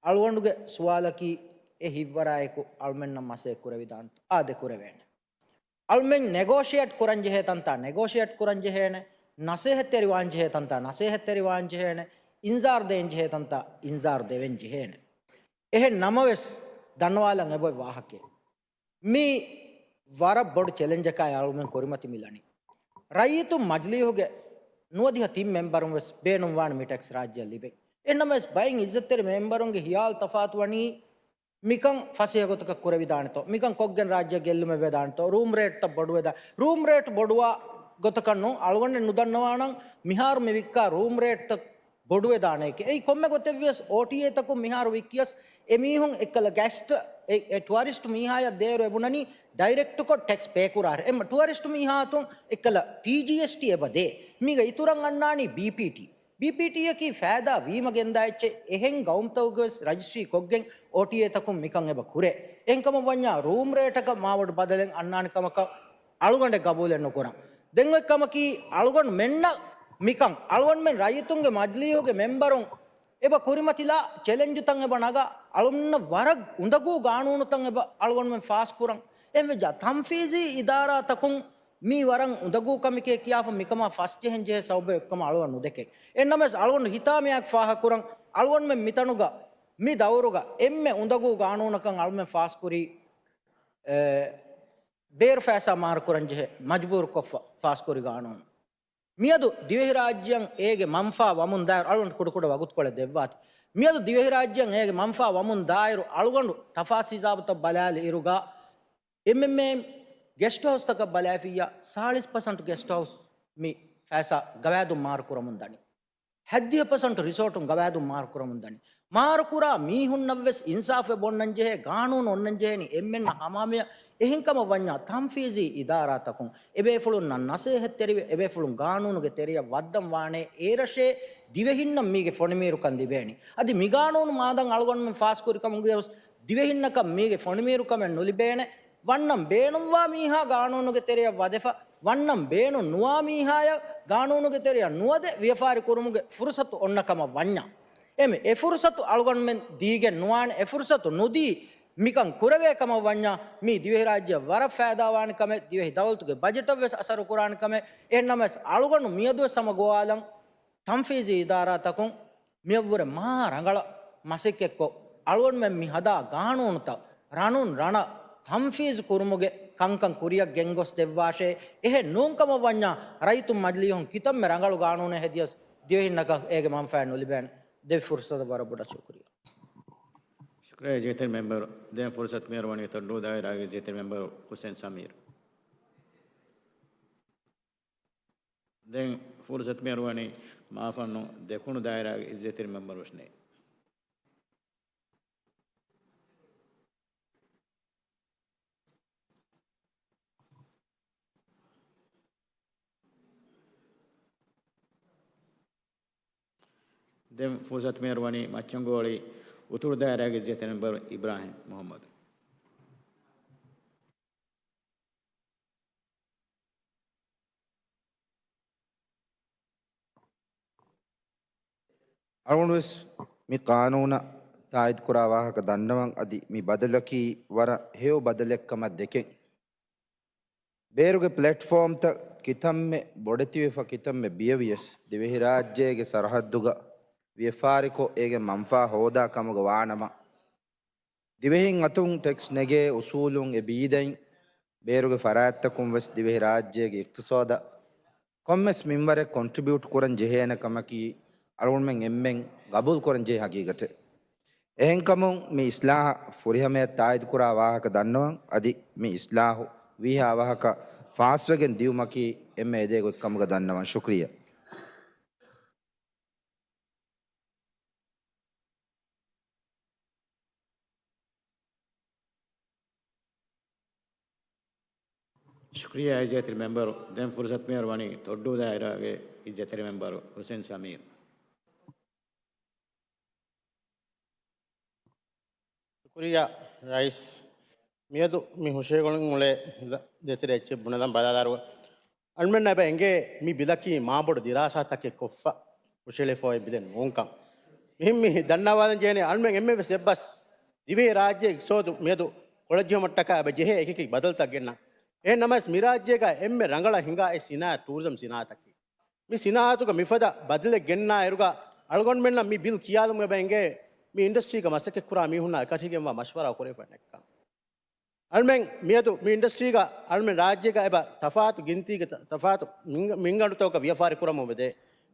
އަޅުގަނޑުގެ ސުވާލަކީ، އެ ހިތްވަރާއެކު އަޅުމެންނަށް މަސައްކަތް ކުރެވިދާނެތޯ؟ އާދެ، ކުރެވޭނެ. އަޅުމެން ނެގޯޝިއޭޓް ކުރަން ޖެހޭ ތަންތާ ނެގޯޝިއޭޓް ކުރަން ޖެހޭނެ، ނަސޭހަތްތެރިވާން ޖެހޭ ތަންތާ ނަސޭހަތްތެރިވާން ޖެހޭނެ، އިންޒާރު ދޭން ޖެހޭ ތަންތާ އިންޒާރު ދެވެން ޖެހޭނެ. އެހެން ނަމަވެސް، ދަންނަވާލަން އެބޮތް ވާހަކައެއް. މީ ވަރަށް ބޮޑު ޗެލެންޖަކާއި އަޅުމެން ކުރިމަތި މިލަނީ. ރައްޔިތުން މަޖިލީހުގެ ނުވަދިހަ ތިން މެމްބަރުން ވެސް ބޭނުންވާނެ މި ޓެކްސް ރާއްޖެއަށް ލިބެން. އެހެންނަމަވެސް، ބައެއް އިއްޒަތްތެރި މެމްބަރުންގެ ހިޔާލު ތަފާތު ވަނީ، މިކަން ފަސޭހަ ގޮތަކަށް ކުރެވިދާނެތޯ؟ މިކަން ކޮށްގެން ރާއްޖެ ގެއްލުމެއް ވެދާނެތޯ؟ ރޫމް ރޭޓްތައް ބޮޑުވެދާ، ރޫމް ރޭޓް ބޮޑުވާ ގޮތަކަށް ނޫން، އަޅުގަނޑެއް ނުދަންނަވާނަން މިހާރު މި ވިއްކާ ރޫމް ރޭޓްތައް ބޮޑުވެދާނެކޭ. އެއީ ކޮންމެ ގޮތެއްވިޔަސް އޯޓީއޭތަކުން މިހާރު ވިއްކިޔަސް އެމީހުން އެއްކަލަ ގެސްޓް، އެ، އެ ޓުއަރިސްޓް މީހާޔަށް ދޭއިރު އެބުނަނީ ޑައިރެކްޓްކޮށް ޓެކްސް ޕޭ ކުރާށޭ. އެމް ޓުއަރިސްޓް މީހާއަތުން އެއްކަލަ ޓީޖީއެސްޓީ އެބަ ދޭ. މީގަ އިތުރަށް އަންނާނީ ބީޕީޓީ. ބީޕީޓީއަކީ ފައިދާ ވީމަ ގެންދާ އެއްޗެއް. އެހެން ގައުމުތަކުގަވެސް ރަޖިސްޓްރީ ކޮށްގެން އޯޓީއޭތަކުން މިކަން އެބަ ކުރޭ. އެހެންކަމަށް ވަންޏާ ރޫމް ރޭޓަކަށް މާބޮޑު ބަދަލެއް އަންނާނެ ކަމަކަށް އަޅުގަނޑެއް ގަބޫލެއް ނުކުރަން. ދެން އޮތް ކަމަކީ، އަޅުގަނޑުމެންނަށް މިކަން، އަޅުގަނޑުމެން ރައްޔިތުންގެ މަޖިލީހުގެ މެމްބަރުން އެބަ ކުރިމަތިލާ ޗެލެންޖުތައް އެބަ ނަގާ، އަޅުގަނޑުމެންނަށް ވަރަށް އުނދަގޫ ގާނޫނުތައް އެބަ އަޅުގަނޑުމެން ފާސް ކުރަން. އެހެންވެއްޖާ ތަންފީޒީ އިދާރާތަކުން މީ ވަރަށް އުނދަގޫ ކަމެކޭ ކިޔާފަ މިކަމާ ފަސްޖެހެން ޖެހޭ ސަބަބެއް އެއްކަމަށް އަޅުގަނޑު ނުދެކޭ. އެހެންނަމަވެސް އަޅުގަނޑު ހިތާމަޔާއެކު ފާހަގަކުރަން، އަޅުގަނޑުމެން މިތަނުގަ މި ދައުރުގަ އެންމެ އުނދަގޫ ގާނޫނަކަށް އަޅުމެން ފާސްކުރީ، އެ، ބޭރު ފައިސާ މާރުކުރަން ޖެހޭ މަޖުބޫރުކޮށްފަ ފާސްކުރި ގާނޫނު. މިއަދު ދިވެހިރާއްޖެއަށް އޭގެ މަންފާ ވަމުން ދާއިރު، އަޅުގަނޑު ކުޑަކުޑަ ވަގުތުކޮޅެއް ދެއްވާތި. މިއަދު ދިވެހިރާއްޖެއަށް އޭގެ މަންފާ ވަމުން ދާއިރު، އަޅުގަނޑު ތަފާސް ހިސާބުތައް ބަލާލި އިރުގަ، އެމްއެމްއޭ ގެސްޓް ހައުސްތަކަށް ބަލާފިއްޔާ، ސާޅީސް ޕަސެންޓް ގެސްޓް ހައުސް މި ފައިސާ ގަވާއިދުން މާރު ކުރަމުން ދަނީ. ހައްދިހަ ޕަސެންޓް ރިސޯޓުން ގަވާއިދުން މާރު ކުރަމުން ދަނީ. މާރުކުރާ މީހުންނަށްވެސް އިންސާފެއް އޮންނަން ޖެހޭ، ގާނޫނު އޮންނަން ޖެހޭނީ އެންމެންނަށް ހަމަހަމަޔަށް. އެހެންކަމަށް ވަންޏާ ތަންފީޒީ އިދާރާތަކުން އެބޭފުޅުންނަށް ނަސޭހަތްތެރިވެ، އެބޭފުޅުން ގާނޫނުގެ ތެރެޔަށް ވައްދަން ވާނޭ، އޭރަށޭ ދިވެހިންނަށް މީގެ ފޮނިމީރުކަން ލިބޭނީ. އަދި މި ގާނޫނު މާދަން އަޅުގަނޑުމެން ފާސްކުރި ކަމުގައިވެސް ދިވެހިންނަކަށް މީގެ ފޮނިމީރުކަމެއް ނުލިބޭނެ. ވަންނަން ބޭނުންވާ މީހާ ގާނޫނުގެ ތެރެޔަށް ވަދެފަ، ވަންނަން ބޭނުން ނުވާ މީހާޔަށް ގާނޫނުގެ ތެރެޔަށް ނުވަދެ ވިޔަފާރި ކުރުމުގެ ފުރުސަތު އޮންނަ ކަމަށް ވަންޏާ. އެމެ، އެ ފުރުސަތު އަޅުގަނޑުމެން ދީގެން ނުވާނެ. އެ ފުރުސަތު ނުދީ މިކަން ކުރެވޭ ކަމަށް ވަންޏާ، މީ ދިވެހިރާއްޖެއަށް ވަރަށް ފައިދާވާނެ ކަމެއް، ދިވެހި ދައުލަތުގެ ބަޖެޓަށް ވެސް އަސަރު ކުރާނެ ކަމެއް. އެހެންނަމަވެސް އަޅުގަނޑު މިއަދުވެސް ހަމަ ގޮވާލަން، ތަންފީޒީ އިދާރާތަކުން މިއަށްވުރެ މާ ރަނގަޅަށް މަސައްކަތްކޮށް، އަޅުގަނޑުމެން މި ހަދާ ގާނޫނުތައް ރަނުން ރަނަށް ތަންފީޒު ކުރުމުގެ ކަންކަން ކުރިއަށް ގެންގޮސް ދެއްވާށޭ. އެހެން ނޫންކަމަށް ވަންޏާ، ރައްޔިތުން މަޖިލީހުން ކިތަންމެ ރަނގަޅު ގާނޫނެއް ހެދިޔަސް ދިވެހިންނަކަށް އޭގެ މަންފާއެއް ނުލިބޭނެ. ދެއްވި ފުރުސަތަށް ވަރަށް ބޮޑަށް ޝުކުރިއްޔާ. ޝުކުރިއްޔާ އިއްޒަތްތެރި މެމްބަރު. ދެން ފުރުސަތު މިހާރު ވަނީ ތޮއްޑޫ ދާއިރާގެ އިއްޒަތްތެރި މެމްބަރު ހުސެން ސަމީރު. ދެން ފުރުސަތު މިހާރު ވަނީ މާފަންނު ދެކުނު ދާއިރާގެ އިއްޒަތްތެރި މެމްބަރު ރުޝްނޭ. ދެން ފުރުސަތު މިހާރު ވަނީ މައްޗަންގޯޅި އުތުރު ދާއިރާގެ އިއްޒަތްތެރި މެމްބަރު އިބްރާހިމް މުހައްމަދު. އަޅުގަނޑުވެސް މި ޤާނޫނަށް ތާއީދުކުރާ ވާހަކަ ދަންނަވަން. އަދި މި ބަދަލަކީ ވަރަށް ހެޔޮ ބަދަލެއްކަމަށް ދެކެން. ބޭރުގެ ޕްލެޓްފޯމްތައް ކިތަންމެ ބޮޑެތިވެފަ، ކިތަންމެ ބިޔަވިޔަސް، ދިވެހިރާއްޖޭގެ ސަރަހައްދުގަ ވިޔަފާރިކޮށް، އޭގެ މަންފާ ހޯދާ ކަމުގަ ވާނަމަ، ދިވެހިން އަތުން ޓެކްސް ނެގޭ އުސޫލުން އެ ބީދައިން، ބޭރުގެ ފަރާތްތަކުން ވެސް ދިވެހިރާއްޖޭގެ އިޤްތިޞާދަށް ކޮންމެސް މިންވަރެއް ކޮންޓްރިބިއުޓް ކުރަން ޖެހޭނެ ކަމަކީ، އަޅުގަނޑުމެން އެންމެން ގަބޫލު ކުރަން ޖެހޭ ހަގީގަތެއް. އެހެންކަމުން މި އިސްލާހަށް ފުރިހަމަޔަށް ތާއީދުކުރާ ވާހަކަ ދަންނަވަން. އަދި މި އިސްލާހު ވީހާ ވާހަކަ ފާސްވެގެން ދިޔުމަކީ އެންމެ އެދޭ ގޮތްކަމުގަ ދަންނަވަން. ޝުކުރިއްޔާ. ޝުކުރިއްޔާ އިއްޒަތްތެރި މެމްބަރު. ދެން ފުރުސަތު މިހާރު ވަނީ ތޮއްޑޫ ދާއިރާގެ އިއްޒަތްތެރި މެމްބަރު ހުސެން ސަމީރު. ޝުކުރިއްޔާ ރައީސް. މިއަދު މި ހުށަހެޅިގެން އުޅޭ ދެތެރެ އެއްޗެއް ބުނެލަން ބަލާލާއިރު، އަޅުމެންނަށް އެބަ އެނގޭ މި ބިލަކީ މާބޮޑު ދިރާސާތަކެއް ކޮށްފަ ހުށަހެޅިފައި ބިލެއް ނޫންކަން. މިހެން މި ދަންނަވާލަން ޖެހޭނީ އަޅުމެން އެންމެ ވެސް އެއްބަސް ދިވެހި ރާއްޖޭ އިޤްތިޞާދު މިއަދު ކޮޅަށްޖެހުމަށްޓަކާ އެބަ ޖެހޭ އެކި އެކި ބަދަލުތައް ގެންނަން. އެހެން ނަމަވެސް މި ރާއްޖޭގަ އެންމެ ރަނގަޅަށް ހިނގާ އެއް ސިނާއަތް ޓޫރިޒަމް ސިނާއަތަކީ. މި ސިނާއަތުގަ މިފަދަ ބަދަލެއް ގެންނާ އިރުގަ އަޅުގަނޑުމެންނަށް މި ބިލް ކިޔާލުމުގަ އެބަ އެނގޭ މި އިންޑަސްޓްރީގަ މަސައްކަތްކުރާ މީހުންނާ އެކަށީގެންވާ މަޝްވަރާ ކުރެވިފައި ނެތްކަން. އަޅުމެން މިއަދު މި އިންޑަސްޓްރީގަ އަޅުމެން ރާއްޖޭގަ އެބަ ތަފާތު ގިންތީގެ ތަ-، ތަފާތު މިން-، މިންގަނޑުތަކުގަ ވިޔަފާރި ކުރަމުން އެބަދޭ.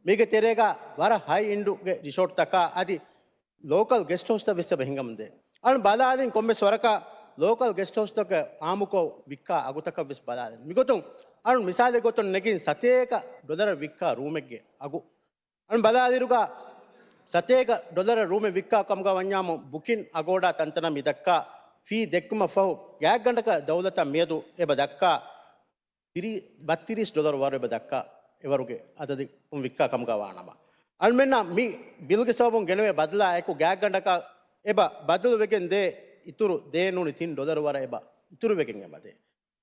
މީގެ ތެރޭގަ ވަރަށް ހައި އެންޑުގެ ރިސޯޓްތަކާ އަދި ލޯކަލް ގެސްޓް ހައުސްތައް ވެސް އެބަ ހިނގަމުންދޭ. އަޅުން ބަލާލިން ކޮންމެސް ވަރަކަށް ލޯކަލް ގެސްޓް ހައުސްތަކަށް އާއްމުކޮށް ވިއްކާ އަގުތަކަށް ވެސް ބަލާލިން. މިގޮތުން އަޅުން މިސާލެއް ގޮތުން ނެގިން ސަތޭކަ ޑޮލަރަށް ވިއްކާ ރޫމެއްގެ އަގު. އަޅުން ބަލާލިއިރުގަ ސަތޭކަ ޑޮލަރަށް ރޫމެއް ވިއްކާ ކަމުގަ ވަންޏާމު ބުކިން އަގޯޑާ ތަންތަނަށް މި ދައްކާ ފީ ދެއްކުމަށް ފަހު ގާތްގަނޑަކަށް ދައުލަތަށް މިއަދު އެބަ ދައްކާ ތިރީ-، ބައްތިރީސް ޑޮލަރު ވަރު އެބަ ދައްކާ އެވަރުގެ އަދަދު ވިއްކާ ކަމުގަ ވާނަމަ، އަޅުމެންނަށް މި ބިލްގެ ސަބަބުން ގެނެވޭ ބަދަލާ އެކު ގާތްގަނޑަކަށް އެބަ ބަދަލު ވެގެން ދޭ އިތުރު ދޭން ނޫނީ ތިން ޑޮލަރު ވަރަށް އެބަ އިތުރު ވެގެން އެބަ ދޭ.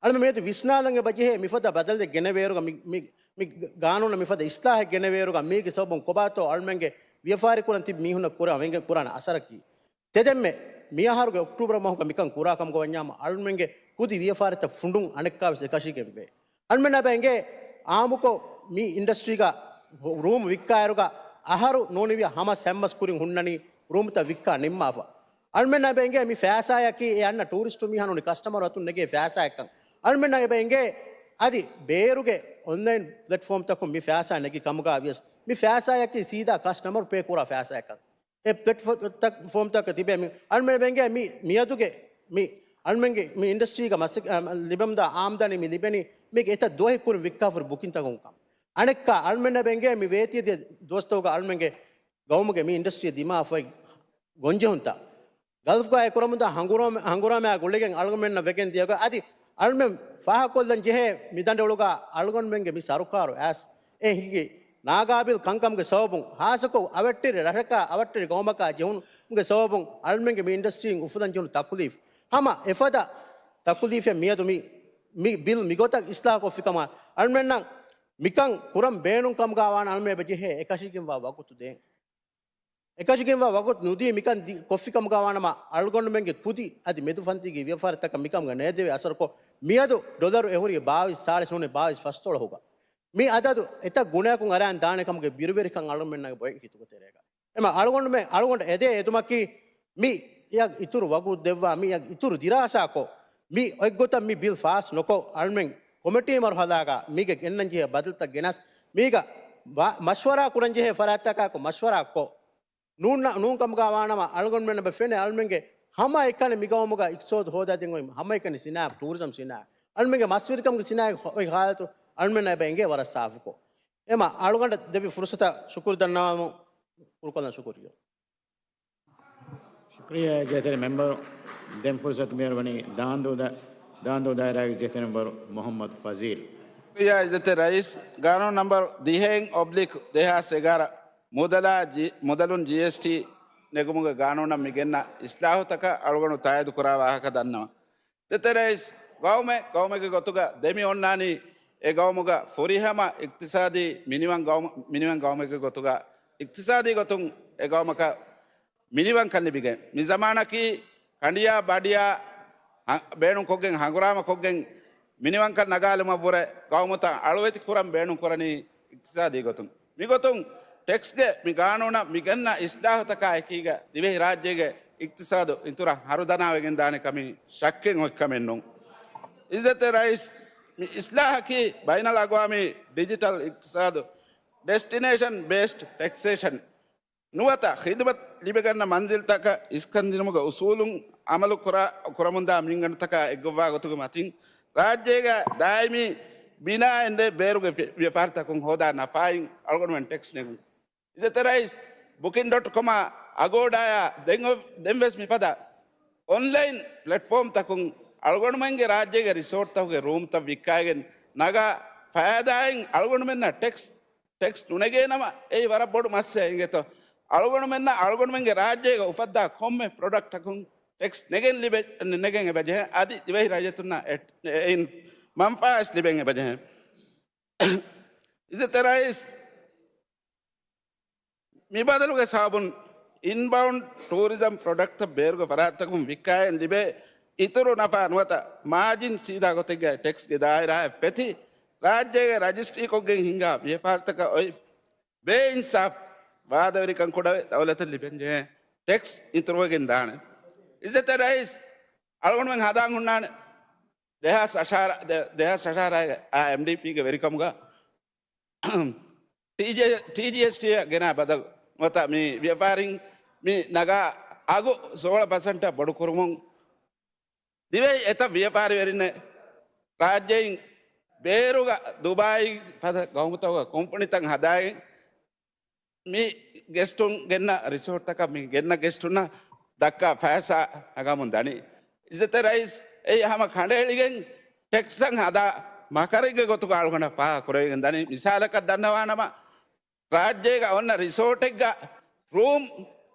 އަޅުމެން މިއަދު ވިސްނާލަން އެބަ ޖެހޭ މިފަދަ ބަދަލެއް ގެނެވޭއިރުގަ މި، މި، މި ގާނޫނަށް މިފަދަ އިސްލާހެއް ގެނެވޭއިރުގަ މީގެ ސަބަބުން ކޮބާތޯ އަޅުމެންގެ ވިޔަފާރި ކުރަން ތިބި މީހުންނަށް ކުރާ އެނގެ ކުރާނެ އަސަރަކީ. ތެދެންމެ މިއަހަރުގެ އޮކްޓޫބަރ މަހުގަ މިކަން ކުރާ ކަމުގަ ވަންޏާމު އަޅުމެންގެ ކުދި ވިޔަފާރިތައް ފުނޑުން އަނެއްކާވެސް އެކަށީގެންވޭ. އަޅުމެންނަށް އެބަ އެނގޭ އާއްމުކޮށް މި އިންޑަސްޓްރީގަ ރޫމް ވިއްކާއިރުގަ އަހަރު ނޫނިވިޔަ ހަމަ ސަތްމަސް ކުރިން ހުންނަނީ ރޫމްތައް ވިއްކާ ނިންމާފަ. އަޅުމެންނަށް އެބަ އެނގޭ މި ފައިސާއަކީ އެ އަންނަ ޓޫރިސްޓު މީހާ ނޫނީ ކަސްޓަމަރު އަތުން ނެގޭ ފައިސާއެއްކަން. އަޅުމެންނަށް އެބަ އެނގޭ އަދި ބޭރުގެ އޮންލައިން ޕްލެޓްފޯމްތަކުން މި ފައިސާ ނެގި ކަމުގަ ވިޔަސް މި ފައިސާއަކީ ސީދާ ކަސްޓަމަރު ޕޭ ކުރާ ފައިސާއެއްކަން. އެ ޕްލެޓްފޯ-، ތައް-، ފޯމްތަކަށް ތިބޭ މި އަޅުމެން އެބަ އެނގޭ މި، މިއަދުގެ މި އަޅުމެންގެ މި އިންޑަސްޓްރީގަ މަސައް-، އަ، ލިބެމުންދާ އާމްދަނީ މި ލިބެނީ މީގެ އެތައް ދުވަހެއް ކުރިން ވިއްކާފަ ހުރި ބުކިންތަކުން ކަމަށް. އަނެއްކާ އަޅުމެން އެބަ އެނގޭ މި ވޭތީ ދިޔަ ދުވަސްތަކުގަ އަޅުމެންގެ ގައުމުގެ މި އިންޑަސްޓްރީ ދިމާވެފައި ގޮންޖެހުންތައް ގަލްފްގައި ކުރަމުންދާ ހަނގުރާމަ-، ހަނގުރާމައާ ގުޅިގެން އަޅުގަނޑުމެންނަށް ވެގެން ދިޔަ ގޮތް އަދި އަޅުމެން ފާހަގަކޮށްލަން ޖެހޭ މި ދަނޑި އުޅުގަ އަޅުގަނޑުމެންގެ މި ސަރުކާރު އައިސް އެ ހިނގި ނާގާބިލް ކަންކަމުގެ ސަބަބުން، ހާއްސަކޮށް އަވަށްޓެރި ރަށަކާ އަވަށްޓެރި ގައުމަކާ ޖެހުނުމުގެ ސަބަބުން އަޅުމެންގެ މި އިންޑަސްޓްރީން އުފުލަން ޖެހުނު ތަކުލީފް، ހަމަ އެފަދަ ތަކުލީފެއް މިއަދު މި، މި ބިލް މިގޮތަށް އިސްލާހުކޮށްފިކަމަށް އަޅުމެންނަށް މިކަން ކުރަން ބޭނުން ކަމުގަ ވާނަ އަޅުމެން އެބަ ޖެހޭ އެކަށީގެންވާ ވަގުތު ދޭން. އެކަށީގެންވާ ވަގުތު ނުދީ މިކަން ދި-، ކޮށްފިކަމުގަ ވާނަމަ، އަޅުގަނޑުމެންގެ ކުދި އަދި މެދުފަންތީގެ ވިޔަފާރިތަކަށް މިކަމުގަ ނޭދެވޭ އަސަރުކޮށް، މިއަދު ޑޮލަރު އެހުރީ ބާވީސް ސާޅީސް ނޫނީ ބާވީސް ފަސްދޮޅަހުގަ. މި އަދަދު އެތައް ގުނައަކުން އަރައިން ދާނެ ކަމުގެ ބިރުވެރިކަން އަޅުގަނޑުމެންނަށް އެބަ އޮތް ހިތުގެ ތެރޭގަ. އެމަ އަޅުގަނޑުމެ-، އަޅުގަނޑަށް އެދޭ އެދުމަކީ، މިއަށް އިތުރު ވަގުތު ދެއްވާ، މިއަށް އިތުރު ދިރާސާކޮށް، މި އޮތްގޮތަށް މި ބިލް ފާސް ނުކޮށް، އަޅުމެން ކޮމިޓީ މަރުހަލާގަ މީގެ ގެންނަން ޖެހޭ ބަދަލުތައް ގެނަސް، މީގަ ވާ-، މަޝްވަރާ ކުރަން ޖެހޭ ފަރާތްތަކާއެކު މަޝްވަރާ ކޮށް، ނޫން-، ނޫން ކަމުގަ ވާނަމަ، އަޅުގަނޑުމެން އެބަ ފެނޭ އަޅުމެންގެ ހަމައެކަނި މި ގައުމުގަ އިޤްތިޞާދު ހޯދާދޭން އޮތް ހަމައެކަނި ސިނާއަތް، ޓޫރިޒަމް ސިނާއަތް، އަޅުމެންގެ މަސްވެރިކަމުގެ ސިނާއަތް އޮތް ހާލަތު އަޅުމެންނަށް އެބަ އެނގޭ ވަރަށް ސާފުކޮށް. އެމަ އަޅުގަނޑަށް ދެއްވި ފުރުސަތަށް ޝުކުރު ދަންނަވަމުން ކުރުކޮށްލަން ޝުކުރިއްޔާ. ޝުކުރިއްޔާ އިއްޒަތްތެރި މެމްބަރު. ދެން ފުރުސަތު މިހާރު ވަނީ ދާންދޫ ދާ-، ދާންދޫ ދާއިރާގެ އިއްޒަތްތެރި މެމްބަރު މުޙައްމަދު ފަޒީލް. ޝުކުރިއްޔާ އިއްޒަތްތެރި ރައީސް. ގާނޫނު ނަމްބަރު ދިހައިން އޮބްލިކް ދެހާސް އެގާރަ މުދަލާ ޖި-، މުދަލުން ޖީއެސްޓީ ނެގުމުގެ ގާނޫނަށް މި ގެންނަ އިސްލާހުތަކަށް އަޅުގަނޑު ތާއީދު ކުރާ ވާހަކަ ދަންނަވަން. ދެތެރެއިސް، ގައުމެއް ގައުމެއްގެ ގޮތުގަ ދެމި އޮންނާނީ އެ ގައުމުގަ ފުރިހަމަ އިޤްތިޞާދީ މިނިވަން ގައުމު-، މިނިވަން ގައުމެއްގެ ގޮތުގަ އިޤްތިޞާދީ ގޮތުން އެ ގައުމަކަށް މިނިވަންކަން ލިބިގެން، މި ޒަމާނަކީ ކަނޑިޔާ ބަޑިޔާ ހަ-، ބޭނުންކޮށްގެން، ހަނގުރާމަކޮށްގެން، މިނިވަންކަން ނަގާލުމަށްވުރެ ގައުމުތައް އަޅުވެތި ކުރަން ބޭނުންކުރަނީ އިޤްތިޞާދީ ގޮތުން. މިގޮތުން ޓެކްސްގެ މި ގާނޫނަށް މި ގެންނަ އިޞްލާޙުތަކާ އެކީގަ ދިވެހިރާއްޖޭގެ އިޤްތިޞާދު އިތުރަށް ހަރުދަނާވެގެންދާނެ ކަމީ ޝައްކެއް އޮތްކަމެއް ނޫން. އިއްޒަތްތެރި ރައީސް، މި އިޞްލާޙަކީ ބައިނަލްއަގްވާމީ ޑިޖިޓަލް އިޤްތިޞާދު، ޑެސްޓިނޭޝަން ބޭސްޑް ޓެކްސޭޝަން ނުވަތަ ޚިދުމަތް ލިބިގަންނަ މަންޒިލްތަކަށް އިސްކަންދިނުމުގެ އުޞޫލުން ޢަމަލު ކުރާ، ކުރަމުންދާ މިންގަނޑުތަކާ އެއްގޮއްވާ ގޮތުގެ މަތިން، ރާއްޖޭގަ ދާއިމީ ބިނާއެއް ނެތް ބޭރުގެ ވި-، ވިޔަފާރިތަކުން ހޯދާ ނަފާއިން އަޅުގަނޑުމެން ޓެކްސް ނެގުން. އިއްޒަތްތެރި ރައީސް، ބުކިން ޑޮޓް ކޮމާ އަގޯޑާޔާ ދެން އޮ-، ދެންވެސް މިފަދަ އޮންލައިން ޕްލެޓްފޯމްތަކުން އަޅުގަނޑުމެންގެ ރާއްޖޭގެ ރިސޯޓްތަކުގެ ރޫމްތައް ވިއްކާގެން ނަގާ ފައިދާއިން އަޅުގަނޑުމެންނަށް ޓެކްސް، ޓެކްސް ނުނެގޭނަމަ އެއީ ވަރަށް ބޮޑު މައްސަލައެއް އިނގޭތޯ. އަޅުގަނޑުމެންނަށް އަޅުގަނޑުމެންގެ ރާއްޖޭގަ އުފައްދާ ކޮންމެ ޕްރޮޑަކްޓަކުން ޓެކްސް ނެގެން ލިބެ-، ނެގެން އެބަޖެހޭ. އަދި ދިވެހި ރައްޔިތުންނަށް އެ-، އެއިން މަންފާސް ލިބެން އެބަޖެހޭ. އިއްޒަތްތެރި ރައީސް، މި ބަދަލުގެ ސަބަބުން އިންބައުންޑް ޓޫރިޒަމް ޕްރޮޑަކްޓްތައް ބޭރުގެ ފަރާތްތަކުން ވިއްކާއިން ލިބޭ އިތުރު ނަފާ ނުވަތަ މާޖިން ސީދާ ގޮތެއްގައި ޓެކްސްގެ ދާއިރާއަށް ފެތި، ރާއްޖޭގެ ރަޖިސްޓްރީކޮށްގެން ހިނގާ ވިޔަފާރިތަކަށް އޮތް ބޭއިންސާފު ވާދަވެރިކަން ކުޑަވެ ދައުލަތަށް ލިބެންޖެހޭ ޓެކްސް އިތުރުވެގެން ދާނެ. އިއްޒަތްތެރި ރައީސް، އަޅުގަނޑުމެން ހަދާން ހުންނާނެ ދެހާސް އަށާރަ، ދެ-، ދެހާސް އަށާރައިގެ އާ އެމްޑީޕީގެ ވެރިކަމުގަ ޓީޖޭ، ޓީޖީއެސްޓީއަށް ގެނާ ބަދަލު ނުވަތަ މި ވިޔަފާރިން މި ނަގާ އަގު ސޯޅަ ޕަސެންޓަށް ބޮޑުކުރުމުން ދިވެހި އެތައް ވިޔަފާރިވެރިންނެއް ރާއްޖެއިން ބޭރުގަ ދުބާއީ ފަދަ ގައުމުތަކުގަ ކުންފުނިތައް ހަދާގެން މި ގެސްޓުން ގެންނަ ރިސޯޓްތަކަށް މި ގެންނަ ގެސްޓުންނަށް ދައްކާ ފައިސާ ނަގަމުން ދަނީ. އިއްޒަތްތެރި ރައީސް، އެއީ ހަމަ ކަނޑައެޅިގެން ޓެކްސްއަށް ހަދާ މަކަރެއްގެ ގޮތުގަ އަޅުގަނޑަށް ފާހަގަ ކުރެވިގެން ދަނީ. މިސާލަކަށް ދަންނަވާނަމަ، ރާއްޖޭގަ އޮންނަ ރިސޯޓެއްގަ ރޫމް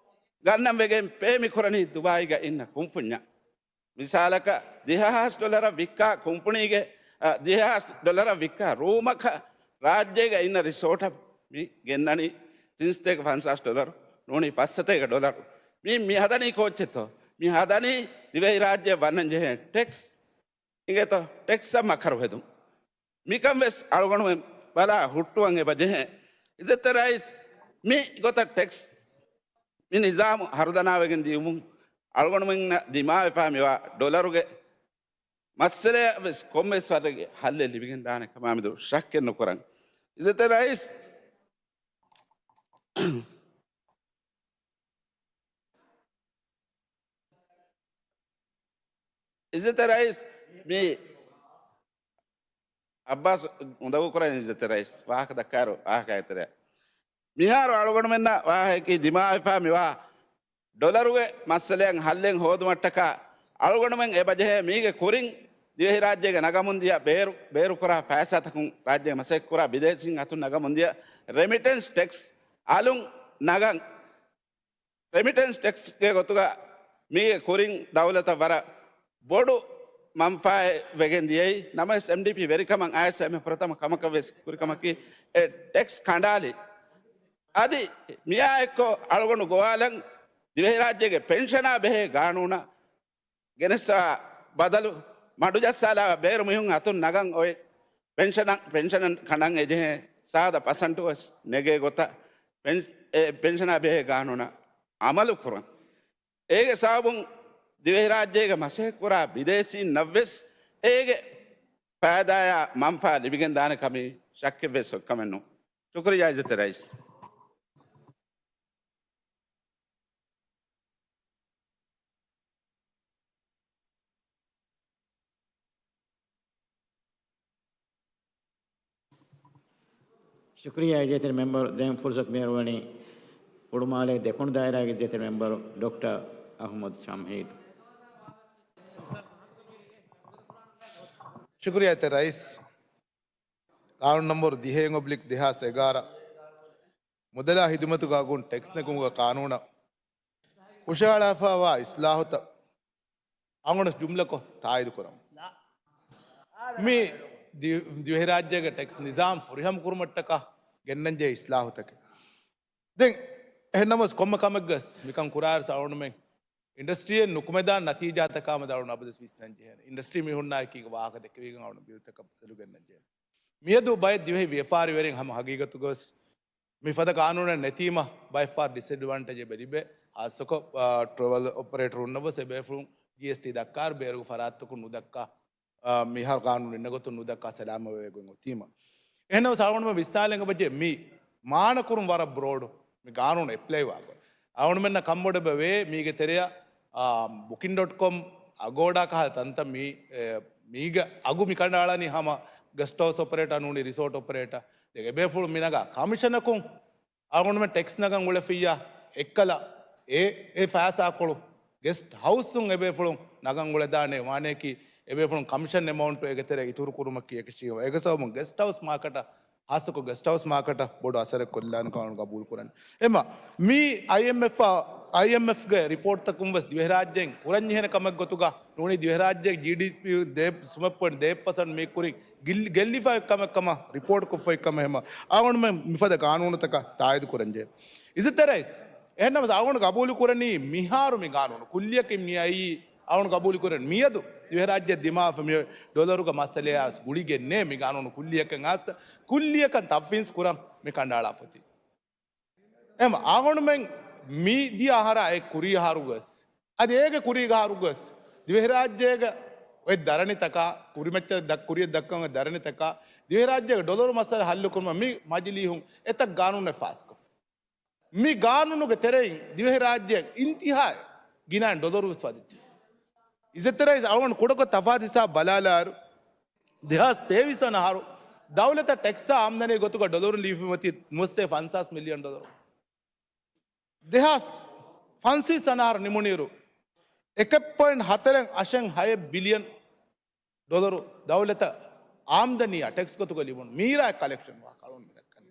ގަންނަން ވެގެން ޕޭ މި ކުރަނީ ދުބާއީގަ އިންނަ ކުންފުންޏަށް. މިސާލަކަށް، ދިހަހާސް ޑޮލަރަށް ވިއްކާ ކުންފުނީގެ، އަ، ދިހަހާސް ޑޮލަރަށް ވިއްކާ ރޫމަކަށް ރާއްޖޭގަ އިންނަ ރިސޯޓަށް މި ގެންނަނީ ތިންސަތޭކަ ފަންސާސް ޑޮލަރު، ނޫނީ ފައްސަތޭކަ ޑޮލަރު. މި، މި ހަދަނީ ކޯއްޗެއްތޯ؟ މި ހަދަނީ ދިވެހިރާއްޖެ ވަންނަން ޖެހޭ ޓެކްސް. އިނގޭތޯ؟ ޓެކްސްއަށް މަކަރު ހެދުން. މިކަން ވެސް އަޅުގަނޑުމެން ބަލާ ހުއްޓުވަން އެބަ ޖެހޭ. އިއްޒަތްތެރި ރައީސް، މި ގޮތަށް ޓެކްސް މި ނިޒާމު ހަރުދަނާވެގެން ދިޔުމުން އަޅުގަނޑުމެންނަށް ދިމާވެފާ މިވާ ޑޮލަރުގެ މައްސަލައަށް ވެސް ކޮންމެސް ވަރެއްގެ ހައްލެއް ލިބިގެން ދާނެ ކަމާމެދު ޝައްކެއް ނުކުރަން. އިއްޒަތްތެރި ރައީސް، އިއްޒަތްތެރި ރައީސް، މި އައްބާސް އުނދަގޫކުރަން އިއްޒަތްތެރި ރައީސް ވާހަކަ ދައްކާއިރު ވާހަކައެތެރެ. މިހާރު އަޅުގަނޑުމެންނަށް ވާހަކައަކީ ދިމާވެފާ މިވާ ޑޮލަރުގެ މައްސަލައަށް ހައްލެއް ހޯދުމަށްޓަކާ އަޅުގަނޑުމެން އެބަޖެހޭ މީގެ ކުރިން ދިވެހިރާއްޖޭގެ ނަގަމުންދިޔަ ބޭރު، ބޭރުކުރާ ފައިސާތަކުން ރާއްޖޭގެ މަސައްކަތްކުރާ ބިދޭސީން އަތުން ނަގަމުންދިޔަ ރެމިޓެންސް ޓެކްސް އަލުން ނަގަން. ރެމިޓެންސް ޓެކްސްގެ ގޮތުގަ މީގެ ކުރިން ދައުލަތަށް ވަރަށް ބޮޑު މަންފާއެއް ވެގެން ދިޔައީ. ނަމަވެސް، އެމްޑީޕީ ވެރިކަމަށް އައިސް އެންމެ ފުރަތަމަ ކަމަކަށް ވެސް ކުރި ކަމަކީ، އެ ޓެކްސް ކަނޑާލި. އަދި މިއާ އެއްކޮށް އަޅުގަނޑު ގޮވާލަން ދިވެހިރާއްޖޭގެ ޕެންޝަނާ ބެހޭ ގާނޫނަށް ގެނެސް ބަދަލު މަޑުޖައްސާލާ ބޭރު މީހުން އަތުން ނަގަން އޮތް ޕެންޝަނަށް، ޕެންޝަނަށް ކަނޑަން އެޖެހޭ ސާދަ ޕަސަންޓު ވެސް ނެގޭ ގޮތަށް ޕެން-، އެ ޕެންޝަނާ ބެހޭ ގާނޫނަށް އަމަލު ކުރަން. އޭގެ ސަބަބުން ދިވެހިރާއްޖޭގެ މަސައްކަތްކުރާ ބިދޭސީންނަށް ވެސް އޭގެ ފައިދާއާ މަންފާ ލިބިގެން ދާނެ ކަމީ ޝައްކެއް ވެސް އޮތްކަމެއް ނޫން. ޝުކުރިއްޔާ އިއްޒަތްތެރި ރައީސް. ޝުކުރިއްޔާ އިއްޒަތްތެރި މެމްބަރު. ދެން ފުރުސަތު މިހުރުވަނީ ހުޅުމާލޭ ދެކުނު ދާއިރާގެ އިއްޒަތްތެރި މެމްބަރު ޑޮކްޓަރ އަޙްމަދު ޝަމްހީދު. ޝުކުރިއްޔާ އިއްޒަތްތެރި ރައީސް. ގާނޫނު ނަންބަރު ދިހައެއް އޮބްލިކް ދެހާސް އެގާރަ މުދަލާ ހިދުމަތުގެ އަގުން ޓެކްސް ނެގުމުގެ ގާނޫނަށް ހުށަހަޅާފައިވާ އިސްލާހުތައް އަޅުގަނޑު ޖުމްލަކޮށް ތާއީދު ކުރަމު. މި ދި-، ދިވެހިރާއްޖޭގެ ޓެކްސް ނިޒާމް ފުރިހަމަ ކުރުމަށްޓަކާ ގެންނަންޖެހޭ އިސްލާހުތަކެއް. ދެން އެހެންނަމަވެސް ކޮންމެ ކަމެއްގަސް މިކަން ކުރާއިރުސް އަޅުގަނޑުމެން އިންޑަސްޓްރީއެއް ނުކުމެދާން ނަތީޖާތަކާމެދު އަޅުގަނޑު އަބަދުވެސް ވިސްނަން ޖެހޭނެ. އިންޑަސްޓްރީ މީހުންނާއެކީގަ ވާހަކަ ދެކެވިގެން އަޅުގަނޑު ބިލްތަކަށް ބަދަލު ގެންނަން ޖެހޭނެ. މިއަދު ބައެއް ދިވެހި ވިޔަފާރިވެރިން ހަމަ ހަގީގަތުގަވެސް މި ފަދަ ގާނޫނެއް ނެތީމަ ބައެއްފަހަރު ޑިސްއެޑްވާންޓޭޖް އެބަ ލިބޭ. ހާއްސަކޮށް، އާ، ޓްރެވެލް އޮޕަރޭޓަރުންނަށް ވެސް އެބޭފުޅުން ޖީއެސްޓީ ދައްކާއިރު ބޭރުގެ ފަރާތްތަކުން ނުދައްކާ، އާ، މިހާރު ގާނޫނު އިންނަ ގޮތުން ނުދައްކާ ސަލާމަތްވެގެން އޮތީމަ. އެހެންނަމަވެސް އަޅުގަނޑުމެން ވިސްނާލަން އެބަޖެ މި މާނަކުރުން ވަރަށް ބްރޯޑު މި ގާނޫނު އެޕްލައިވާ ގޮތް. އަޅުގަނޑުމެންނަށް ކަންބޮޑު އެބަ ވޭ މީގެ ތެރެއަށް، އާ، ބުކިން ޑޮޓް ކޮމް، އަގޯޑާ ކަހަލަ ތަންތަން މީ، އެ، މީގެ އަގު މި ކަނޑައަޅަނީ ހަމަ ގެސްޓް ހައުސް އޮޕަރޭޓާ ނޫނީ ރިސޯޓް އޮޕަރޭޓާ. ދެން އެބޭފުޅުން މި ނަގާ ކަމިޝަނަކުން އަޅުގަނޑުމެން ޓެކްސް ނަގަން އުޅެފިއްޔާ އެއްކަލަ އެ، އެ ފައިސާކޮޅު ގެސްޓް ހައުސްއުން އެބޭފުޅުން ނަގަން އުޅެދާނެ ވާނެއަކީ އެބޭފުޅުން ކަމިޝަން އެމައުންޓު އޭގެ ތެރެ އިތުރު ކުރުމަކީ އެކަށީ. އޭގެ ސަބަބުން ގެސްޓް ހައުސް މާކަޓަށް، ހާއްސަކޮށް ގެސްޓް ހައުސް މާކަޓަށް ބޮޑު އަސަރެއް ކޮށްލާނެ ކަމަށް ގަބޫލު ކުރަން. އެމަ މީ އައިއެމްއެފް، އައިއެމްއެފްގެ ރިޕޯޓްތަކުން ވެސް ދިވެހިރާއްޖޭން ކުރަންޖެހޭނެ ކަމެއް ގޮތުގަ ނޫނީ ދިވެހިރާއްޖޭގެ ޖީޑީޕީ ދޭ، ސުމެއް ޕޮއިންޓް ދޭއް ޕަސެންޓް މީ ކުރިން ގިއްލި، ގެއްލިފައި ކަމެއް ކަމަށް ރިޕޯޓް ކޮށްފައި ކަމެއް ހަމަ އަޅުގަނޑުމެން މިފަދަ ގާނޫނުތަކަށް ތާއީދު ކުރަންޖެހޭ. އިއްޒަތްތެރި ރައީސް، އެހެންނަމަވެސް އަޅުގަނޑު ގަބޫލު ކުރަނީ މިހާރު މި ގާނޫނު ކުއްލިއަކީ މިއައީ އަޅުގަނޑު ގަބޫލު ކުރަން މިއަދު ދިވެހިރާއްޖެ ދިމާވެފަ މި ޑޮލަރުގެ މައްސަލަޔާ ގުޅިގެންނޭ މި ގާނޫނު ކުއްލިއަކަށް އައްސަ ކުއްލިއަކަށް ތަފްވީޒް ކުރަން މި ކަނޑައަޅާފަތި. އެމަ އަޅުގަނޑުމެން މި ދިޔަ އަހަރާ އެ ކުރީ އަހަރުގަސް އަދި އޭގެ ކުރީގަ އަހަރުގަސް ދިވެހިރާއްޖޭގަ އޮތް ދަރަނިތަކާ ކުރިމައްޗަށް ދަ، ކުރިއަށް ދައްކަން އޮތް ދަރަނިތަކާ ދިވެހިރާއްޖޭގެ ޑޮލަރު މައްސަލަ ހައްލުކުރުމަށް މި މަޖިލީހުން އެތައް ގާނޫނެއް ފާސްކޮށްފަ. މި ގާނޫނުގެ ތެރެއިން ދިވެހިރާއްޖެ އިންތިހާއަށް ގިނައިން ޑޮލަރު ވެސް ވަދެއްޖެ. އިއްޒަތްތެރި ރައީސް އަޅުގަނޑު ކުޑަކޮށް ތަފާތު ހިސާބު ބަލާލާއިރު، ދެހާސް ތޭވީސް ވަނަ އަހަރު ދައުލަތަށް ޓެކްސްއާ އާމްދަނީ ގޮތުގަ ޑޮލަރު ލިބިފައި އޮތީ ނުވަސަތޭކަ ފަންސާސް މިލިއަން ޑޮލަރު. ދެހާސް ފަންސާސް ވަނަ އަހަރު ނިމުނިއިރު، އެކެއް ޕޮއިންޓް ހަތަރެއް އަށެއް ހައެއް ބިލިއަން ޑޮލަރު ދައުލަތަށް އާމްދަނީއާ ޓެކްސް ގޮތުގަ ލިބުނު މީރާ ކަލެކްޝަން ވާ ކަޅުން މި ދައްކަނީ.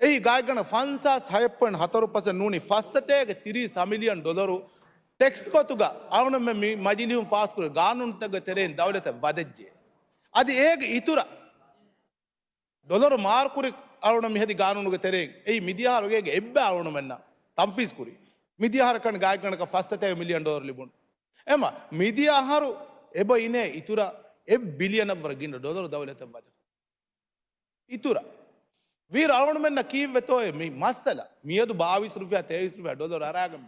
އެއީ ގާތްގަނޑަކަށް ފަންސާސް ހައެއް ޕޮއިންޓް ހަތަރު ޕަސެންޓް ނޫނީ ފައްސަތޭކަ ތިރީސް މިލިއަން ޑޮލަރު ޓެކްސް ގޮތުގަ އަޅުގަނޑުމެން މި މަޖިލީހުން ފާސްކުރި ގާނޫނުތަކުގެ ތެރެއިން ދައުލަތަށް ވަދެއްޖެ. އަދި އޭގެ އިތުރަށް ޑޮލަރު މާރުކުރި އަޅުގަނޑު މިހަދި ގާނޫނުގެ ތެރެއިން އެއީ މިދިޔަ އަހަރުގެ އެއްބަ އަޅުގަނޑުމެންނަށް ތަންފީޒް ކުރީ. މިދިޔަ އަހަރަކަށް ގާތްގަނޑަކަށް ފައްސަތޭކަ މިލިއަން ޑޮލަރު ލިބުނު. އެމަ މިދިޔަ އަހަރު އެބަ އިނޭ އިތުރަށް އެއް ބިލިއަނަށްވުރެ ގިނަ ޑޮލަރު ދައުލަތަށް ވަދެފަ. އިތުރަށް ވީރު އަޅުގަނޑުމެންނަށް ކީއްވެތޯއޭ މި މައްސަލަ؟ މިއަދު ބާވީސް ރުފިޔާ، ތޭވީސް ރުފިޔާ ޑޮލަރު އަރާގެން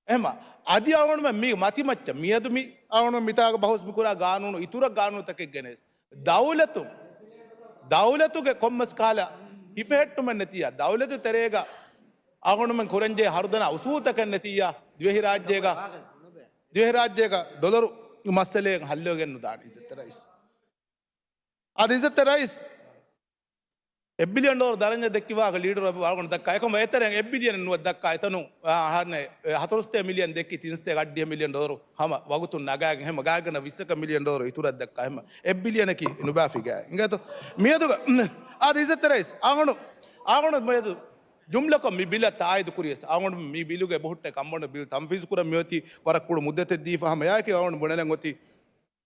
އެހެމަ، އަދި އަޅުގަނޑުމެން މީ މަތިމައްޗަށް މިއަދު މި އަޅުގަނޑުމެން މިތާގަ ބަހުސް މިކުރާ ގާނޫނު އިތުރަށް ގާނޫނުތަކެއް ގެނެސް، ދައުލަތު، ދައުލަތުގެ ކޮންމެސް ކަހަލަ ހިފެހެއްޓުމެއް ނެތިއްޔާ، ދައުލަތު ތެރޭގަ އަޅުގަނޑުމެން ކުރަންޖެހޭ ހަރުދަނާ އުސޫލުތަކެއް ނެތިއްޔާ، ދިވެހިރާއްޖޭގަ، ދިވެހިރާއްޖޭގަ ޑޮލަރު މައްސަލައެއް ހައްލުވެގެން ނުދާނެ އިއްޒަތްތެރި ރައީސް. އަދި އިއްޒަތްތެރި ރައީސް އެއް ބިލިއަން ޑޮލަރު ދަރަންޏަށް ދެއްކި ވާހަކަ ލީޑަރު އަޅުގަނޑު ދައްކާ. އެކަމަ އެތެރެއިން އެއް ބިލިއަނެއް ނުވަތަ ދައްކާ. އެތަނު، އާ، އަހަންނެ، އެ، ހަތަރުސަތޭކަ މިލިއަން ދެއްކި ތިންސަތޭކަ އަށްޑިހަ މިލިއަން ޑޮލަރު ހަމަ ވަގުތުން ނަގާގެން ހަމަ ގާތްގަނޑަކަށް ވިއްސަކަށް މިލިއަން ޑޮލަރު އިތުރަށް ދައްކާ ހަމަ އެއް ބިލިއަނަކީ ނުބާ ފިގާ. އިނގޭތޯ؟ މިއަދުގަ، އަދި އިއްޒަތްތެރި ރައީސް އަޅުގަނޑު، އަޅުގަނޑު މިއަދު ޖުމްލަކޮށް މި ބިލަށް ތާއީދު ކުރިޔަސް އަޅުގަނޑު މި ބިލުގެ އެބަހުއްޓޭ ކަންބޮޑު ބިލް ތަންފީޒު ކުރަން މިއޮތީ ވަރަށް ކުޑަ މުއްދަތެއް ދީފަ ހަމަ އެއާއެކީ އަޅުގަނޑު ބުނެލަން އޮތީ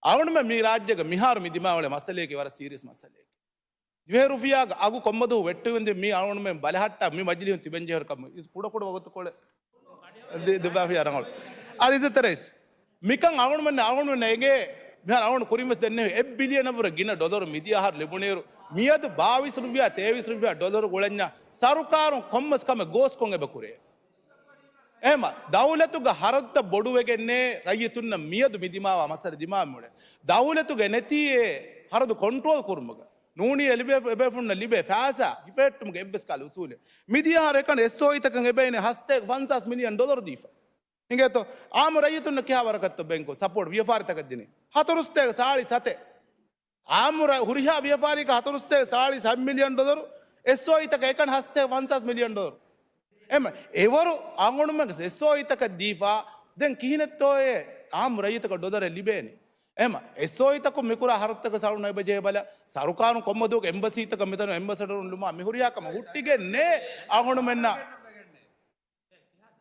އަޅުގަނޑުމެން މި ރާއްޖޭގަ މިހާރު މި ދިމާވެލި މައްސަލައަކީ ވަރަށް ސީރިއަސް މައްސަލައެއް. ދިވެހި ރުފިޔާގެ އަގު ކޮންމެ ދުވަހު ވެއްޓެވެންދެން މީ އަޅުގަނޑުމެން ބަލަހައްޓާ މި މަޖިލީހުން ތިބެންޖެހޭ ކަމަށް އިސް ކުޑަކުޑަ ވަގުތުކޮޅެއް ދި، ދިބާފިޔާ ރަނގަޅު. އަދި އިއްޒަތްތެރި ރައީސް މިކަން އަޅުގަނޑުމެން އަޅުގަނޑުމެން އެނގޭ މިހާރު އަޅުގަނޑު ކުރިން ވެސް ދެންނެވި އެއް ބިލިއަނަށްވުރެ ގިނަ ޑޮލަރު މިދިޔަ އަހަރު ލިބުނުއިރު މިއަދު ބާވީސް ރުފިޔާ، ތޭވީސް ރުފިޔާ ޑޮލަރު ގުޅެންޏާ ސަރުކާރުން ކޮންމެސް ކަމެއް ގޯސްކޮށް އެބަ ކުރޭ. އެހެމަ، ދައުލަތުގެ ހަރަދުތައް ބޮޑުވެގެންނޭ ރައްޔިތުންނަށް މިއަދު މި ދިމާވާ މައްސަލަ ދިމާވެމުޅޭ. ދައުލަތުގެ ނެތީ އެ ހަރަދު ކޮންޓްރޯލް ކުރުމުގަ. ނޫނީ އެ ލިބޭ، އެބޭފުޅުންނަށް ލިބޭ ފައިސާ ހިފެހެއްޓުމުގެ އެއްވެސް ކަހަލަ އުސޫލެއް. މިދިޔަ އަހަރު އެކަނި އެސްއޯއީތަކަށް އެބައިނެ ހަސަތޭކަ ފަންސާސް މިލިއަން ޑޮލަރު ދީފަ. އިނގޭތޯ؟ އާއްމު ރައްޔިތުންނަށް ކިހާ ވަރަކަށްތޯ ބެންކުން ސަޕޯޓް ވިޔަފާރިތަކަށް ދިނީ؟ ހަތަރުސަތޭކަ ސާޅީސް ސަތޭކަ. އާއްމު ރަ، ހުރިހާ ވިޔަފާރީގެ ހަތަރުސަތޭކަ ސާޅީސް ހަތް މިލިއަން ޑޮލަރު، އެސްއޯއީތަކަށް އެކަނި ހަސަތޭކަ ފަންސާސް މިލިއަން ޑޮލަރު. އެމަ، އެވަރު އަޅުގަނޑުމެން އެސްއޯއީތަކަށް ދީފަ، ދެން ކިހިނެއްތޯއޭ އާއްމު ރައްޔިތަކަށް ޑޮލަރެއް ލިބޭނެ؟ އެމަ، އެސްއޯއީތަކުން މިކުރާ ހަރަދުތަކަށް ސަރުނަ އެބަޖެހޭ ބަލަ، ސަރުކާރުން ކޮންމެ ދުވަހަކު އެމްބަސީތަކަށް މިތަނު އެމްބަސެޑަރުން ލުމާ މި ހުރިހާ ކަމެއް ހުއްޓިގެންނޭ އަޅުގަނޑުމެންނަށް.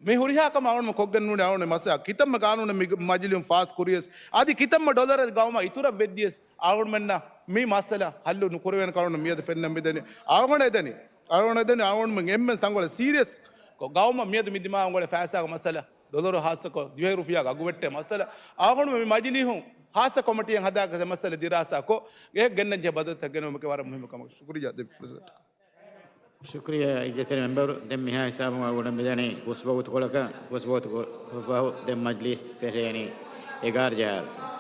މި ހުރިހާ ކަމަށް އަޅުގަނޑު ކޮށްގެން ނޫނީ އަޅުގަނޑު މައްސަލަ ކިތަންމެ ގާނޫނެއް މި މަޖިލީހުން ފާސް ކުރިޔަސް، އަދި ކިތަންމެ ޑޮލަރެއް ގައުމަށް އިތުރަށް ވެއްދިޔަސް، އަޅުގަނޑުމެންނަށް މި މައްސަލަ ހައްލު ނުކުރެވޭނެ ކަމަށް މިއަދު ފެންނަން މިދަނީ. އަޅުގަނޑު އެދަނީ، އަޅުގަނޑު އެދަނީ އަޅުގަނޑުމެން އެންމެން ތަންކޮޅެއް ސީރިއަސް ގައުމަށް މިއަދު މި ދިމާވާ އުޅޭ ފައިސާގެ މައްސަލަ، ޑޮލަރު ހާއްސަކޮށް، ދިވެހި ރުފިޔާގެ އަގު ވެއްޓޭ މައްސަލަ، އާ ގައުމު މި މަޖިލީހުން ހާއްސަ ކޮމިޓީއެއް ހަދާ މައްސަލަ ދިރާސާކޮށް، އެ ގެންނަންޖެހޭ ބަދަލުތައް ގެނައުމަކީ ވަރަށް މުހިއްމު ކަމަކަށް. ޝުކުރިއްޔާ ދެއްވި ފުރުސަތަށް. ޝުކުރިއްޔާ އިއްޒަތްތެރި މެމްބަރު. ދެން މިހާ ހިސާބުން އަޅުގަނޑަށް މިދަނީ ހުސް ވަގުތުކޮޅަކަށް، ހުސް ވަގުތުކޮޅަށް ފަހު ދެން މަޖްލީސް ފެށޭނީ އެގާރަ ޖަހާއިރު.